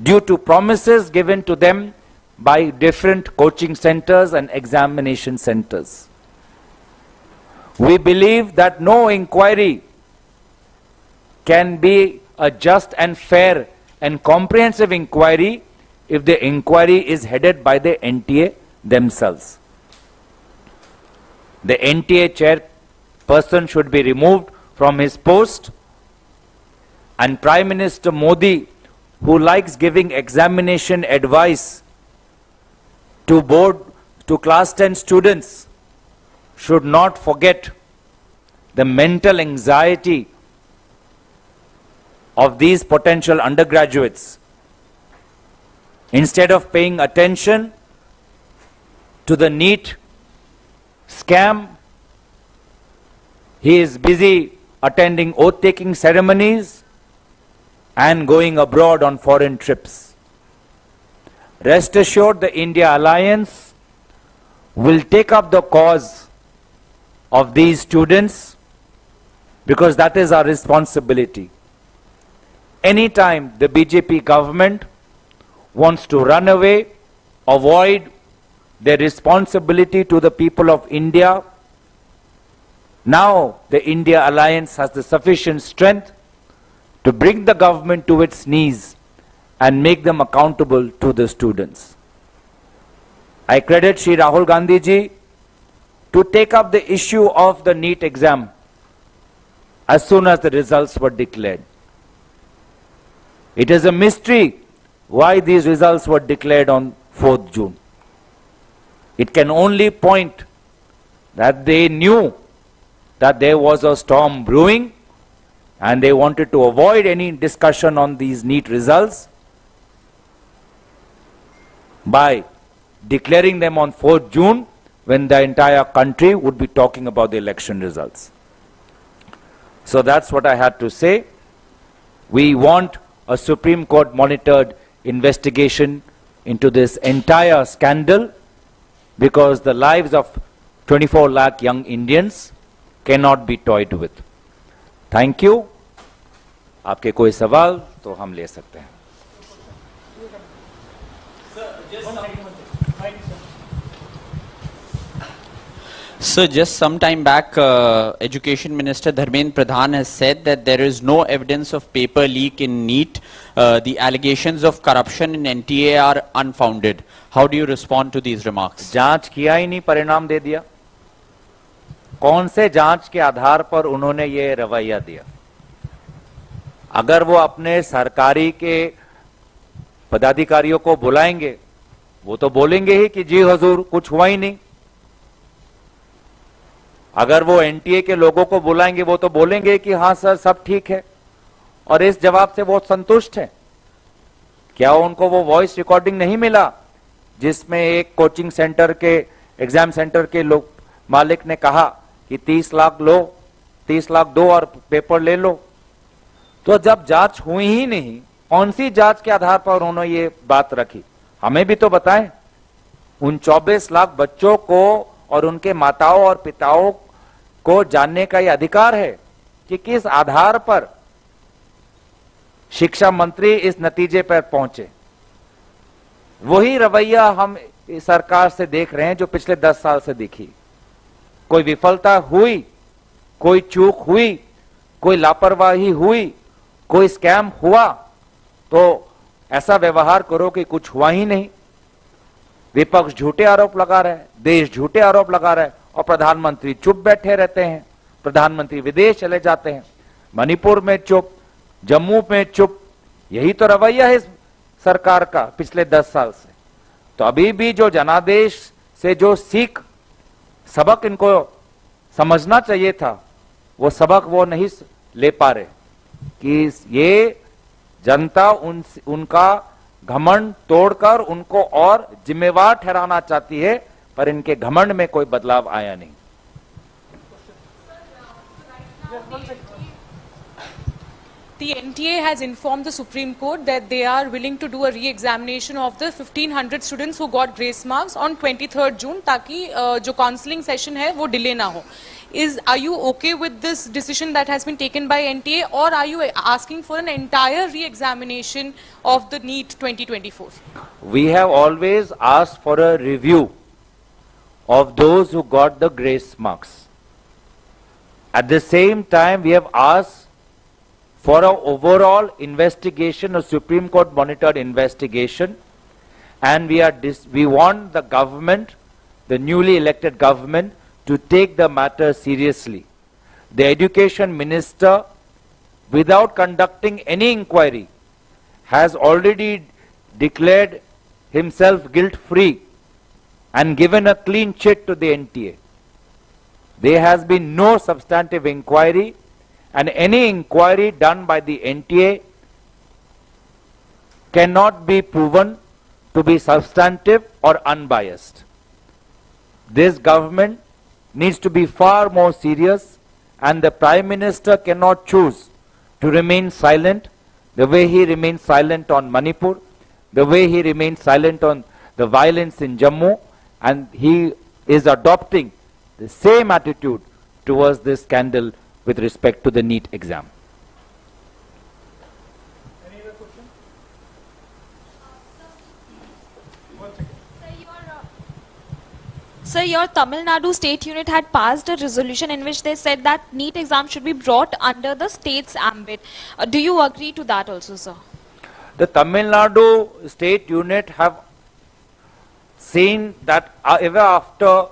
due to promises given to them by different coaching centers and examination centers. We believe that no inquiry can be a just and fair and comprehensive inquiry if the inquiry is headed by the N T A themselves. The N T A chairperson should be removed from his post, and Prime Minister Modi, who likes giving examination advice to board to class ten students, should not forget the mental anxiety of these potential undergraduates. Instead of paying attention to the NEET scam, he is busy attending oath-taking ceremonies and going abroad on foreign trips. Rest assured, the India Alliance will take up the cause of these students, because that is our responsibility. Anytime the B J P government wants to run away, avoid their responsibility to the people of India, now the India Alliance has the sufficient strength to bring the government to its knees and make them accountable to the students. I credit Shri Rahul Gandhi ji to take up the issue of the NEET exam as soon as the results were declared. It is a mystery why these results were declared on fourth June. It can only point that they knew that there was a storm brewing and they wanted to avoid any discussion on these NEET results by declaring them on fourth June, when the entire country would be talking about the election results. So that's what I had to say. We want a Supreme Court monitored investigation into this entire scandal, because the lives of twenty-four lakh young Indians cannot be toyed with. Thank you. आपके कोई सवाल तो हम ले सकते हैं. So, just some time back, uh, Education Minister Dharmendra Pradhan has said that there is no evidence of paper leak in NEET. Uh, the allegations of corruption in N T A are unfounded. How do you respond to these remarks? जांच किया ही नहीं, परिणाम दे दिया. कौन से जांच के आधार पर उन्होंने ये रवैया दिया? अगर वो अपने सरकारी के पदाधिकारियों को बुलाएंगे, वो तो बोलेंगे ही कि जी हजूर, कुछ हुआ ही नहीं. अगर वो एनटीए के लोगों को बुलाएंगे, वो तो बोलेंगे कि हाँ सर, सब ठीक है. और इस जवाब से वो संतुष्ट है. क्या उनको वो वॉइस रिकॉर्डिंग नहीं मिला जिसमें एक कोचिंग सेंटर के, एग्जाम सेंटर के लोग, मालिक ने कहा कि तीस लाख लो, तीस लाख दो और पेपर ले लो? तो जब जांच हुई ही नहीं, कौन सी जांच के आधार पर उन्होंने ये बात रखी? हमें भी तो बताएं. उन चौबीस लाख बच्चों को और उनके माताओं और पिताओं को जानने का ये अधिकार है कि किस आधार पर शिक्षा मंत्री इस नतीजे पर पहुंचे। वही रवैया हम इस सरकार से देख रहे हैं जो पिछले दस साल से दिखी। कोई विफलता हुई, कोई चूक हुई, कोई लापरवाही हुई, कोई स्कैम हुआ, तो ऐसा व्यवहार करो कि कुछ हुआ ही नहीं। विपक्ष झूठे आरोप लगा रहा है, देश झूठे आरोप लगा रहा है, और प्रधानमंत्री चुप बैठे रहते हैं। प्रधानमंत्री विदेश चले जाते हैं, मणिपुर में चुप, जम्मू में चुप। यही तो रवैया है इस सरकार का पिछले दस साल से। तो अभी भी जो जनादेश से जो सीख, सबक इनको समझना चाहिए था, वो सबक वो नहीं स- ले पा रहे कि ये जनता उन उनका घमंड तोड़कर उनको और जिम्मेवार ठहराना चाहती है, पर इनके घमंड में कोई बदलाव आया नहीं। The N T A has informed the Supreme Court that they are willing to do a re-examination of the fifteen hundred students who got grace marks on twenty-third June, ताकि uh, जो counselling session है वो delay ना हो. Is are you okay with this decision that has been taken by N T A, or are you asking for an entire re-examination of the NEET twenty twenty-four? We have always asked for a review of those who got the grace marks. At the same time, we have asked for an overall investigation, a Supreme Court monitored investigation, and we are dis- we want the government, the newly elected government, to take the matter seriously. The education minister, without conducting any inquiry, has already declared himself guilt free and given a clean chit to the N T A. There has been no substantive inquiry, and any inquiry done by the N T A cannot be proven to be substantive or unbiased. This government needs to be far more serious, and the Prime Minister cannot choose to remain silent the way he remained silent on Manipur, the way he remained silent on the violence in Jammu, and he is adopting the same attitude towards this scandal with respect to the NEET exam. Sir, your Tamil Nadu state unit had passed a resolution in which they said that NEET exam should be brought under the state's ambit. Uh, do you agree to that also, sir? The Tamil Nadu state unit have seen that, uh, ever after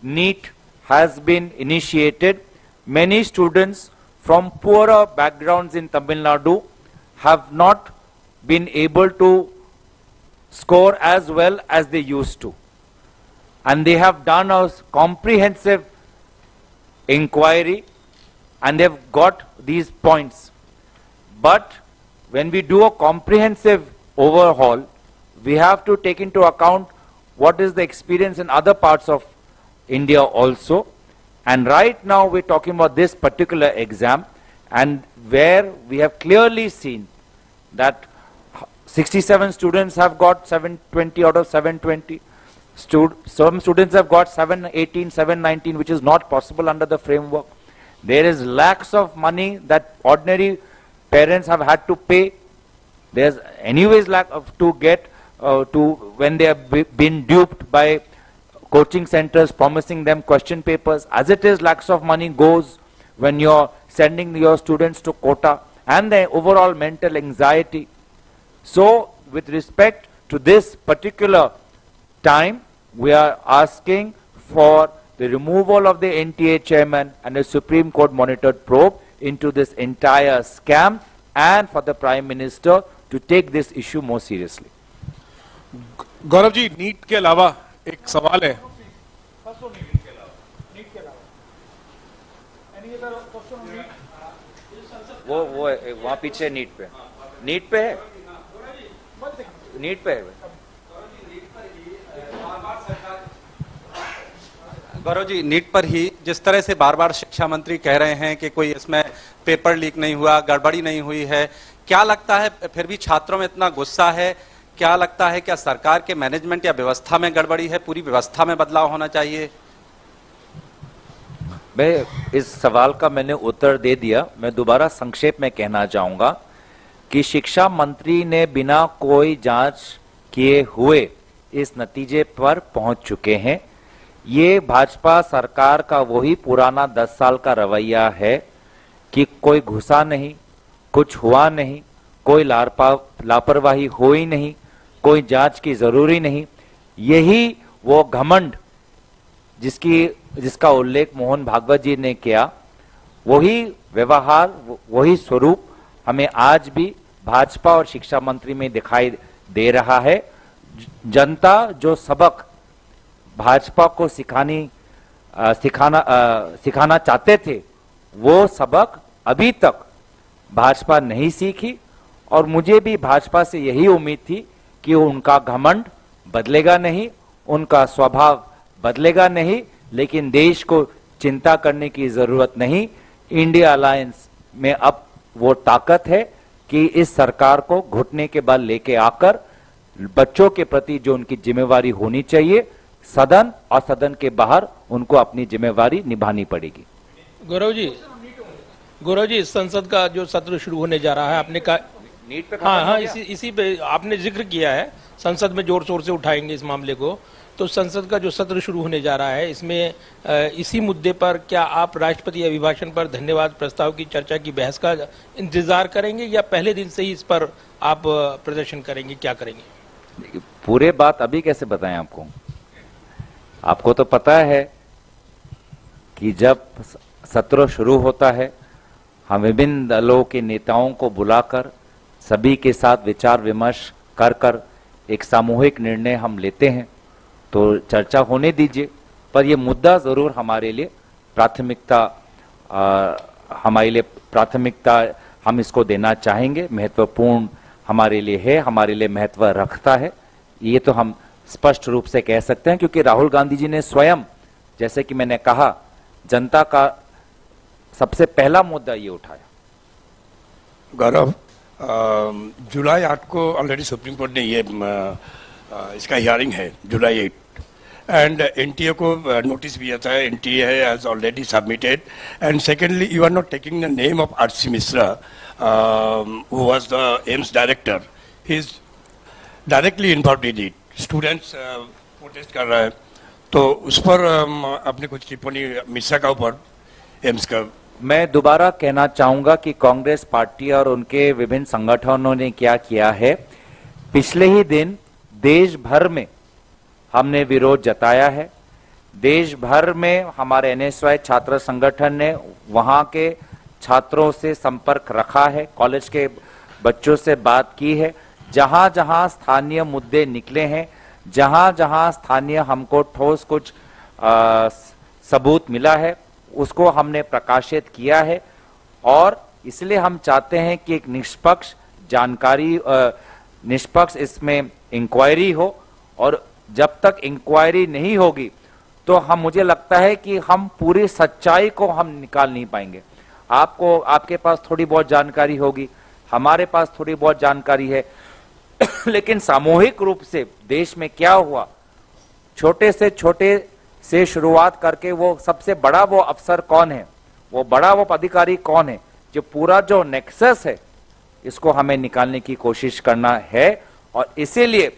NEET has been initiated, many students from poorer backgrounds in Tamil Nadu have not been able to score as well as they used to. And they have done a comprehensive inquiry and they've got these points. But when we do a comprehensive overhaul, we have to take into account what is the experience in other parts of India also. And right now we're talking about this particular exam, and where we have clearly seen that sixty-seven students have got seven twenty out of seven twenty. Stud- some students have got seven eighteen, seven nineteen, which is not possible under the framework. There is lakhs of money that ordinary parents have had to pay. There's anyways lack of to get uh, to when they have be- been duped by coaching centers promising them question papers. As it is, lakhs of money goes when you're sending your students to quota, and the overall mental anxiety. So, with respect to this particular time, we are asking for the removal of the N T A chairman and a Supreme Court monitored probe into this entire scam, and for the Prime Minister to take this issue more seriously. Gaurav ji, NEET के अलावा एक सवाल है। वो वो वहाँ पीछे NEET पे, नीट पे है, नीट पे है। गौरव जी, नीट पर ही जिस तरह से बार बार शिक्षा मंत्री कह रहे हैं कि कोई इसमें पेपर लीक नहीं हुआ, गड़बड़ी नहीं हुई है, क्या लगता है फिर भी छात्रों में इतना गुस्सा है? क्या लगता है, क्या सरकार के मैनेजमेंट या व्यवस्था में गड़बड़ी है? पूरी व्यवस्था में बदलाव होना चाहिए। मैं इस सवाल का मैंने उत्तर दे दिया। मैं दोबारा संक्षेप में कहना चाहूँगा कि शिक्षा मंत्री ने बिना कोई जांच किए हुए इस नतीजे पर पहुंच चुके हैं ये भाजपा सरकार का वही पुराना दस साल का रवैया है कि कोई घुसा नहीं, कुछ हुआ नहीं, कोई लारपा-, लापरवाही हुई नहीं, कोई जांच की जरूरी नहीं। यही वो घमंड जिसकी, जिसका उल्लेख मोहन भागवत जी ने किया, वही व्यवहार, वो-, वही स्वरूप हमें आज भी भाजपा और शिक्षा मंत्री में दिखाई दे रहा है। ज-, जनता जो सबक भाजपा को सिखानी, अ, सिखाना, अ, सिखाना चाहते थे, वो सबक अभी तक भाजपा नहीं सीखी। और मुझे भी भाजपा से यही उम्मीद थी कि उनका घमंड बदलेगा नहीं, उनका स्वभाव बदलेगा नहीं, लेकिन देश को चिंता करने की जरूरत नहीं। इंडिया अलायंस में अब वो ताकत है कि इस सरकार को घुटने के बल लेके आकर बच्चों के प्रति जो उनकी जिम्मेवारी होनी चाहिए, सदन और सदन के बाहर उनको अपनी जिम्मेवारी निभानी पड़ेगी। गौरव जी, गौरव जी, संसद का जो सत्र शुरू होने जा रहा है, आपने कहा, नीट पे हाँ हाँ, इसी इसी पे आपने जिक्र किया है, संसद में जोर शोर से उठाएंगे इस मामले को। तो संसद का जो सत्र शुरू होने जा रहा है, इसमें अ, इसी मुद्दे पर क्या आप राष्ट्रपति अभिभाषण पर धन्यवाद प्रस्ताव की चर्चा की बहस का इंतजार करेंगे या पहले दिन से ही इस पर आप अ, प्रदर्शन करेंगे, क्या करेंगे? देखिए, पूरे बात अभी कैसे बताएं आपको? आपको तो पता है कि जब स-, सत्र शुरू होता है, हम विभिन्न दलों के नेताओं को बुलाकर सभी के साथ विचार विमर्श कर कर एक सामूहिक निर्णय हम लेते हैं। तो चर्चा होने दीजिए, पर ये मुद्दा ज़रूर हमारे लिए प्राथमिकता, अ, हमारे लिए प्राथमिकता हम इसको देना चाहेंगे, महत्वपूर्ण हमारे लिए है, हमारे लिए महत्व रखता है। ये तो हम स्पष्ट रूप से कह सकते हैं, क्योंकि राहुल गांधी जी ने स्वयं, जैसे कि मैंने कहा, जनता का सबसे पहला मुद्दा ये उठाया। गौरव, अम, जुलाई आठ को ऑलरेडी सुप्रीम कोर्ट ने ये, अम, अ, इसका हियरिंग है, जुलाई एट। एंड एनटीए को नोटिस भी आता है, एनटीए है has already submitted. And secondly, you are not taking the name of RC Mishra, who was the AIIMS director. He is directly involved in it. Students protest कर रहे हैं, तो उस पर अम, आपने कुछ टिप्पणी मिसा का ऊपर, एम्स का। मैं दोबारा कहना चाहूंगा कि कांग्रेस पार्टी और उनके विभिन्न संगठनों ने क्या किया है। पिछले ही दिन देश भर में हमने विरोध जताया है। देश भर में हमारे एनएसवाई छात्र संगठन ने वहां के छात्रों से संपर्क रखा है, कॉलेज के बच्चों से बात की है। जहां जहां स्थानीय मुद्दे निकले हैं, जहां जहां स्थानीय हमको ठोस कुछ अ, सबूत मिला है, उसको हमने प्रकाशित किया है। और इसलिए हम चाहते हैं कि एक निष्पक्ष जानकारी, अ, निष्पक्ष इसमें इंक्वायरी हो। और जब तक इंक्वायरी नहीं होगी, तो हम, मुझे लगता है कि हम पूरी सच्चाई को हम निकाल नहीं पाएंगे। आपको, आपके पास थोड़ी बहुत जानकारी होगी, हमारे पास थोड़ी बहुत जानकारी है, लेकिन सामूहिक रूप से देश में क्या हुआ, छोटे से छोटे से शुरुआत करके वो सबसे बड़ा वो अफसर कौन है, वो बड़ा वो अधिकारी कौन है, जो पूरा जो नेक्सस है, इसको हमें निकालने की कोशिश करना है। और इसीलिए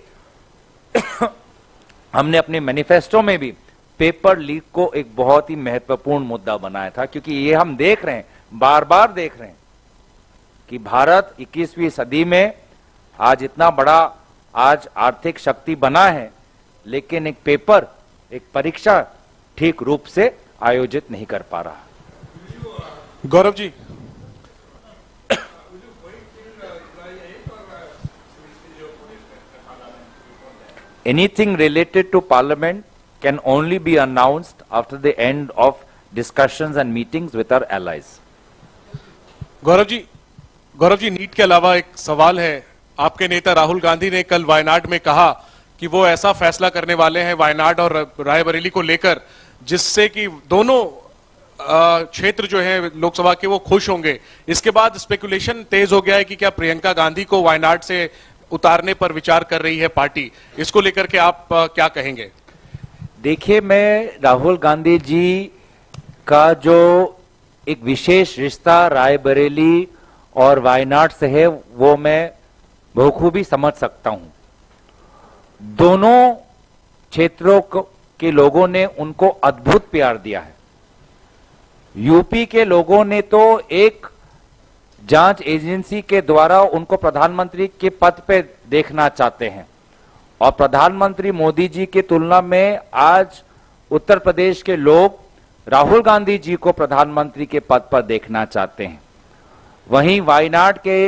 हमने अपने मैनिफेस्टो में भी पेपर लीक को एक बहुत ही महत्वपूर्ण मुद्दा बनाया था, क्योंकि ये हम देख रहे हैं, बार बार देख रहे हैं कि भारत इक्कीसवीं सदी में आज इतना बड़ा, आज आर्थिक शक्ति बना है, लेकिन एक पेपर, एक परीक्षा ठीक रूप से आयोजित नहीं कर पा रहा। Gaurav ji, Anything related to Parliament can only be announced after the end of discussions and meetings with our allies. Gaurav ji, Gaurav ji, NEET के अलावा एक सवाल है। आपके नेता राहुल गांधी ने कल वायनाड में कहा कि वो ऐसा फैसला करने वाले हैं वायनाड और रायबरेली को लेकर, जिससे कि दोनों अ, क्षेत्र जो है लोकसभा के, वो खुश होंगे। इसके बाद स्पेकुलेशन तेज हो गया है कि क्या प्रियंका गांधी को वायनाड से उतारने पर विचार कर रही है पार्टी, इसको लेकर के आप अ, क्या कहेंगे? देखिए, मैं राहुल गांधी जी का जो एक विशेष रिश्ता रायबरेली और वायनाड से है, वो मैं बखूबी समझ सकता हूं। दोनों क्षेत्रों को, के लोगों ने उनको अद्भुत प्यार दिया है। यूपी के लोगों ने तो एक जांच एजेंसी के द्वारा उनको प्रधानमंत्री के पद पे देखना चाहते हैं, और प्रधानमंत्री मोदी जी की तुलना में आज उत्तर प्रदेश के लोग राहुल गांधी जी को प्रधानमंत्री के पद पर देखना चाहते हैं। वहीं वायनाड के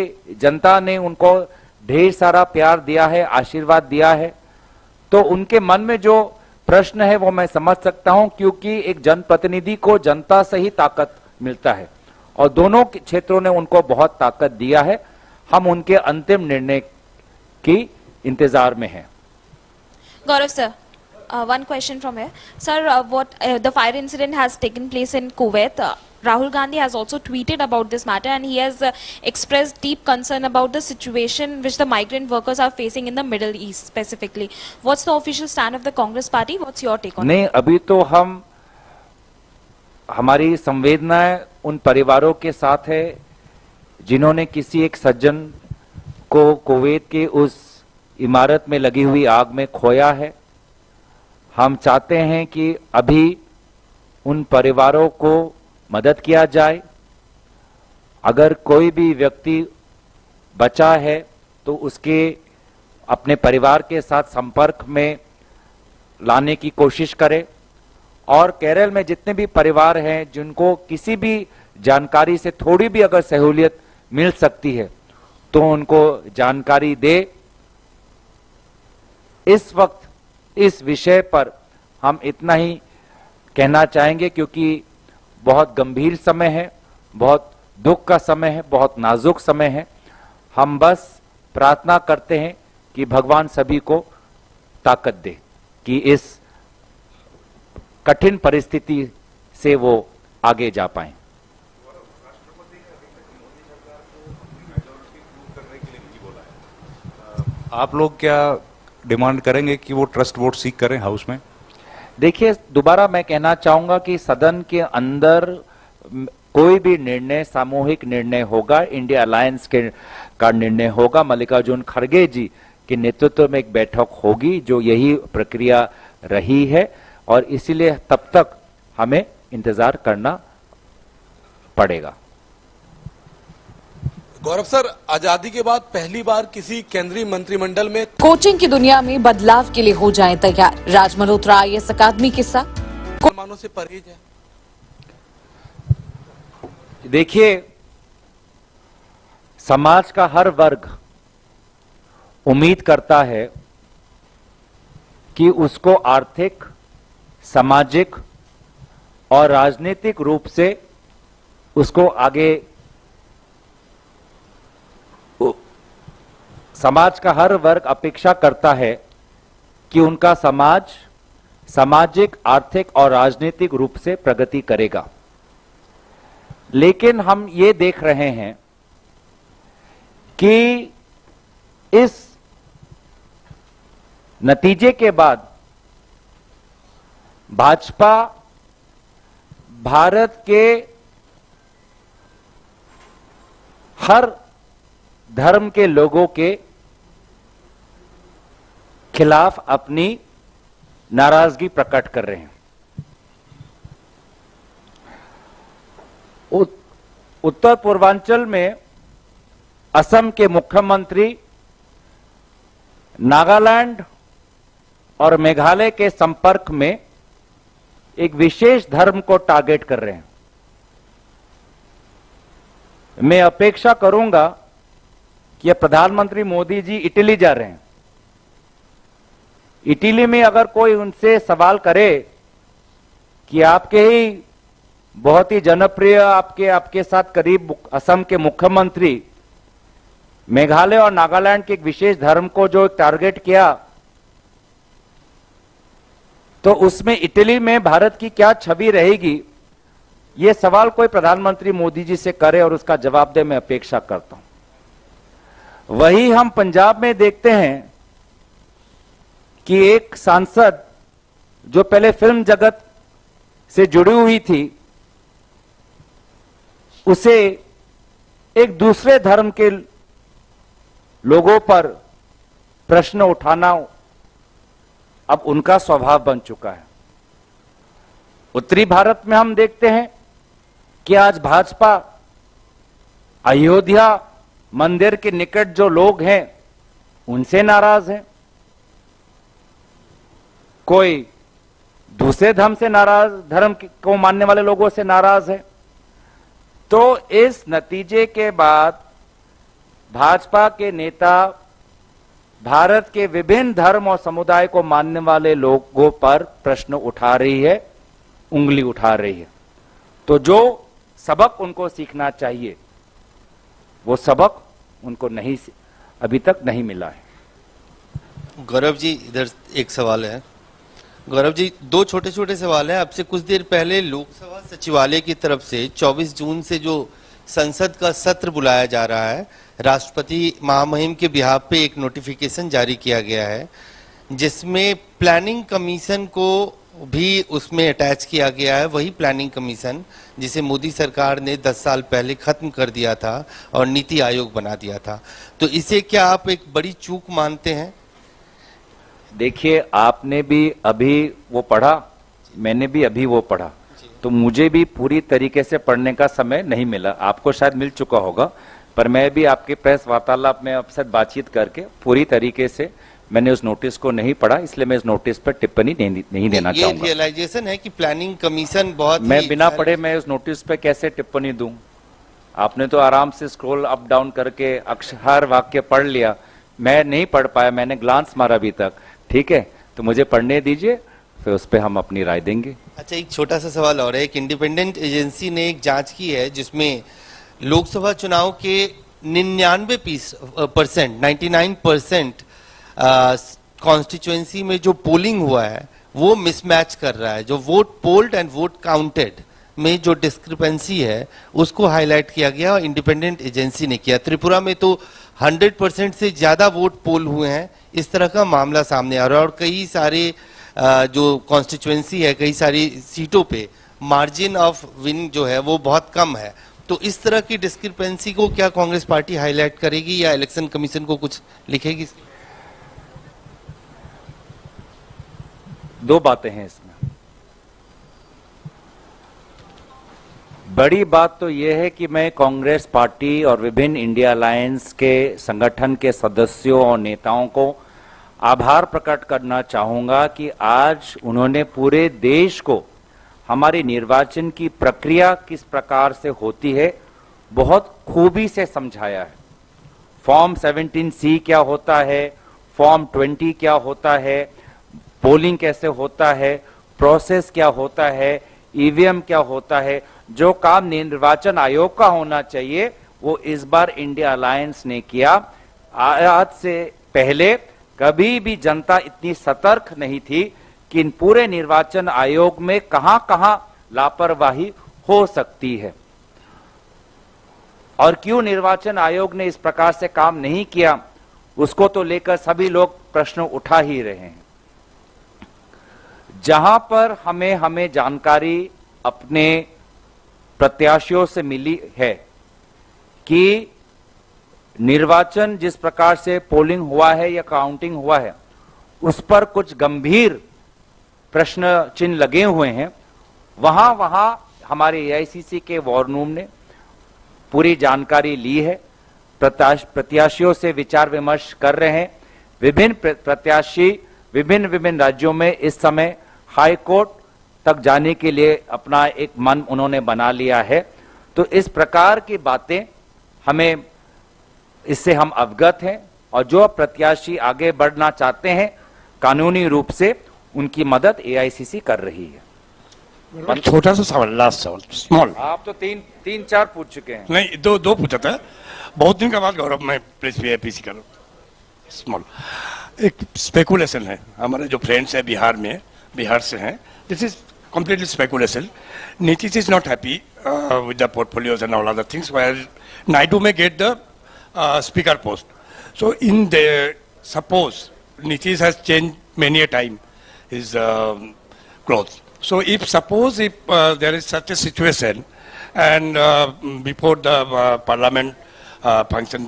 जनता ने उनको ढेर सारा प्यार दिया है, आशीर्वाद दिया है। तो उनके मन में जो प्रश्न है, वो मैं समझ सकता हूं, क्योंकि एक जनप्रतिनिधि को जनता से ही ताकत मिलता है, और दोनों के क्षेत्रों ने उनको बहुत ताकत दिया है। हम उनके अंतिम निर्णय की इंतजार में हैं। Gaurav sir, uh, one question from here. Sir, uh, what uh, the fire incident has taken place in Kuwait. Uh, Rahul Gandhi has also tweeted about this matter and he has uh, expressed deep concern about the situation which the migrant workers are facing in the Middle East specifically. What's the official stand of the Congress party? What's your take on it? नहीं, अभी तो हम, हमारी संवेदनाएं उन परिवारों के साथ है जिन्होंने किसी एक सज्जन को कुवैत के उस इमारत में लगी हुई आग में खोया है। हम चाहते हैं कि अभी उन परिवारों को मदद किया जाए। अगर कोई भी व्यक्ति बचा है तो उसके, अपने परिवार के साथ संपर्क में लाने की कोशिश करें, और केरल में जितने भी परिवार हैं जिनको किसी भी जानकारी से थोड़ी भी अगर सहूलियत मिल सकती है तो उनको जानकारी दे। इस वक्त इस विषय पर हम इतना ही कहना चाहेंगे, क्योंकि बहुत गंभीर समय है, बहुत दुख का समय है, बहुत नाजुक समय है। हम बस प्रार्थना करते हैं कि भगवान सभी को ताकत दे कि इस कठिन परिस्थिति से वो आगे जा पाएं। आप लोग क्या डिमांड करेंगे कि वो ट्रस्ट वोट सीक करें हाउस में? देखिए, दोबारा मैं कहना चाहूंगा कि सदन के अंदर म, कोई भी निर्णय सामूहिक निर्णय होगा, इंडिया अलायंस के का निर्णय होगा। मल्लिकार्जुन खड़गे जी के नेतृत्व में एक बैठक होगी, जो यही प्रक्रिया रही है, और इसीलिए तब तक हमें इंतजार करना पड़ेगा। गौरव सर, आजादी के बाद पहली बार किसी केंद्रीय मंत्रिमंडल में कोचिंग की दुनिया में बदलाव के लिए हो जाएं तैयार। राज मल्होत्रा आईएएस अकादमी के साथ। मुसलमानों से परहेज है। देखिए, समाज का हर वर्ग उम्मीद करता है कि उसको आर्थिक, सामाजिक और राजनीतिक रूप से उसको आगे, समाज का हर वर्ग अपेक्षा करता है कि उनका समाज सामाजिक, आर्थिक और राजनीतिक रूप से प्रगति करेगा। लेकिन हम ये देख रहे हैं कि इस नतीजे के बाद भाजपा भारत के हर धर्म के लोगों के खिलाफ अपनी नाराजगी प्रकट कर रहे हैं। उत-, उत्तर पूर्वांचल में असम के मुख्यमंत्री, नागालैंड और मेघालय के संपर्क में एक विशेष धर्म को टारगेट कर रहे हैं। मैं अपेक्षा करूंगा कि प्रधानमंत्री मोदी जी इटली जा रहे हैं। इटली में अगर कोई उनसे सवाल करे कि आपके ही बहुत ही जनप्रिय, आपके आपके साथ करीब मुख- असम के मुख्यमंत्री मेघालय और नागालैंड के एक विशेष धर्म को जो टारगेट किया, तो उसमें इटली में भारत की क्या छवि रहेगी, ये सवाल कोई प्रधानमंत्री मोदी जी से करे और उसका जवाब दे, मैं अपेक्षा करता हूं। वही हम पंजाब में देखते हैं कि एक सांसद जो पहले फिल्म जगत से जुड़ी हुई थी, उसे एक दूसरे धर्म के लोगों पर प्रश्न उठाना अब उनका स्वभाव बन चुका है। उत्तरी भारत में हम देखते हैं कि आज भाजपा अयोध्या मंदिर के निकट जो लोग हैं, उनसे नाराज हैं, कोई दूसरे धर्म से नाराज, धर्म की- को मानने वाले लोगों से नाराज है। तो इस नतीजे के बाद भाजपा के नेता भारत के विभिन्न धर्म और समुदाय को मानने वाले लोगों पर प्रश्न उठा रही है, उंगली उठा रही है। तो जो सबक उनको सीखना चाहिए, वो सबक उनको नहीं, अभी तक नहीं मिला है। गौरव जी, इधर एक सवाल है। गौरव जी, दो छोटे छोटे सवाल हैं। आपसे कुछ देर पहले लोकसभा सचिवालय की तरफ से चौबीस जून से जो संसद का सत्र बुलाया जा रहा है, राष्ट्रपति महामहिम के बिहाफ पे एक नोटिफिकेशन जारी किया गया है, जिसमें प्लानिंग कमीशन को भी उसमें अटैच किया गया है। वही प्लानिंग कमीशन जिसे मोदी सरकार ने दस साल पहले खत्म कर दिया था और नीति आयोग बना दिया था। तो इसे क्या आप एक बड़ी चूक मानते हैं? देखिए, आपने भी अभी वो पढ़ा, मैंने भी अभी वो पढ़ा, तो मुझे भी पूरी तरीके से पढ़ने का समय नहीं मिला। आपको शायद मिल चुका होगा, पर मैं भी आपके प्रेस वार्तालाप में आपसे बातचीत करके पूरी तरीके से मैंने उस नोटिस को नहीं पढ़ा, इसलिए मैं इस नोटिस पर टिप्पणी नहीं, नहीं देना ये चाहूंगा। रियलाइजेशन है कि प्लानिंग कमीशन बहुत मैं ही बिना सारी पढ़े मैं उस नोटिस पर कैसे टिप्पणी दूं? आपने तो आराम से स्क्रॉल अप डाउन करके अक्ष हर वाक्य पढ़ लिया, मैं नहीं पढ़ पाया, मैंने ग्लांस मारा अभी तक। ठीक है, तो मुझे पढ़ने दीजिए, फिर उस पर हम अपनी राय देंगे। अच्छा, एक छोटा सा सवाल और है। एक इंडिपेंडेंट एजेंसी ने एक जांच की है जिसमें लोकसभा चुनाव के निन्यानवे piece percent, ninety nine percent constituency में जो पोलिंग हुआ है, वो मिसमैच कर रहा है। जो vote polled and vote counted में जो डिस्क्रिपेंसी है, उसको हाईलाइट किया गया और इंडिपेंडेंट एजेंसी ने किया। त्रिपुरा में तो हंड्रेड परसेंट से ज़्यादा वोट पोल हुए हैं। इस तरह का मामला सामने आ रहा है और कई सारे अ, जो कॉन्स्टिट्यूएंसी है, कई सारी सीटों पे मार्जिन ऑफ विन जो है, वो बहुत कम है। तो इस तरह की डिस्क्रिपेंसी को क्या कांग्रेस पार्टी हाईलाइट करेगी या इलेक्शन कमीशन को कुछ लिखेगी? दो बातें हैं इसमें। बड़ी बात तो यह है कि मैं कांग्रेस पार्टी और विभिन्न इंडिया अलायंस के संगठन के सदस्यों और नेताओं को आभार प्रकट करना चाहूंगा कि आज उन्होंने पूरे देश को हमारी निर्वाचन की प्रक्रिया किस प्रकार से होती है, बहुत खूबी से समझाया है। फॉर्म सेवनटीन सी क्या होता है, फॉर्म ट्वेंटी क्या होता है, पोलिंग कैसे होता है, प्रोसेस क्या होता है, ईवीएम क्या होता है, जो काम निर्वाचन आयोग का होना चाहिए, वो इस बार इंडिया अलायंस ने किया। आज से पहले कभी भी जनता इतनी सतर्क नहीं थी कि इन पूरे निर्वाचन आयोग में कहां-कहां लापरवाही हो सकती है और क्यों निर्वाचन आयोग ने इस प्रकार से काम नहीं किया, उसको तो लेकर सभी लोग प्रश्न उठा ही रहे हैं। जहां पर हमें हमें जानकारी अपने प्रत्याशियों से मिली है कि निर्वाचन जिस प्रकार से पोलिंग हुआ है या काउंटिंग हुआ है, उस पर कुछ गंभीर प्रश्न चिन्ह लगे हुए हैं, वहां वहां हमारे एआईसीसी के वॉर रूम ने पूरी जानकारी ली है। प्रत्याश- प्रत्याशियों से विचार विमर्श कर रहे हैं। विभिन्न प्र- प्रत्याशी विभिन्न विभिन्न राज्यों में इस समय हाई कोर्ट तक जाने के लिए अपना एक मन उन्होंने बना लिया है। तो इस प्रकार की बातें हमें, इससे हम अवगत हैं और जो प्रत्याशी आगे बढ़ना चाहते हैं कानूनी रूप से, उनकी मदद एआईसीसी कर रही है। छोटा सा सवाल, लास्ट सवाल, स्मॉल। आप तो तीन तीन चार पूछ चुके हैं। नहीं, दो दो पूछा था। बहुत दिन के बाद गौरव मैं प्रेस वीआईपी से करूँ, स्मॉल। एक स्पेकुलेशन है, हमारे जो फ्रेंड्स हैं बिहार में, बिहार से हैं, this is completely speculation. Nitish is not happy with the portfolios and all other things, where Naidu may get the speaker post. So in the, suppose Nitish has changed many a time his clothes. So if suppose if there is such a situation and before the parliament function,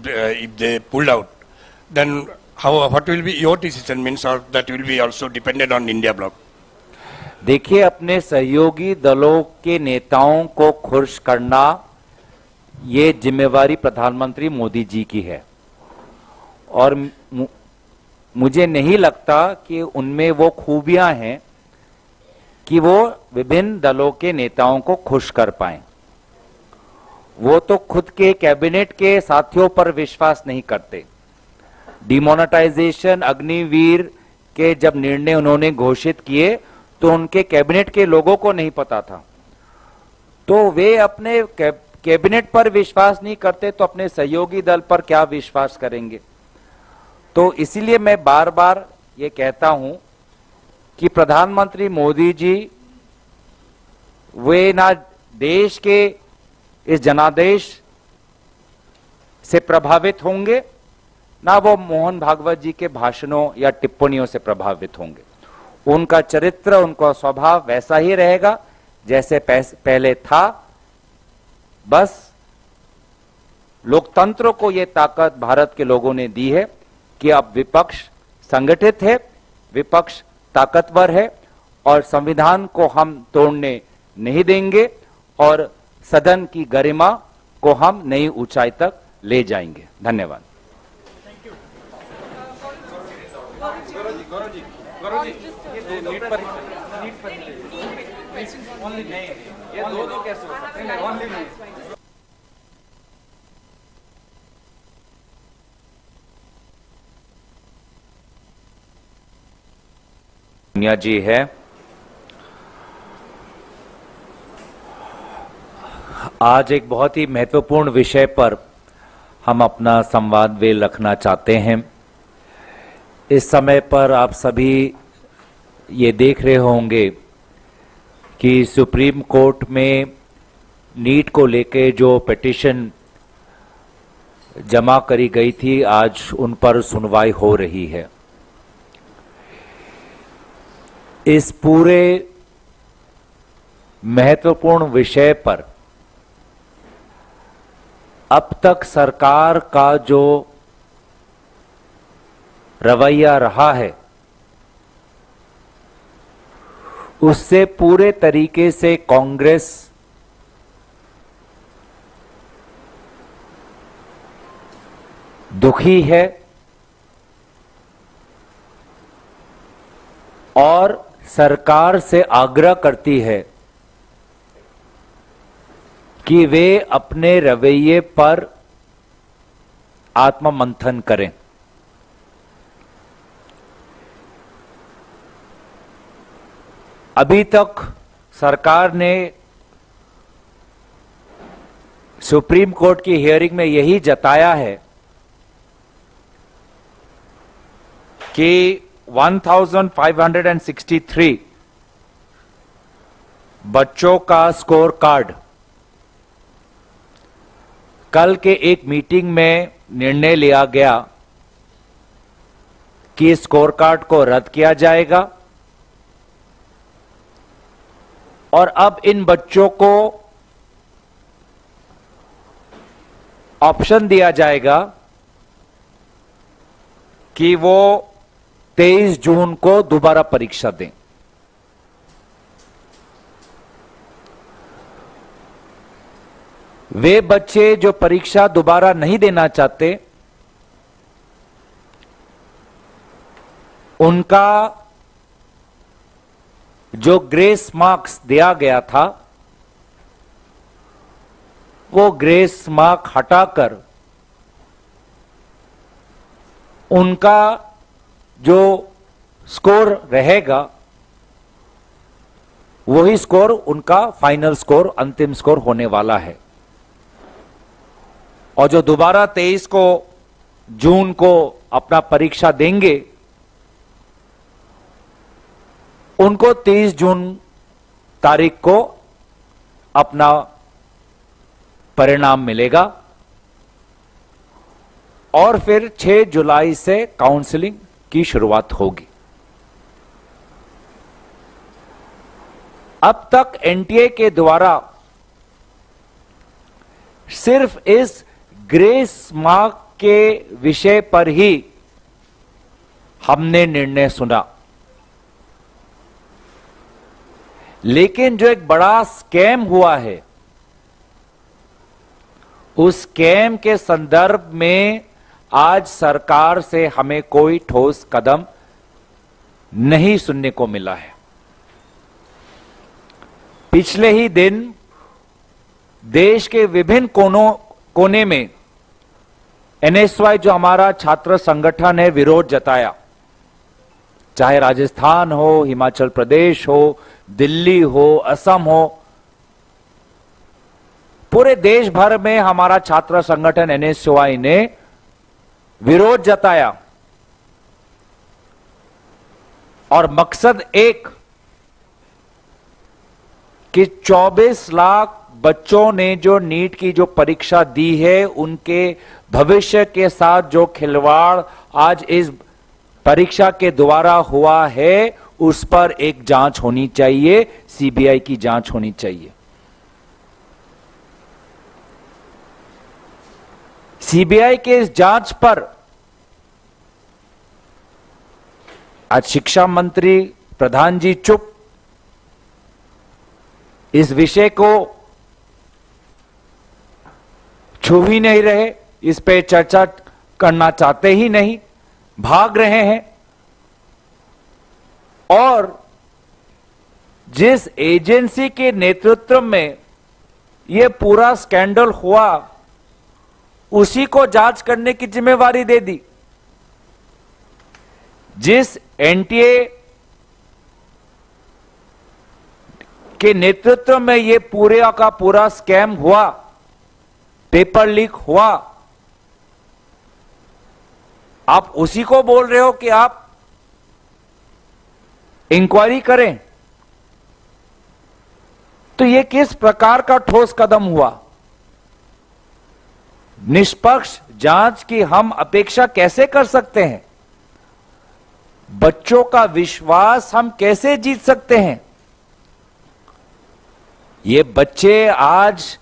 if they pulled out, then How, what will be your decision, means, or that will be also dependent on India bloc? देखिए, अपने सहयोगी दलों के नेताओं को खुश करना, ये जिम्मेवारी प्रधानमंत्री मोदी जी की है। और मु-, मुझे नहीं लगता कि उनमें वो खूबियां हैं कि वो विभिन्न दलों के नेताओं को खुश कर पाए। वो तो खुद के कैबिनेट के साथियों पर विश्वास नहीं करते। डिमोनेटाइजेशन, अग्निवीर के जब निर्णय उन्होंने घोषित किए, तो उनके कैबिनेट के लोगों को नहीं पता था। तो वे अपने कै-, कैबिनेट पर विश्वास नहीं करते, तो अपने सहयोगी दल पर क्या विश्वास करेंगे? तो इसीलिए मैं बार बार ये कहता हूं कि प्रधानमंत्री मोदी जी, वे ना देश के इस जनादेश से प्रभावित होंगे, ना वो मोहन भागवत जी के भाषणों या टिप्पणियों से प्रभावित होंगे। उनका चरित्र, उनका स्वभाव वैसा ही रहेगा जैसे पह-, पहले था। बस लोकतंत्र को ये ताकत भारत के लोगों ने दी है कि अब विपक्ष संगठित है, विपक्ष ताकतवर है और संविधान को हम तोड़ने नहीं देंगे और सदन की गरिमा को हम नई ऊंचाई तक ले जाएंगे। धन्यवाद। दुनिया जी है। आज एक बहुत ही महत्वपूर्ण विषय पर हम अपना संवाद वेल रखना चाहते हैं। इस समय पर आप सभी ये देख रहे होंगे कि सुप्रीम कोर्ट में नीट को लेके जो पिटिशन जमा करी गई थी, आज उन पर सुनवाई हो रही है। इस पूरे महत्वपूर्ण विषय पर अब तक सरकार का जो रवैया रहा है, उससे पूरे तरीके से कांग्रेस दुखी है और सरकार से आग्रह करती है कि वे अपने रवैये पर आत्ममंथन करें। अभी तक सरकार ने सुप्रीम कोर्ट की हियरिंग में यही जताया है कि one thousand five hundred and sixty three बच्चों का स्कोर कार्ड, कल के एक मीटिंग में निर्णय लिया गया कि स्कोर कार्ड को रद्द किया जाएगा और अब इन बच्चों को ऑप्शन दिया जाएगा कि वो तेईस जून को दोबारा परीक्षा दें। वे बच्चे जो परीक्षा दोबारा नहीं देना चाहते, उनका जो ग्रेस मार्क्स दिया गया था, वो ग्रेस मार्क हटाकर उनका जो स्कोर रहेगा, वही स्कोर उनका फाइनल स्कोर, अंतिम स्कोर होने वाला है। और जो दोबारा तेईस को, जून को अपना परीक्षा देंगे, उनको तीस जून तारीख को अपना परिणाम मिलेगा और फिर छह जुलाई से काउंसलिंग की शुरुआत होगी। अब तक एनटीए के द्वारा सिर्फ इस ग्रेस मार्क के विषय पर ही हमने निर्णय सुना, लेकिन जो एक बड़ा स्कैम हुआ है, उस स्कैम के संदर्भ में आज सरकार से हमें कोई ठोस कदम नहीं सुनने को मिला है। पिछले ही दिन देश के विभिन्न कोनों कोने में एनएसवाई, जो हमारा छात्र संगठन है, विरोध जताया। चाहे राजस्थान हो, हिमाचल प्रदेश हो, दिल्ली हो, असम हो, पूरे देश भर में हमारा छात्र संगठन एनएसवाई ने विरोध जताया। और मकसद एक कि चौबीस लाख बच्चों ने जो नीट की जो परीक्षा दी है, उनके भविष्य के साथ जो खिलवाड़ आज इस परीक्षा के द्वारा हुआ है, उस पर एक जांच होनी चाहिए, सीबीआई की जांच होनी चाहिए। सीबीआई के इस जांच पर आज शिक्षा मंत्री प्रधान जी चुप, इस विषय को छू ही नहीं रहे, इस पे चर्चा करना चाहते ही नहीं, भाग रहे हैं। और जिस एजेंसी के नेतृत्व में ये पूरा स्कैंडल हुआ, उसी को जांच करने की जिम्मेवारी दे दी। जिस एनटीए के नेतृत्व में ये पूरे का पूरा स्कैम हुआ, पेपर लीक हुआ, आप उसी को बोल रहे हो कि आप इंक्वायरी करें, तो ये किस प्रकार का ठोस कदम हुआ? निष्पक्ष जांच की हम अपेक्षा कैसे कर सकते हैं? बच्चों का विश्वास हम कैसे जीत सकते हैं? ये बच्चे आज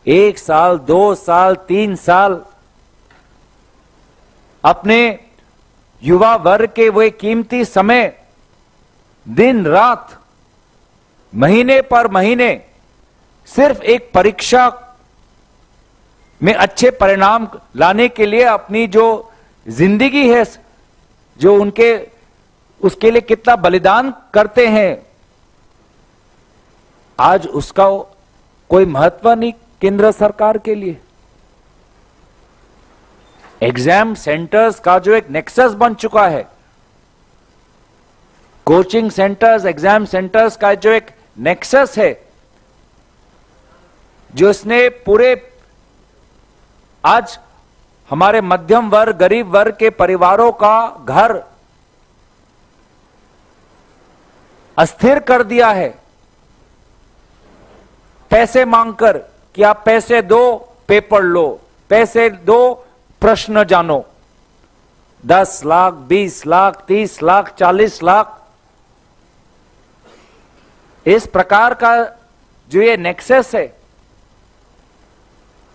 एक साल, दो साल, तीन साल अपने युवा वर्ग के वे कीमती समय, दिन रात, महीने पर महीने सिर्फ एक परीक्षा में अच्छे परिणाम लाने के लिए अपनी जो जिंदगी है, जो उनके, उसके लिए कितना बलिदान करते हैं, आज उसका कोई महत्व नहीं केंद्र सरकार के लिए। एग्जाम सेंटर्स का जो एक नेक्सस बन चुका है, कोचिंग सेंटर्स, एग्जाम सेंटर्स का जो एक नेक्सस है, जो इसने पूरे, आज हमारे मध्यम वर्ग, गरीब वर्ग के परिवारों का घर अस्थिर कर दिया है, पैसे मांगकर कि आप पैसे दो, पेपर लो, पैसे दो, प्रश्न जानो। दस लाख, बीस लाख, तीस लाख, चालीस लाख, इस प्रकार का जो ये नेक्सस है,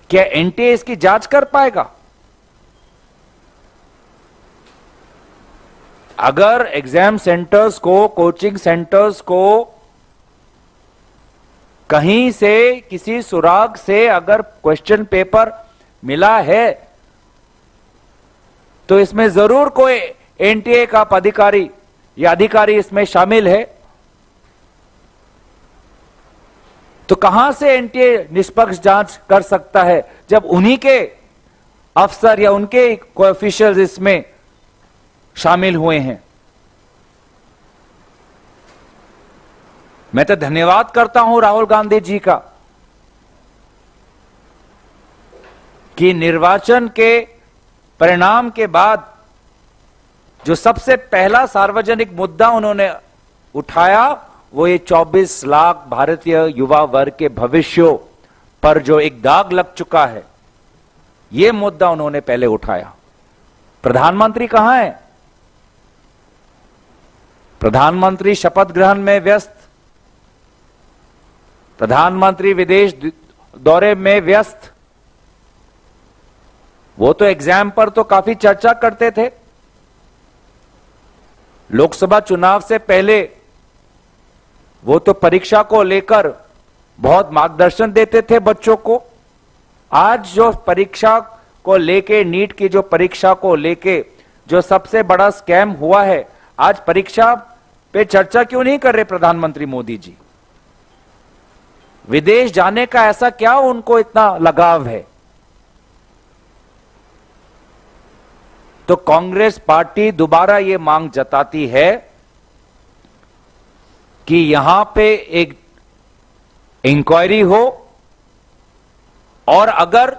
क्या एनटीए इसकी जांच कर पाएगा? अगर एग्जाम सेंटर्स को, कोचिंग सेंटर्स को कहीं से, किसी सुराग से अगर क्वेश्चन पेपर मिला है, तो इसमें जरूर कोई एनटीए का अधिकारी या अधिकारी इसमें शामिल है। तो कहां से एनटीए निष्पक्ष जांच कर सकता है, जब उन्हीं के अफसर या उनके कोऑफिशियल्स इसमें शामिल हुए हैं? मैं तो धन्यवाद करता हूं राहुल गांधी जी का कि निर्वाचन के परिणाम के बाद जो सबसे पहला सार्वजनिक मुद्दा उन्होंने उठाया, वो ये चौबीस लाख भारतीय युवा वर्ग के भविष्यों पर जो एक दाग लग चुका है, ये मुद्दा उन्होंने पहले उठाया। प्रधानमंत्री कहां है? प्रधानमंत्री शपथ ग्रहण में व्यस्त, प्रधानमंत्री विदेश द-, दौरे में व्यस्त। वो तो एग्जाम पर तो काफी चर्चा करते थे, लोकसभा चुनाव से पहले वो तो परीक्षा को लेकर बहुत मार्गदर्शन देते थे बच्चों को। आज जो परीक्षा को लेके, नीट की जो परीक्षा को लेके जो सबसे बड़ा स्कैम हुआ है, आज परीक्षा पे चर्चा क्यों नहीं कर रहे प्रधानमंत्री मोदी जी? विदेश जाने का ऐसा क्या उनको इतना लगाव है? तो कांग्रेस पार्टी दोबारा ये मांग जताती है कि यहां पे एक इंक्वायरी हो, और अगर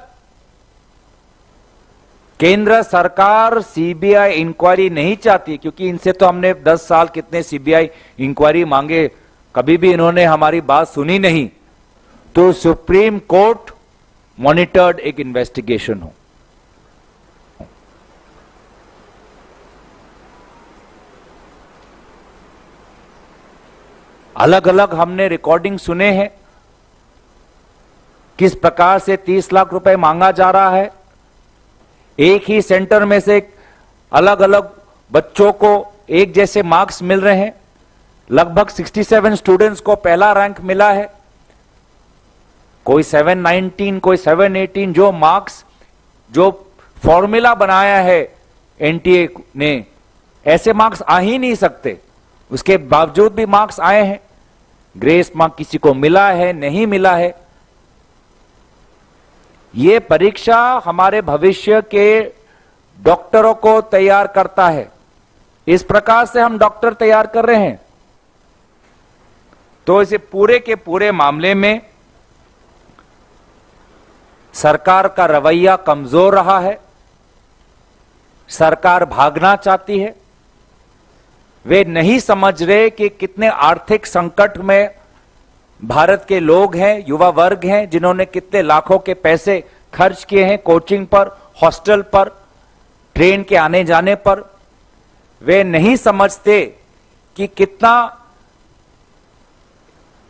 केंद्र सरकार सीबीआई इंक्वायरी नहीं चाहती, क्योंकि इनसे तो हमने दस साल कितने सीबीआई इंक्वायरी मांगे, कभी भी इन्होंने हमारी बात सुनी नहीं, तो सुप्रीम कोर्ट मॉनिटर्ड एक इन्वेस्टिगेशन हो। अलग अलग हमने रिकॉर्डिंग सुने हैं, किस प्रकार से तीस लाख रुपए मांगा जा रहा है। एक ही सेंटर में से अलग अलग बच्चों को एक जैसे मार्क्स मिल रहे हैं। लगभग सिक्सटी सेवन स्टूडेंट्स को पहला रैंक मिला है, कोई सेवन नाइनटीन, कोई सेवन एटीन। जो मार्क्स, जो फॉर्मूला बनाया है एनटीए ने, ऐसे मार्क्स आ ही नहीं सकते। उसके बावजूद भी मार्क्स आए हैं। ग्रेस मार्क किसी को मिला है, नहीं मिला है। ये परीक्षा हमारे भविष्य के डॉक्टरों को तैयार करता है। इस प्रकार से हम डॉक्टर तैयार कर रहे हैं। तो इसे पूरे के पूरे मामले में सरकार का रवैया कमजोर रहा है। सरकार भागना चाहती है। वे नहीं समझ रहे कि कितने आर्थिक संकट में भारत के लोग हैं, युवा वर्ग हैं, जिन्होंने कितने लाखों के पैसे खर्च किए हैं कोचिंग पर, हॉस्टल पर, ट्रेन के आने जाने पर। वे नहीं समझते कि कितना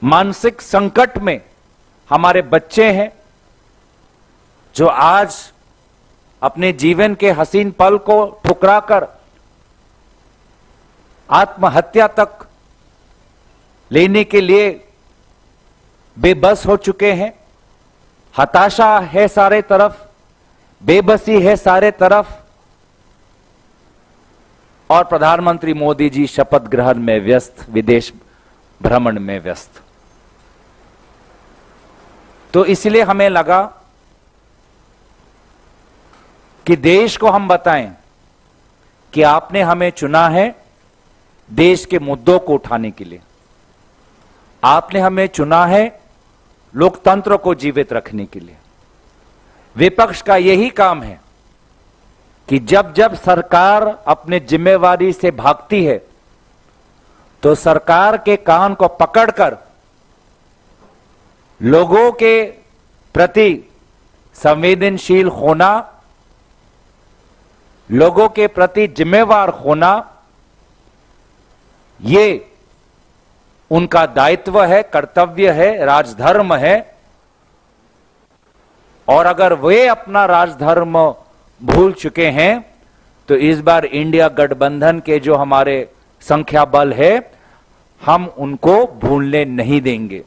मानसिक संकट में हमारे बच्चे हैं, जो आज अपने जीवन के हसीन पल को ठुकराकर आत्महत्या तक लेने के लिए बेबस हो चुके हैं। हताशा है सारे तरफ, बेबसी है सारे तरफ, और प्रधानमंत्री मोदी जी शपथ ग्रहण में व्यस्त, विदेश भ्रमण में व्यस्त। तो इसलिए हमें लगा कि देश को हम बताएं कि आपने हमें चुना है देश के मुद्दों को उठाने के लिए, आपने हमें चुना है लोकतंत्र को जीवित रखने के लिए। विपक्ष का यही काम है कि जब जब सरकार अपने जिम्मेवारी से भागती है, तो सरकार के कान को पकड़कर लोगों के प्रति संवेदनशील होना, लोगों के प्रति जिम्मेवार होना, ये उनका दायित्व है, कर्तव्य है, राजधर्म है। और अगर वे अपना राजधर्म भूल चुके हैं, तो इस बार इंडिया गठबंधन के जो हमारे संख्या बल है, हम उनको भूलने नहीं देंगे।